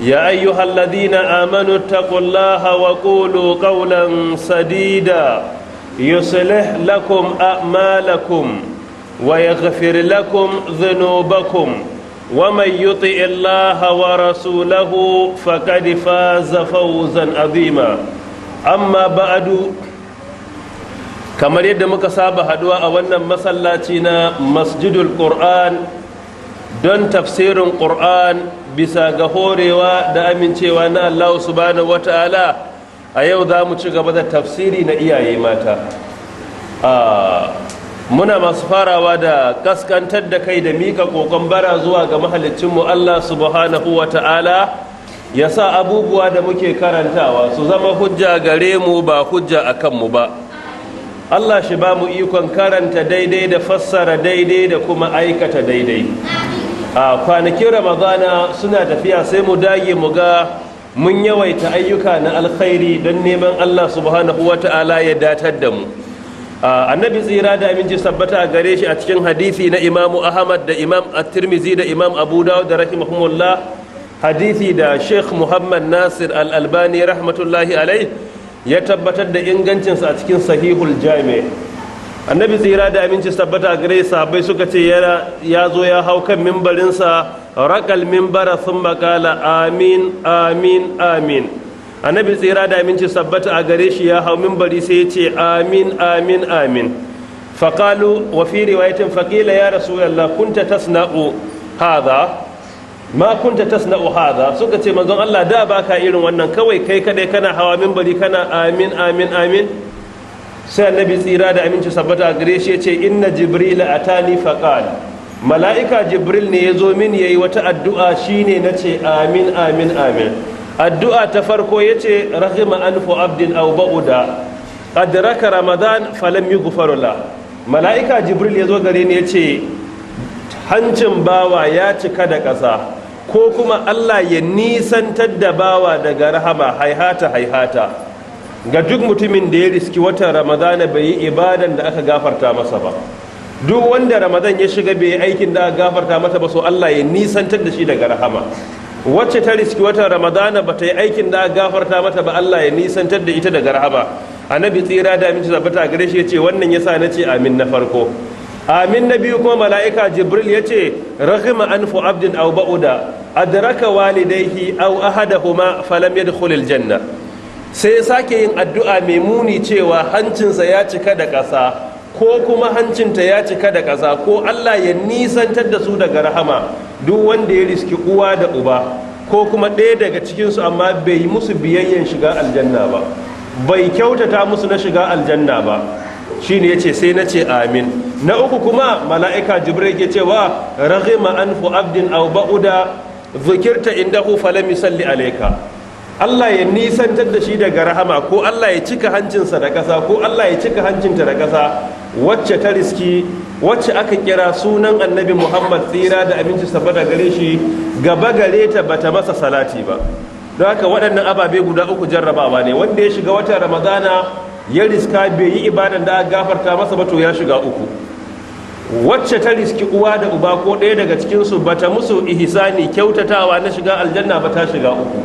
يا أيها الذين آمنوا اتقوا الله وقولوا قولا سديدا، يصلح لكم أعمالكم ويغفر لكم ذنوبكم، ومن يطع الله ورسوله فقد فاز فوزا عظيما. أما بعد، kamar yadda muka saba haduwa a wannan masallaci na Masjidul Qur'an don tafsirin Qur'an Bisa ga horewa da amincewa na Allah subhanahu wata'ala, a yau za mu ci gaba da tafsiri na iyaye mata. Muna masu farawa da kaskantar da kai da mika kokon bara zuwa ga mahalicinmu Allah subhanahu wata'ala, ya sa abubuwa da muke karantawa su zama hujja gare mu, ba hujja a kanmu ba. Allah shi ba mu ikon karanta daidai da fassara daidai da kuma aikata daidai. A kwanakin Ramadana suna tafiya, sai mu dage mu ga mun yawaita ayyuka na alkhairi don neman Allah subhanahu wa ta'ala ya datar da mu. Annabi tsira da aminci sabbata a gare shi, a cikin hadisi na Imamu Ahmad da Imam At-Tirmidhi da Imam Abu Dawud da rahimahumullah, hadisi da Sheikh Muhammad Nasir Al-Albani rahmatullahi alai ya tabbatar da ingancinsa a cikin Sahihul Jami, annabi tsira da aminci tabbata gare sahabbai suka ce ya zo ya hau kan mimbarinsa, رقى المنبر ثم قال آمين آمين آمين. Annabi tsira da aminci sabbata a gare shi ya hau mimbari, sai ya ce amin amin amin. فقالوا وفي رواية فقيل يا رسول الله كنت تصنع هذا ما كنت تصنع هذا. Suka ce, manzon Allah, da baka irin wannan, kawai kai kadai kana hawa mimbari kana amin amin amin. Sai annabi tsira da aminci sabbata a gare shi ya ce, إن جبريل أتاني فقال, mala'ika Jibril ne ya zo min yayi wata addu'a, shine na ce amin amin amin. Addu'a ta farko ya ce, رغم أنف عبد أو بعد أدرك رمضان فلم يغفر له. Mala'ika Jibril ya zo gare ni ya ce, hancin bawa ya cika da ƙasa, ko kuma Allah ya nisantar da bawa daga rahama, haihata haihata ga duk mutumin da ya riski watan Ramadana bai yi ibadan da aka gafarta masa ba. Duk wanda Ramadan ya shiga bai yi aikin da aka gafarta mata ba, so Allah ya nisantar da shi daga rahama. Wacce ta riski watan Ramadana ba ta yi aikin da aka gafarta mata ba, Allah ya nisantar da ita daga rahama. Annabi tsira da aminci tabbata gare shi ya ce, wannan yasa na ce amin na farko. Amin na biyu kuma, mala'ika Jibril ya ce, رغم أنف عبد أو بعد أدرك والديه أو أحدهما فلم يدخل الجنة. Sai sake yin addu'a mai muni cewa hancinsa ya cika da ƙasa, ko kuma hancinta ya cika da ƙasa, ko Allah ya nisantar da su daga rahama, duk wanda ya riski uwa da uba ko kuma ɗaya daga cikinsu amma bai yi musu biyayyen shiga aljanna ba, bai kyautata musu na shiga aljanna ba. Shine yace sai na ce amin. Na uku kuma, mala'ika Jibril ke cewa, رغم أنف عبد أو بعد ذكرت عنده فلم يصل عليك. Allah ya nisantar da shi daga rahama, ko Allah ya cika hancinsa da ƙasa, ko Allah ya cika hancinta da ƙasa, wacce ta riski wacce aka kira sunan Annabi Muhammad tsira da aminci sabbata gare shi gaba gare ta, bata masa salati ba. Don haka waɗannan ababe guda uku jarrabawa ne. Wanda ya shiga watan Ramadana ya riska bai yi ibadan da aka gafarta masa ba, to ya shiga uku. Wacce ta riski uwa da uba ko ɗaya daga cikinsu bata musu ihsani, kyautatawa na shiga aljanna ba, ta shiga uku.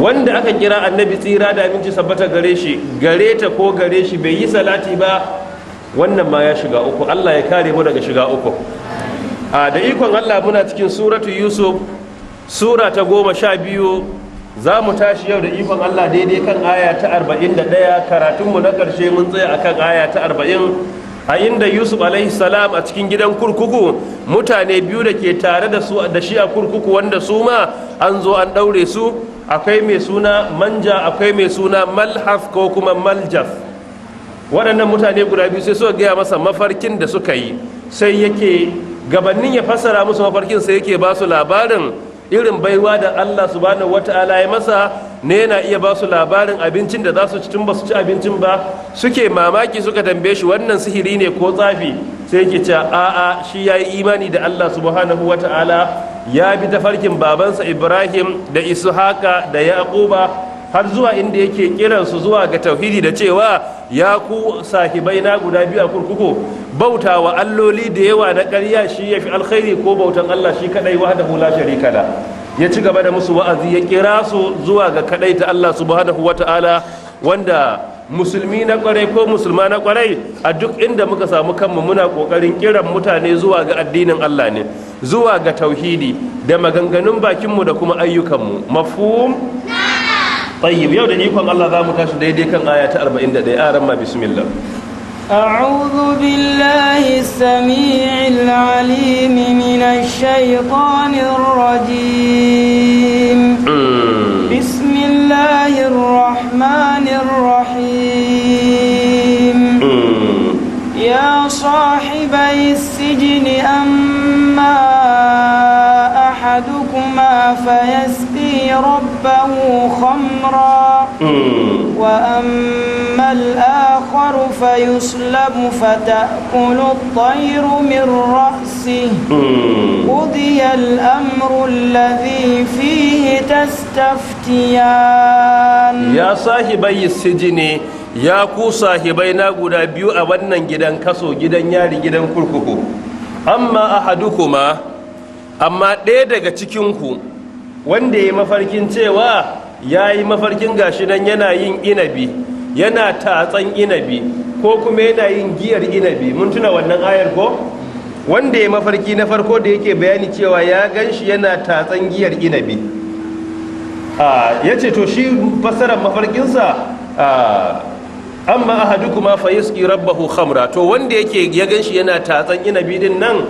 Wanda aka kira Annabi tsira da aminci sabbata gare shi gare ta ko gare shi bai yi salati ba, wannan ma ya shiga uku. Allah ya kare mu daga shiga uku. A da ikon Allah muna cikin Suratu Yusuf, sura ta 12. Za mu tashi yau da ikon Allah daidai kan aya ta 41. Karatunmu na ƙarshe mun tsaya akan aya ta 40, a inda Yusuf alaihi salam a cikin gidan kurkuku, mutane biyu da ke tare da su da shi a kurkuku, wanda su ma an zo an ɗaure su, akwai mai suna Manja, akwai mai suna Malhaf ko kuma Maljaf. Waɗannan mutane guda biyu sai suka gaya masa mafarkin da suka yi. Sai yake gabanin ya fassara musu mafarkin, sai yake ba su labarin irin baiwa da Allah subhanahu wata'ala ya masa ne, yana iya ba su labarin abincin da za su ci tun ba su ci abincin ba. Suke mamaki, suka tambaye shi, wannan sihiri ne ko tsafi? Sai yake cewa a'a, shi ya yi imani da Allah subhanahu wata'ala, ya bi tafarkin babansa Ibrahim da Ishaqa da Yaquba, har zuwa inda yake kiransu zuwa ga tauhidi da cewa, ya ku sahibai na guda biyu a kurkuku, bauta wa alloli da yawa na ƙarya shi ya fi alkhairi ko bautan Allah shi kadai وحده لا شريك له? Ya ci gaba da musu wa'azi, ya kira su zuwa ga kadai ta Allah subhanahu wata'ala, wanda musulmi na kwarai ko musulma na kwarai, a duk inda muka samu kanmu muna kokarin kiran mutane zuwa ga addinin Allah ne, zuwa ga tauhidi, da maganganun bakinmu da kuma ayyukanmu. مفهوم؟ طيب, yau da ikon Allah za mu tashi daidai kan aya ta 41. Aran ma, bismillah. أعوذ بالله السميع العليم من الشيطان الرجيم. بسم الله الرحمن الرحيم. يا صاحبي السجن أما أحدكما فيسقي ربه خمرا وأما الآخر فيصلب فتأكل الطير من رأسه قضي الأمر الذي فيه تستفتيان. يا صاحبي السجن ya ku sahibai na guda biyu a wannan gidan kaso, gidan yari, gidan kurkuku, amma ahadukuma, amma ɗaya daga cikinku wanda ya yi mafarkin cewa ya yi mafarkin gashi nan yana yin inabi, yana tatsan inabi, ko kuma yana yin giyar inabi. Mun tuna wannan ayar ko? Wanda ya mafarki na farko da yake bayani cewa ya gan shi yana tatsan giyar inabi, ya ce to shi fassarar mafarkinsa, amma ahadukuma fa yasqi rabbahu khamra, to wanda yake ya ganshi yana tatsan inabi din nan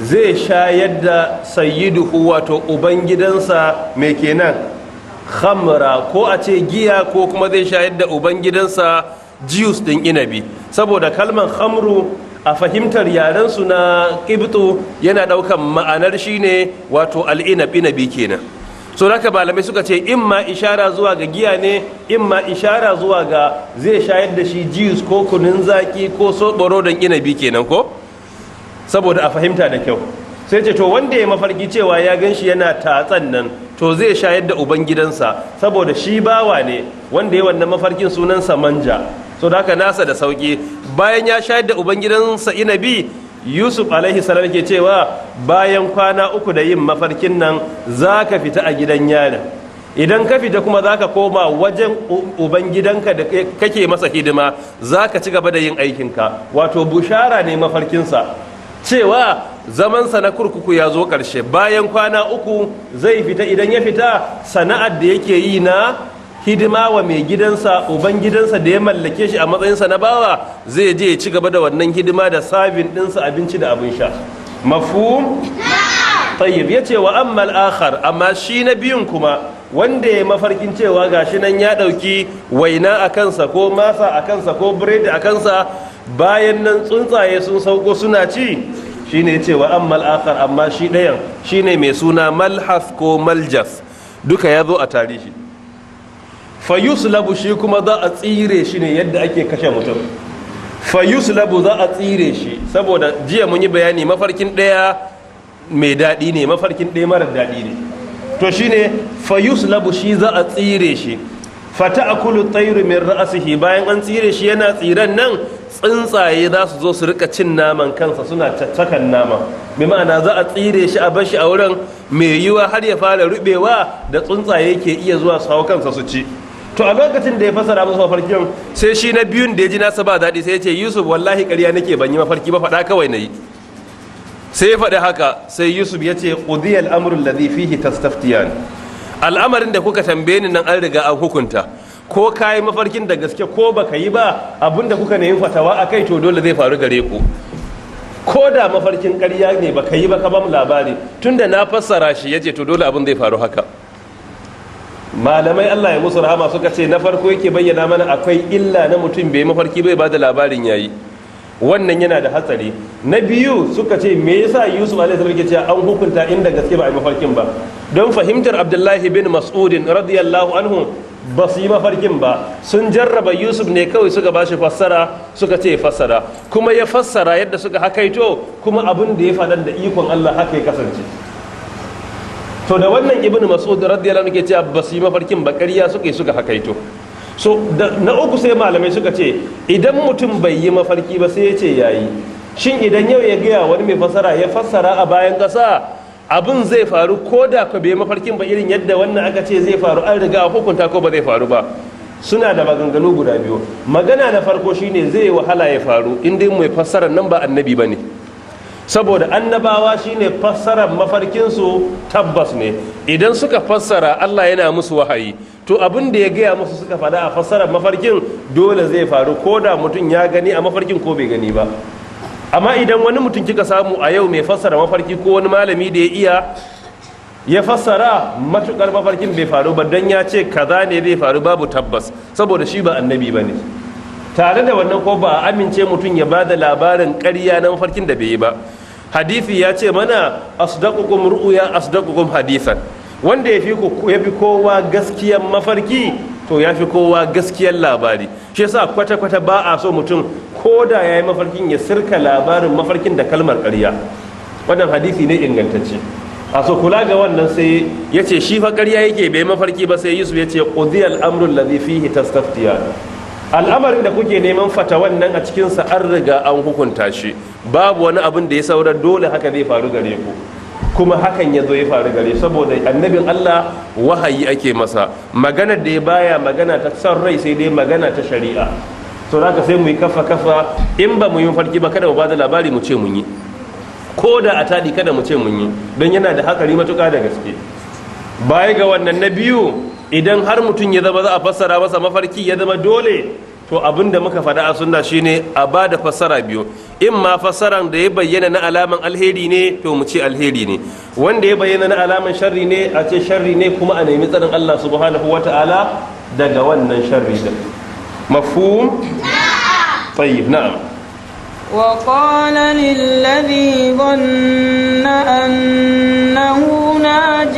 zai shayar da sayyiduhu, wato ubangidansa, mai kenan, khamra, ko a ce giya, ko kuma zai shayar da ubangidansa juice din inabi. Saboda kalman khamru a fahimtar yaren su na kibtu yana daukan ma'anar shine wato al'inab, inabi kenan. So haka malamai suka ce imma ishara zuwa ga giya ne, imma ishara zuwa ga zai shayar da shi juice ko kunun zaki ko soɓoro don inabi kenan ko, saboda a fahimta da kyau. Sai ce to wanda ya mafarki cewa ya gan shi yana tatsan nan, to zai shayar da ubangidansa, saboda shi bawa ne. Wanda ya wannan mafarkin sunansa Manja. So da haka nasa da sauki. Bayan ya shayar da ubangidansa inabi, Yusuf alaihi salam ke cewa bayan kwana 3 da yin mafarkin nan za ka fita a gidan yarin. Idan ka fita kuma za ka koma wajen ubangidanka da kake masa hidima, za ka ci gaba da yin aikinka. Wato bushara ne mafarkinsa cewa zamansa na kurkuku ya zo ƙarshe. Bayan kwana 3 zai fita. Idan ya fita, sana'ar da yake yi na hidima wa mai gidansa, uban gidansa da ya mallake shi a matsayinsa na bawa, zai je ya ci gaba da wannan hidima da serving ɗinsa abinci da abin sha. Mafhum? Tayyib. Ya ce wa ammal akhar, amma shi na biyun kuma wanda ya mafarkin cewa gashi nan ya ɗauki waina a kansa ko masa a kansa ko biredi a kansa, bayan nan tsuntsaye sun sauko suna ci, shine ya ce wa ammal akhar, amma shi ɗayan shine mai suna Malhaf ko Maljaf, duka ya zo a tarihi. Fayuslabu, shi kuma za a tsire shi ne yadda ake kashe mutum. Fayuslabu, za a tsire shi, saboda jiya mun yi bayani mafarkin ɗaya mai daɗi ne, mafarkin ɗaya marar daɗi ne. To shine fayuslabu, shi za a tsire shi. Fata'kulu tayru min ra'sihi, bayan an tsire shi yana tsiren nan, tsuntsaye za su zo su rika cin naman kansa, suna caccakan nama. Bi ma'ana za a tsire shi a bar shi a wurin, mai yiwa har ya fara rubewa da tsuntsaye ke iya zuwa su hau kansa su ci. To a lokacin da ya fasara musu mafarkin, sai shi na biyun da ya ji nasa ba daɗi, sai ya ce, "Yusuf, wallahi ƙarya nake, ban yi mafarki ba, faɗa kawai na yi." Sai ya faɗi haka, sai Yusuf ya ce, "Qudiya al-amru alladhi fihi tastaftiyan." Al'amarin da kuka tambaye ni nan an riga an hukunta. Ko ka yi mafarkin da gaske ko baka yi ba, abinda kuka nemi fatawa a kai to dole zai faru gare ku. Ko da mafarkin ƙarya ne baka yi ba ka bamu labari, tunda na fassara shi, yace to dole abin zai faru haka. Malamai, Allah ya musu rahama, suka ce na farko yake bayyana mana akwai illa na mutum bai mafarki bai bada labarin yayi, wannan yana da hatsari. Na biyu suka ce me yasa Yusuf alaihi salam yake cewa an hukunta inda gaske ba a yi mafarkin ba? Don fahimtar Abdullahi bin Mas'udin radiyallahu anhu, ba su yi mafarkin ba, sun jarraba Yusuf ne kawai, suka ba shi fassara, suka ce fassara, kuma ya fassara yadda suka hakaito, kuma abin da ya faɗan da ikon Allah haka ya kasance. To da wannan Ibnu Mas'ud radiyallahu anhu ke cewa ba su yi mafarkin ba, ƙarya suka yi suka hakaito. So na uku sai malamai suka ce idan mutum bai yi mafarki ba sai ya ce yayi, shin idan yau ya gaya wani mai fassara ya fassara a bayan ƙasa, abin zai faru ko da ka bai mafarkin ba irin yadda wannan aka ce zai faru, an riga a hukunta, ko ba zai faru ba? Suna da maganganu guda biyu. Magana na farko shine zai wahala ya faru in dai mai fassarar nan ba annabi ba ne. Saboda annabawa shine fassarar mafarkinsu tabbas ne. Idan suka fassara, Allah yana musu wahayi. To abin da ya gaya musu suka faɗa a fassarar mafarkin dole zai faru, ko da mutum ya gani a mafarkin ko bai gani ba. Amma idan wani mutum kika samu a yau mai fassara mafarki, ko wani malami da ya iya ya fassara, matukar mafarkin bai faru ba, don ya ce kaza ne zai faru, babu tabbas, saboda shi ba annabi ba ne. Tare da wannan, ko ba a amince mutum ya ba da labarin ƙarya na mafarkin da bai yi ba. Hadisi ya ce mana: "Asdaqukum ru'ya asdaqukum hadisan." Wanda ya fi kowa gaskiyan mafarki, to ya fi kowa gaskiyan labari. Shi yasa kwata kwata ba a so mutum, ko da ya yi mafarkin, ya sirka labarin mafarkin da kalmar ƙarya. Wannan hadisi ne ingantacce. A so kula ga wannan, sai ya ce shi fa ƙarya yake, bai mafarki ba. Sai Yusuf ya ce: "Qudiya al-amru alladhi fihi tastaftiyan." Al'amarin da kuke neman fatawan nan a cikinsa, an riga an hukunta shi, babu wani abin da ya saura, dole haka zai faru gare ku. Kuma hakan ya zo ya faru gare, saboda annabin Allah wahayi ake masa, maganar da ya baya magana ta son rai, sai dai magana ta shari'a. So haka sai mu yi kafa kafa. In ba mu yi mafarki ba, kada mu ba da labari mu ce mun yi. Ko da a taɗi, kada mu ce mun yi, don yana da hatsari matuƙa da gaske. Baya ga wannan, na biyu, idan har mutum ya zama za a fassara masa mafarki, ya zama dole, to abin da muka faɗa a sunna shine a ba da fassara biyu. In ma fassaran da ya bayyana na alaman alheri ne, to mu ce alheri ne. Wanda ya bayyana na alaman sharri ne, a ce sharri ne, kuma a nemi tsarin Allah subhanahu wata'ala daga wannan sharri din. Mafhum? Tayyib, na'am. وقال للذي ظن أنه ناج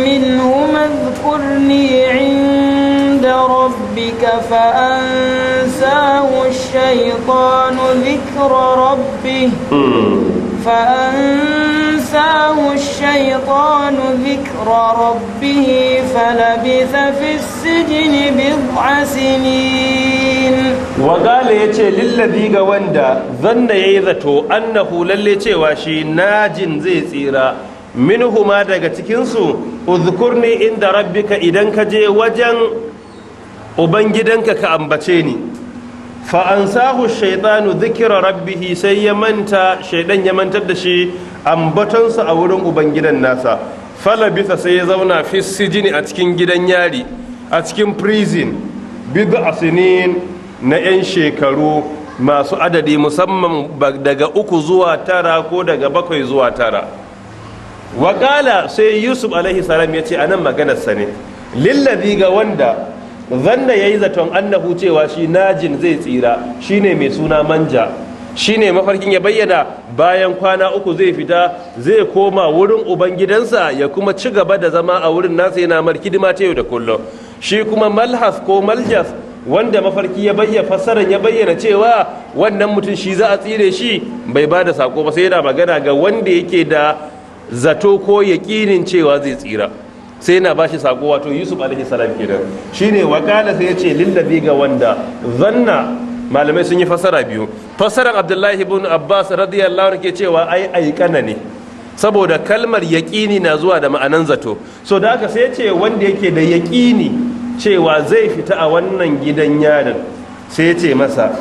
منهما اذكرني عند ربك، فأنساه الشيطان ذكر ربه فلبث في السجن بضع سنين. وقال, yace, للذي, ga wanda, ظن, yayi zato, أنه, lalle cewa shi, ناج, zai tsira, منهما, daga cikinsu, اذكرني عند ربك, idan ka je wajen ubangidanka ka ambace ni. فأنساه الشيطان ذكر ربه, sai ya manta, shaidan ya mantar da shi ambatonsa a wurin ubangidan nasa. فلبث, sai ya zauna, في السجن, a cikin gidan yari, a cikin prison, بضع سنين, na 'yan shekaru masu adadi, musamman daga 3 zuwa 9 ko daga 7 zuwa 9. Wakala, sai Yusuf alaihi salam ya ce, a nan maganarsa ne, للذي, ga wanda, ظن, ya yi zaton, أنه, cewa shi, ناج, zai tsira, shine mai suna Manja, shine mafarkin ya bayyana bayan kwana 3 zai fita, zai koma wurin ubangidansa, ya kuma ci gaba da zama a wurin nasa yana mar hidima ta yau da kullum. Shi kuma Malhas ko Maljas, wanda mafarki ya bayyana, fassaran ya bayyana cewa wannan mutum shi za a tsire shi, bai ba da sako ba, sai yana magana ga wanda yake da zato ko yaƙinin cewa zai tsira, sai yana ba shi sako, wato Yusuf alaihi salam kenan. Shine وقال, sai ya ce, للذي, ga wanda, ظن. Malamai sun yi fasara biyu. Fasaran Abdullahi ibn Abbas radiyallahu anhu ke cewa ai aikana ne, saboda kalmar yaƙini na zuwa da ma'anan zato. So da haka sai ce wanda yake da yaƙini cewa zai fita a wannan gidan yarin, sai ya ce masa.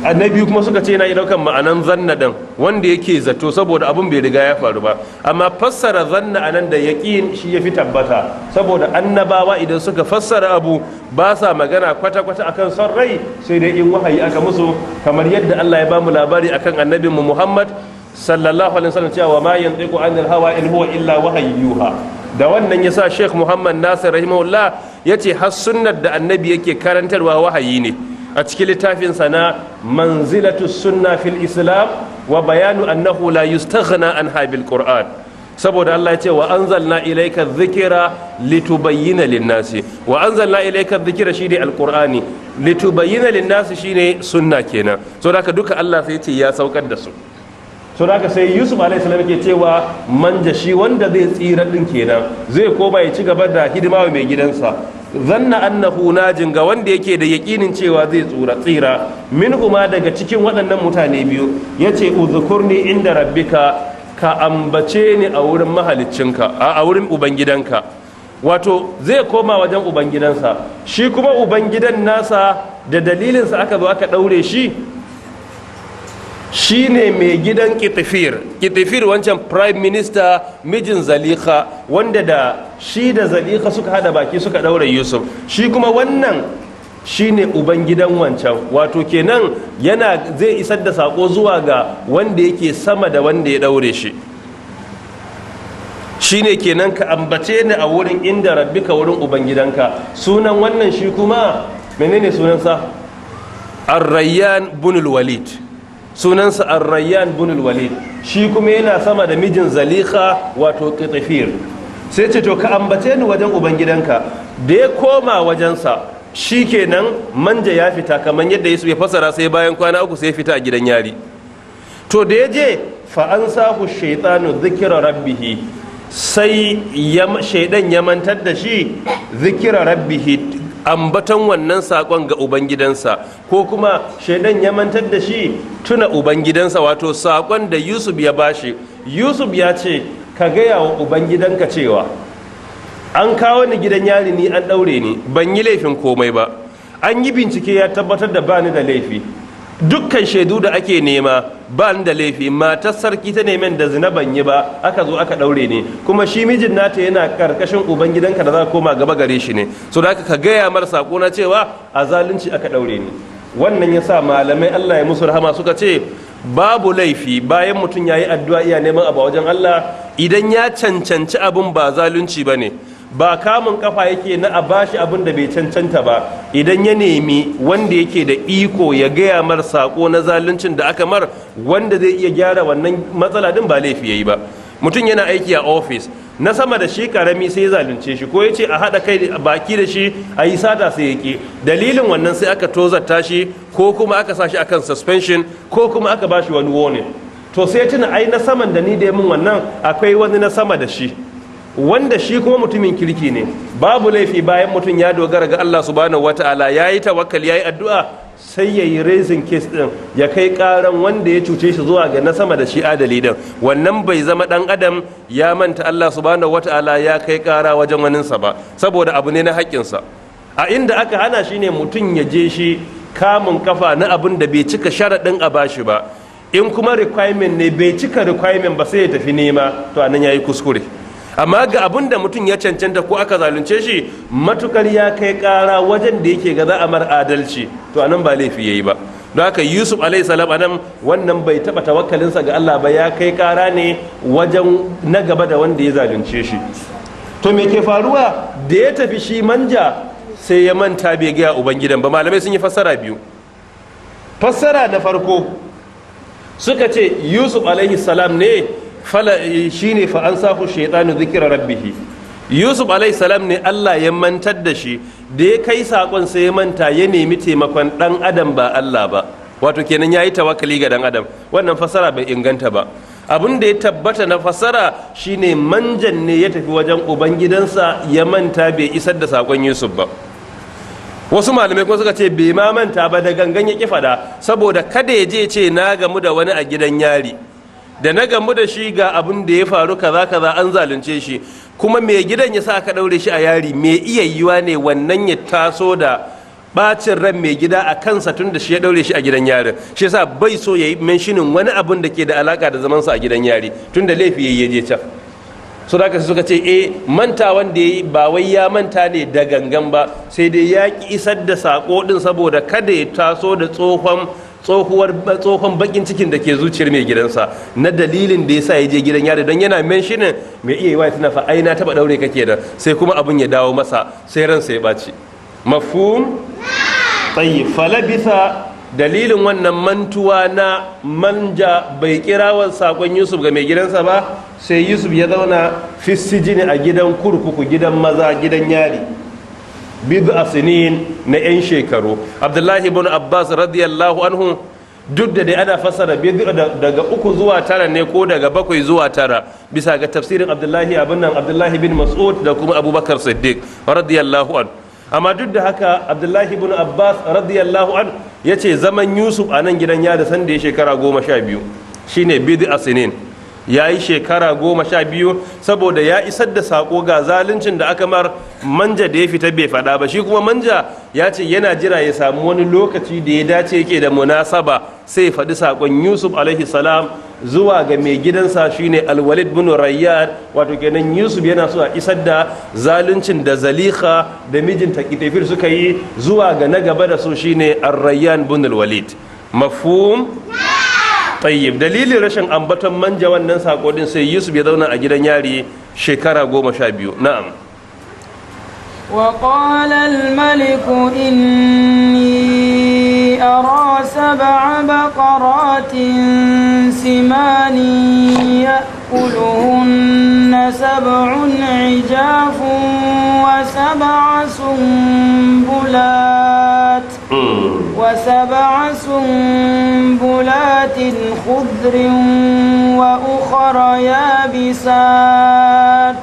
Annabi kuma suka ce yana daukan ma'anan ظن din, wanda yake zato, saboda abun bai riga ya faru ba. Amma fassara ظن anan da yaqin shi yafi tabbata, saboda annabawa idan suka fassara abu, ba sa magana kwata-kwata akan son rai, sai dai in wahayi aka musu, kamar yadda Allah ya bamu labari akan annabinmu Muhammad sallallahu alaihi wasallam cewa: "ما ينطق عن الهوى إن هو إلا وحي يوحى." Da wannan yasa Sheikh Muhammad Nasir rahimahullah yace har sunnar da annabi yake karantarwa wahayi ne, a cikin littafinsa na منزلة السنة في الإسلام وبيان أنه لا يستغنى عنها بالقرآن. Saboda Allah ya ce: "وأنزلنا إليك الذكر لتبين للناس." وأنزلنا إليك الذكر shine alqur'ani, لتبين للناس shine sunna kenan. So haka duka Allah sai ya ce ya saukar da su. So haka sai Yusuf alaihi salam yake cewa Manja, shi wanda zai tsira din kenan, zai koma ya ci gaba da hidima wa mai gidansa. ظن أنه ناج, ga wanda yake da yakinin cewa zai tsira, منهما, daga cikin waɗannan mutane biyu, yace: اذكرني عند ربك, ka ambace ni a wurin mahaliccinka, a wurin ubangidanka. Wato zai koma wajen ubangidansa, shi kuma ubangidan nasa da dalilinsa aka zo aka ɗaure shi. Shine mai gidan Kitifir. Kitifir wancan prime minister, mijin Zalika, wanda da shi da Zalika suka hada baki suka daure Yusuf. Shi kuma wannan shine uban gidan wancan. Wato kenan yana zai isar da sako zuwa ga wanda yake sama da wanda ya daure shi. Shine kenan ka ambace ni a wurin inda rabbika, wurin ubangidanka. Sunan wannan shi kuma menene sunansa? Arrayyan bunul Walid. Sunansa Arrayyan bunul Walid. Shi kuma yana sama da mijin Zalika, wato Kitifir. Sai ce, "To, ka ambace ni wajen ubangidanka." Da ya koma wajensa, shi kenan manja ya fita kamar yadda Yusuf ya fasara. Sai bayan kwana 3 sai ya fita a gidan yari. To, da ya je, fa ansahu shaitanu dhikra rabbihi, sai shaidan ya mantar da shi dhikra rabbihi, ambaton wannan sakon ga ubangidansa, ko kuma shaidan ya mantar da shi tuna ubangidansa, wato sakon da Yusuf ya bashi. Yusuf ya ce, "Ka gaya wa ubangidanka cewa an kawo ni gidan yari, ni an ɗaure ni, ban yi laifin komai ba. An yi bincike ya tabbatar da bani da laifi. Dukkan shaidu da ake nema, ba ni da laifi. Matar sarki ta neman da zina, ban yi ba, aka zo aka ɗaure ni. Kuma shi mijin nata yana karkashin ubangidanka da za ka koma gaba gare shi ne. So da ka gaya mar sako na cewa a zalunci aka ɗaure ni." Wannan ya sa malamai, Allah ya musu rahama, suka ce babu laifi bayan mutum ya yi addu'a iya neman abu a wajen Allah, idan ya cancanci abun, ba zalunci ba ne ba, kamun kafa yake na a bashi abin da bai cancanta ba, idan ya nemi wanda yake da iko ya gaya mar sako na zaluncin da aka mar, wanda zai iya gyara wannan matsala din, ba laifi yayi ba. Mutum yana aiki a ofis, na sama da shi karami sai ya zalunce shi, ko ya ce a haɗa kai baki da shi a yi sata, sai ya ki. Dalilin wannan sai aka tozarta shi, ko kuma aka sa shi akan suspension, ko kuma aka ba shi wani warning. To, sai tuna, ai na saman da ni da min wannan, akwai wani na sama da shi wanda shi kuma mutumin kirki ne. Babu laifi bayan mutum ya dogara ga Allah subhanahu wataala, ya yi tawakkali, ya yi addu'a, sai ya yi raising case din, ya kai karan wanda ya cuce shi zuwa ga na sama da shi adali din. Wannan bai zama dan adam ya manta Allah subhanahu wataala ya kai kara wajen waninsa ba, saboda abu ne na haƙƙinsa. A inda aka hana shi ne mutum ya je shi kamun kafa na abin da bai cika sharaɗin a bashi ba. In kuma requirement ne, bai cika requirement ba, sai ya tafi nema, to anan yayi kuskure. Amma ga abin da mutum ya cancanta ko aka zalunce shi, matukar ya kai kara wajen da yake ga za a mar adalci, to anan ba laifi yayi ba. Don haka Yusuf alaihi salam anan wannan bai taba tawakkalinsa ga Allah ba, ya kai kara ne wajen na gaba da wanda ya zalunce shi. To, me ke faruwa? Da ya tafi shi manja, sai ya manta bai gaya ubangidan ba. Malamai sun yi fassara biyu. Fassara na farko suka ce Yusuf alaihi salam ne fala shine fa ansahu shaytanu dhikra rabbih. Yusuf alaihi salam ne Allah ya mantar da shi. Da ya kai sakon sai ya manta, ya nemi taimakon dan adam ba Allah ba, wato kenan yayi tawakkali ga dan adam. Wannan fassara bai inganta ba. Abin da ya tabbata na fassara shine manjan ne ya tafi wajen ubangidansa, ya manta bai isar da sakon Yusuf ba. Wasu malamai kuma suka ce bai ma manta ba, da gangan ya ki fada, saboda kada ya je ce, "Na gamu da wani a gidan yari, da na gamu da shi ga abin da ya faru, kaza kaza, an zalunce shi, kuma mai gidan ya sa aka daure shi a yari." Mai iya yiwa ne wannan ya taso da bacin ran mai gida a kansa, tun da shi ya daure shi a gidan yarin. Shi yasa bai so ya yi mentioning wani abun da ke da alaka da zamansa a gidan yari, tun da laifi ya je can. So da suka ce eh, manta wanda ya yi ba wai ya manta ne da gangan ba, sai dai ya ki isar da sako din saboda kada ya taso da tsohon tsohuwar tsohon bakin cikin da ke zuciyar mai gidansa na dalilin da ya sa ya je gidan yari. Don yana mentioning, mai iya yiwa tuna, "Fa ai na taba daure kake da," sai kuma abin ya dawo masa, sai ransa ya ɓaci. Mafhum? Tayyib. Falabitha, dalilin wannan mantuwa na manja, bai kirawa sakon Yusuf ga mai gidansa ba, sai Yusuf ya zauna fissijini, a gidan kurkuku, gidan maza, gidan yari, bid'a sinin, na 'yan shekaru. Abdullahi ibn Abbas radiyallahu anhu, duk da dai ana fassara bid'a daga 3 zuwa 9 ne, ko daga 7 zuwa 9, bisa ga tafsirin Abdullahi abin nan Abdullahi bin Mas'ud da kuma Abubakar Siddiq radiyallahu anhu, amma duk da haka Abdullahi ibn Abbas radiyallahu an ya ce zaman Yusuf a nan gidan yari sanda ya shekara 12 shine bid'a sinin. Ya yi shekara 12 saboda ya isar da sako ga zaluncin da aka mar. Manja da ya fita bai faɗa ba. Shi kuma manja ya ce yana jira ya samu wani lokaci da ya dace, yake da munasaba, sai faɗi sakon Yusuf alaihi salam zuwa ga mai gidansa, shine Alwalid bin Rayyan. Wato kenan Yusuf yana so a isar da zaluncin da Zaliha da mijinta Kitafir suka yi zuwa ga na gaba da su, shine Ar-Rayyan bin Alwalid. Mafhum? Tayyib. Dalilin rashin ambaton manja wannan sako din, sai Yusuf ya zauna a gidan yari shekara 12. Na'am. وقال الملك إني أرى سبع بقرات سمان يأكلهن سبع عجاف وسبع سنبلات خضر وأخر يابسات.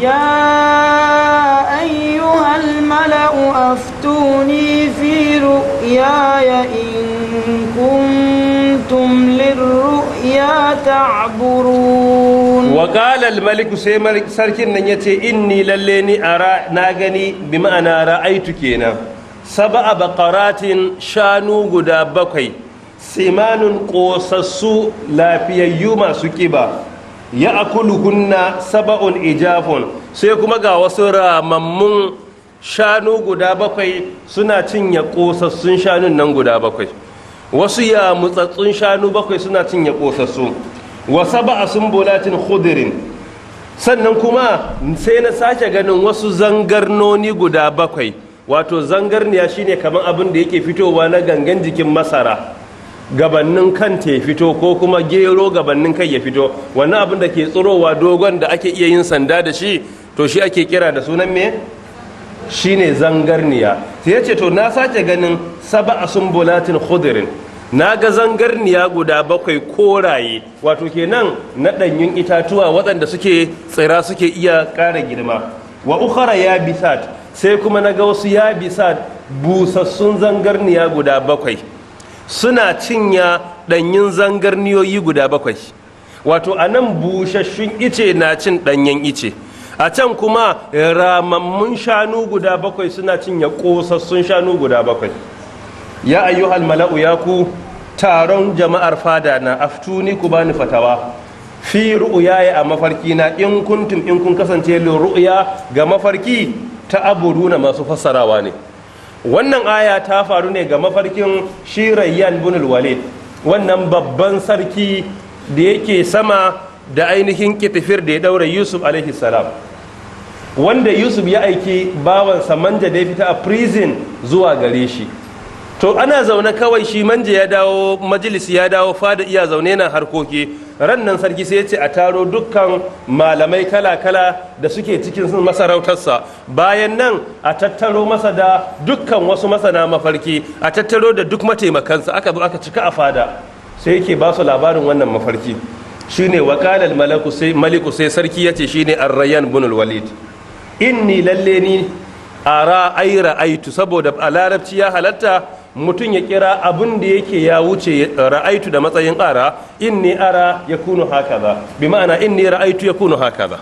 يا أيها الملأ أفتوني في رؤياي إن كنتم للرؤيا تعبرون. وقال الملك, sai sarkin nan yace, inni, lalle ni, ara, na gani, bi ma'ana ra'aitu kenan, sab'a baqaratin, shanu guda bakwai, simanun, kosassu, lafiyayyu, masu kiba, ya akuluhunna saba'un ijafun, sai kuma ga wasu ramammun shanu guda bakwai suna cinye kosassun shanun nan guda bakwai. Wasu ya mutsatsun shanu bakwai suna cinye kosassu. Wa sab'a sumbulatin khudirin, sannan kuma sai na sake ganin wasu zangarnoni guda bakwai. Wato zangarniya shine kamar abin da yake fitowa na gangan jikin masara gabannin kan ta fito, ko kuma gero gabannin kai ya fito. Wannan abin da ke tsirowa dogon da ake iya yin sanda da shi, to shi ake kira da sunan me? Shine zangarniya. Sai ya ce to na sake ganin sab'a sumbulatin khudirin, na ga zangarniya guda bakwai koraye, wato kenan na ɗanyun itatuwa waɗanda suke tsira, suke iya ƙara girma. Wa ukhara ya bisat, sai kuma na ga wasu ya bisat, busassun zangarniya guda bakwai suna cinya ɗanyun zangarniyoyi guda bakwai. Wato a nan busasshun ice na cin ɗanyen ice, a can kuma ramammun shanu guda bakwai suna cinye ƙosassun shanu guda bakwai. Ya ayyuhal mala'u, ya ku taron jama'ar fada na, aftuni, ku bani fatawa, fi ru'yaya, a mafarki na, in kuntum, in kun kasance, li ru'ya, ga mafarki, ta aburuna, masu fassarawa ne. Wannan aya ta faru ne ga mafarkin shi Rayyan bin Walid, wannan babban sarki da yake sama da ainihin Kitifir da ya daura Yusuf alaihi salam, wanda Yusuf ya aiki bawansa manja da ya fita a prison zuwa gare shi. To ana zaune kawai, shi manja ya dawo majalisi, ya dawo fada, iya zaune na harkoki. Ran nan sarki sai ya ce a taro dukkan malamai kala-kala da suke cikin masarautarsa. Bayan nan a tattaro masa da dukkan wasu masana mafarki, a tattaro da duk mataimakansa. Aka zo aka cika a fada, sai yake ba su labarin wannan mafarki. Shine waqalal malaku, sai maliku, sai sarki yace, shine Ar-Rayyan bin Walid, inni, lalle ni, ara, ai ra'aitu, saboda a larabci ya halatta mutum ya kira abin da yake ya wuce ra'aitu da matsayin ara. Inni ara yakunu hakaza, bi ma'ana inni ra'aitu yakunu hakaza.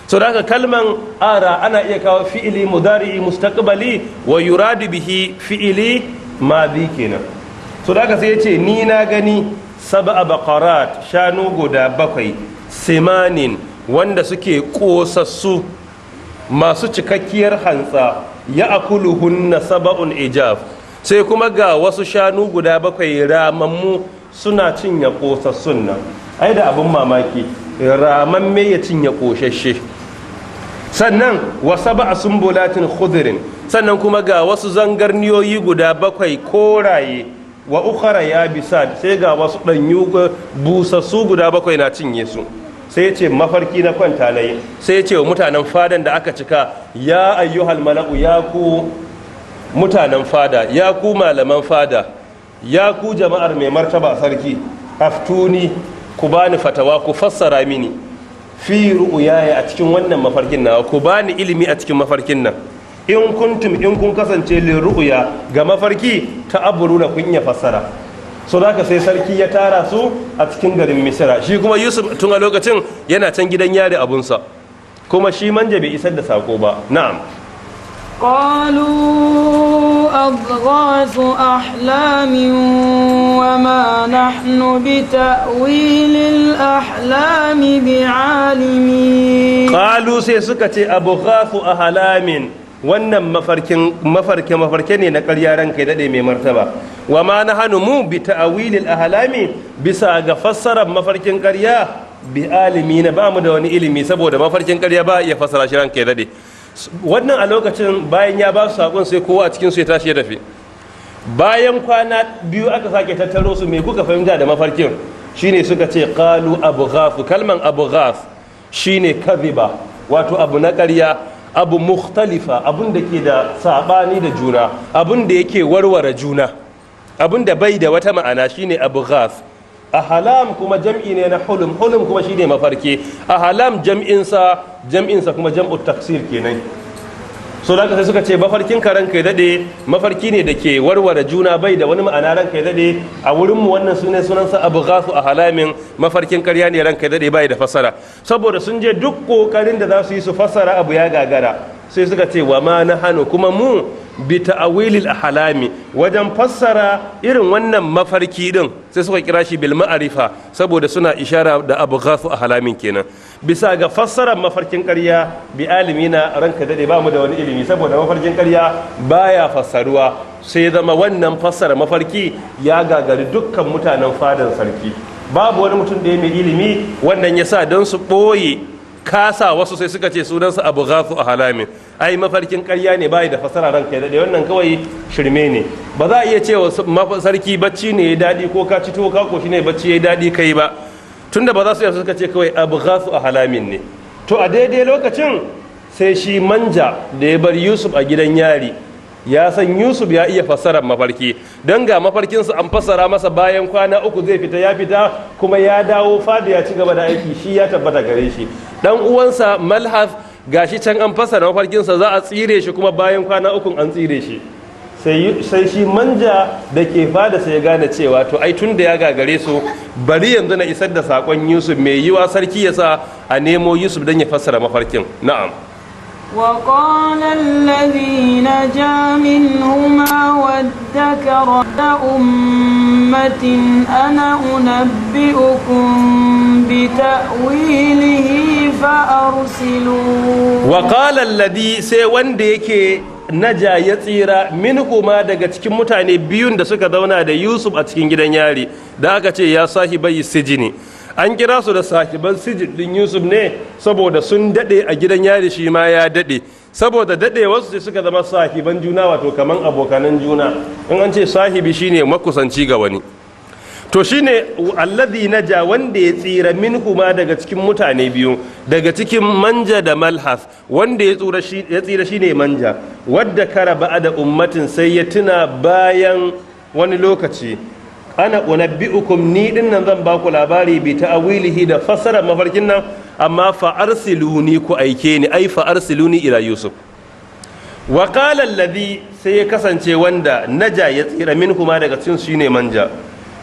So da haka kalman ara ana iya kawo fi'ili mudari'i mustaqbali wa yuradu bihi fi'ili madi kenan. So da haka sai ya ce ni na gani sab'a baqarat, shanu guda bakwai, simanin, wanda suke kosassu, masu cikakkiyar hantsa, ya akuluhunna saba'un ijaf, sai kuma ga wasu shanu guda bakwai ramammu suna cinye kosassun nan. Ai da abin mamaki ramamme ya cinye koshashe. Sannan wa sab'a sumbulatin khudrin, sannan kuma ga wasu zangarniyoyi guda bakwai koraye, wa ukhra yabisat, sai ga wasu danyu busassu guda bakwai na cinye su. Sai ce mafarki na kwanta na yi. Sai ce wa mutanen fadan da aka cika, ya ayyuhal mala'u, ya ku mutanen fada, ya ku malaman fada, ya ku jama'ar mai martaba sarki, aftuni, ku bani fatawa, ku fassara mini, fi ru'uyaya, a cikin wannan mafarkin nawa, ku bani ilimi a cikin mafarkin nan, in kuntum, in kun kasance, li ru'uya, ga mafarki, ta aburuna, kun iya fassara. So da sai sarki ya tara su a cikin garin Misira. Shi kuma Yusuf tun a lokacin yana can gidan yari abunsa, kuma shi manja bai isar da sako ba. Na'am. قالوا أضغاث أحلام وما نحن بتأويل الأحلام بعالمين. Qalu, sai suka ce, abghafu ahlamin, wannan mafarkin mafarke mafarke ne na ƙarya, ranka ya dade, mai martaba. Wa ma nahanu, mu, bi ta'wilil ahlami, bisa ga fassarar mafarkin ƙarya, bi alimina, ba mu da wani ilimi, saboda mafarkin ƙarya ba iya fassara shi, ranka ya dade. Wannan a lokacin bayan ya ba su sakon, sai kowa a cikin su ya tashi ya tafi. Bayan kwana 2 aka sake tattaro su, me kuka fahimta da mafarkin? Shine suka ce qalu abghaf. Kalman abghaf shine kadhiba, wato abu na ƙarya, abu mukhtalifa, abun da ke da sabani da juna, abun da yake warware juna, abun da bai da wata ma'ana, shine abghaf. Ahlam kuma jam'i ne na hulum. Hulum kuma shine mafarki. Ahlam jam'insa kuma jam'u taksir kenan. So da sai suka ce mafarkin ka, ranka ya dade, mafarki ne da ke warware juna, bai da wani ma'ana, ranka ya dade. A wurin mu wannan sunan sunansa abghasu ahlamin, mafarkin ƙarya ne, ranka ya dade, bai da fasara. Saboda sun je duk kokarin da za su yi su fasara abu ya gagara, sai suka ce wa ma nahanu, kuma mu, bi ta'awilil ahlami, wajen fassara irin wannan mafarki din, sai suka kira shi bil ma'arifa, saboda suna ishara da abghasu ahlamin kenan. Bisa ga fassarar mafarkin ƙarya, bi alimina, ranka dade, ba mu da wani ilimi, saboda mafarkin ƙarya baya fassaruwa. Sai zama wannan fassara mafarki ya gagari dukkan mutanen fadan sarki, babu wani mutum da ya mai ilimi. Wannan yasa don su ɓoye kasa wasu, sai suka ce sunansa abghasu ahlamin, ai mafarkin ƙarya ne, bai da fasara, ranka ya daɗe, wannan kawai shirme ne. Ba za a iya cewa sarki bacci ne ya daɗi, ko ka ci tuwo ka koshi ne bacci ya daɗi kai ba, tunda ba za su iya, suka ce kawai abghasu ahlamin ne. To, a daidai lokacin sai shi manja da ya bar Yusuf a gidan yari ya san Yusuf ya iya fassarar mafarki, don ga mafarkinsa an fassara masa, bayan kwana 3 zai fita, ya fita kuma ya dawo fada ya ci gaba da aiki, shi ya tabbata gare shi. Dan uwansa Malhaf gashi can an fassara mafarkinsa, za a tsire shi, kuma bayan kwana 3 an tsire shi. Sai shi manja da ke fada sai ya gane cewa to ai tun da ya gagare su, bari yanzu na isar da sakon Yusuf, mai yiwa sarki ya sa a nemo Yusuf don ya fassara mafarkin. Na'am. وقال الذي نجا منهما وادكر أمة أنا أنبئكم بتأويله فأرسلون. وقال الذي, sai wanda yake naja, ya tsira, minhuma, daga cikin mutane biyun da suka zauna da Yusuf a cikin gidan yari, da aka ce ya sahibai sijini. An kira su da sahiban sijin din Yusuf ne saboda sun dade a gidan yari, shi ma ya dade. Saboda dade wasu, sai suka zama sahiban juna, wato kaman abokanan juna. In an ce sahibi, shine makusanci ga wani. To, shine alladhi naja, wanda ya tsira, minhuma, daga cikin mutane biyu, daga cikin manja da Malhas, wanda ya tsira shi, ya tsira shine manja. Wadda kara ba'ada ummatin, sai ya tuna bayan wani lokaci, ana unabbi'ukum, ni din nan zan baku labari, bi ta'awilihi, da fassarar mafarkin nan, amma fa arsiluni, ku aike ni, ai fa arsiluni ila Yusuf. Wa qala alladhi, sai ya kasance wanda naja, ya tsira, minhuma, daga cikin shine manja,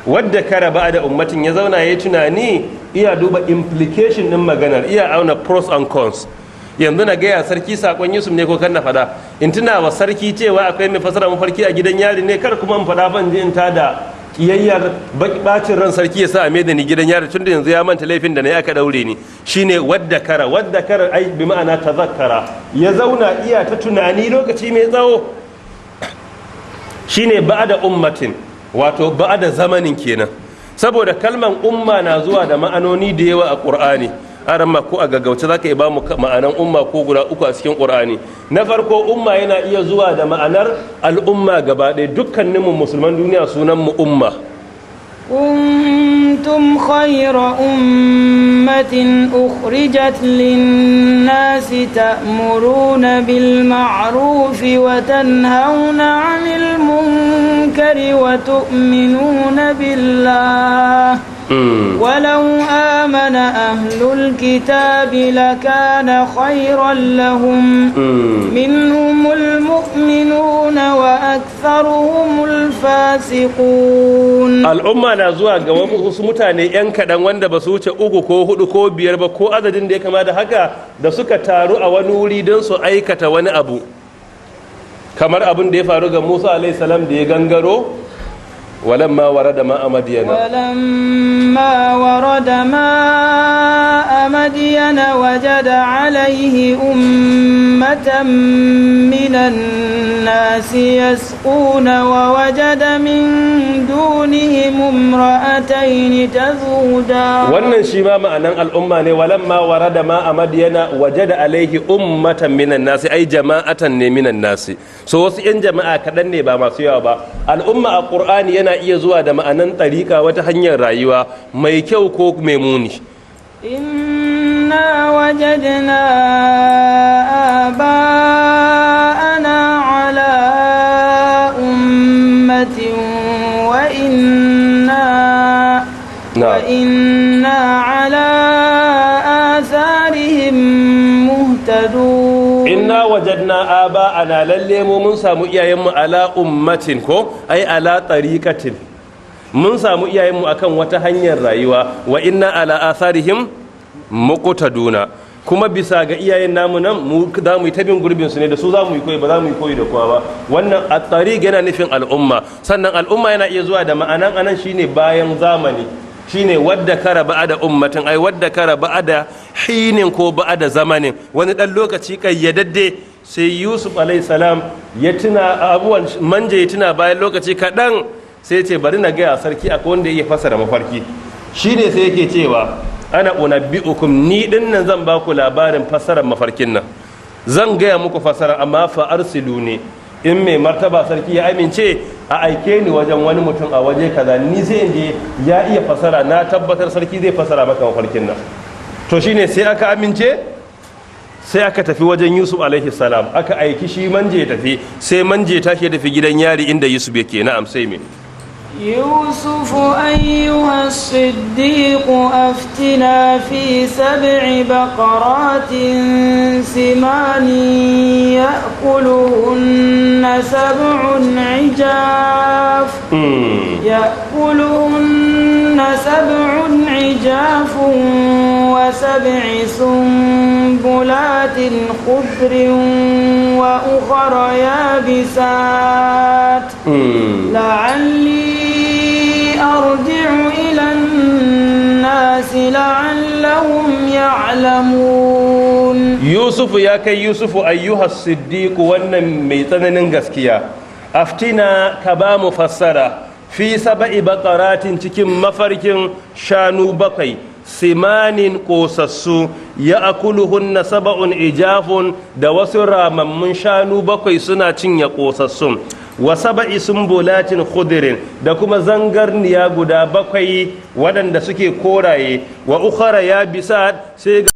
wadda kara ba da ummatin, ya zauna ya yi tunani, iya duba implication din maganar, iya auna pros and cons. Yanzu na gaya sarki sakon Yusuf ne ko kan na fada? In tuna wa sarki cewa akwai mai fasara mafarki a gidan yari ne, kar kuma in fada ban je in tada kiyayyar bacin ran sarki, ya sa a maida ni gidan yari, tunda yanzu ya manta laifin da na yi aka daure ni. Shine wadda kara, wadda kara ai bi ma'ana tazakkara, ya zauna iya ta tunani lokaci mai tsawo. Shine ba'da ummatin, wato ba'da zamanin kenan, saboda kalman umma na zuwa da ma'anoni da yawa a Qur'ani. Aramma, ko a gaggauce zaka iya ba mu ma'anan umma ko guda uku a cikin Qur'ani? Na farko, umma yana iya zuwa da ma'anar al'umma gaba ɗaya. Dukkaninmu musulman duniya sunan mu umma. كنتم خير أمة أخرجت للناس تأمرون بالمعروف وتنهون عن المنكر وتؤمنون بالله. ولو آمن أهل الكتاب لكان خيرا لهم منهم المؤمنون وأكثرهم الفاسقون. Al'umma na zuwa ga wasu mutane 'yan kaɗan wanda ba su wuce uku ko hudu ko biyar ba, ko adadin da ya kama da haka, da suka taru a wani wuri don su aikata wani abu, kamar abin da ya faru ga Musa alaihi salam da ya gangaro, ولما ورد ماء مدين. ولما ورد ماء مدين وجد عليه أمة من الناس يسقون ووجد من دونهم امرأتين تذودان. Wannan shi ma ma'anan al'umma ne. ولما ورد ماء مدين وجد عليه أمة من الناس، ai جماعة ne من الناس. So wasu yan jama'a kaɗan ne, ba masu yawa ba. Al'umma a Qur'ani yana iya zuwa da ma'anan ɗariƙa, wata hanyar rayuwa mai kyau ko mai muni. إنا وجدنا آباءنا على أمة وإنا على آثارهم مهتدون. إنا وجدنا آباءنا، lalle mu mun samu iyayenmu، على أمة ko ai على طريقة، mun samu iyayenmu akan wata hanyar rayuwa، وإنا على آثارهم مقتدون، kuma bisa ga iyayen namu nan mu za mu yi ta bin gurbin su ne, da su za mu yi koyi, ba za mu yi koyi da kowa ba. Wannan الطريق yana nufin al'umma. Sannan al'umma yana iya zuwa da ma'anan anan shine bayan zamani, shine وادكر بعد أمة، ai وادكر بعد حين ko بعد زمن, wani dan lokaci kayyadadde. Sai Yusuf alayhi salam ya tuna abuwan manje, ya tuna bayan lokaci kaɗan, sai ce bari na gaya sarki akwai wanda ya iya fasara mafarki. Shine sai yake cewa أنا أنبئكم, ni din nan zan ba ku labarin fasarar mafarkin nan, zan gaya muku fasara, amma فأرسلون, in mai martaba sarki ya amince, a aike ni wajen wani mutum a waje kaza, ni sai in je, ya iya fasara, na tabbatar sarki zai fasara maka mafarkin nan. To shine sai aka amince, sai aka tafi wajen Yusuf alaihi salam, aka aiki shi manje ya tafi. Sai manje tashi ya tafi gidan yari inda Yusuf yake. Na'am, sai me? يوسف أيها الصديق أفتنا في سبع بقرات سمان يأكلهن سبع عجاف وسبع سنبلات خضر وأخر يابسات، لعلي أرجع إلى الناس لعلهم يعلمون. Yusufu, ya kai Yusufu، أيها الصديق, wannan mai tsananin gaskiya، أفتنا, ka ba mu fassara، في سبع بقرات, cikin mafarkin shanu bakwai، سمان, kosassu، يأكلهن سبع عجاف, da wasu ramammun shanu bakwai suna cinye kosassun، وسبع سنبلات خضر, da kuma zangarniya guda bakwai waɗanda suke koraye، وأخر يابسات, sai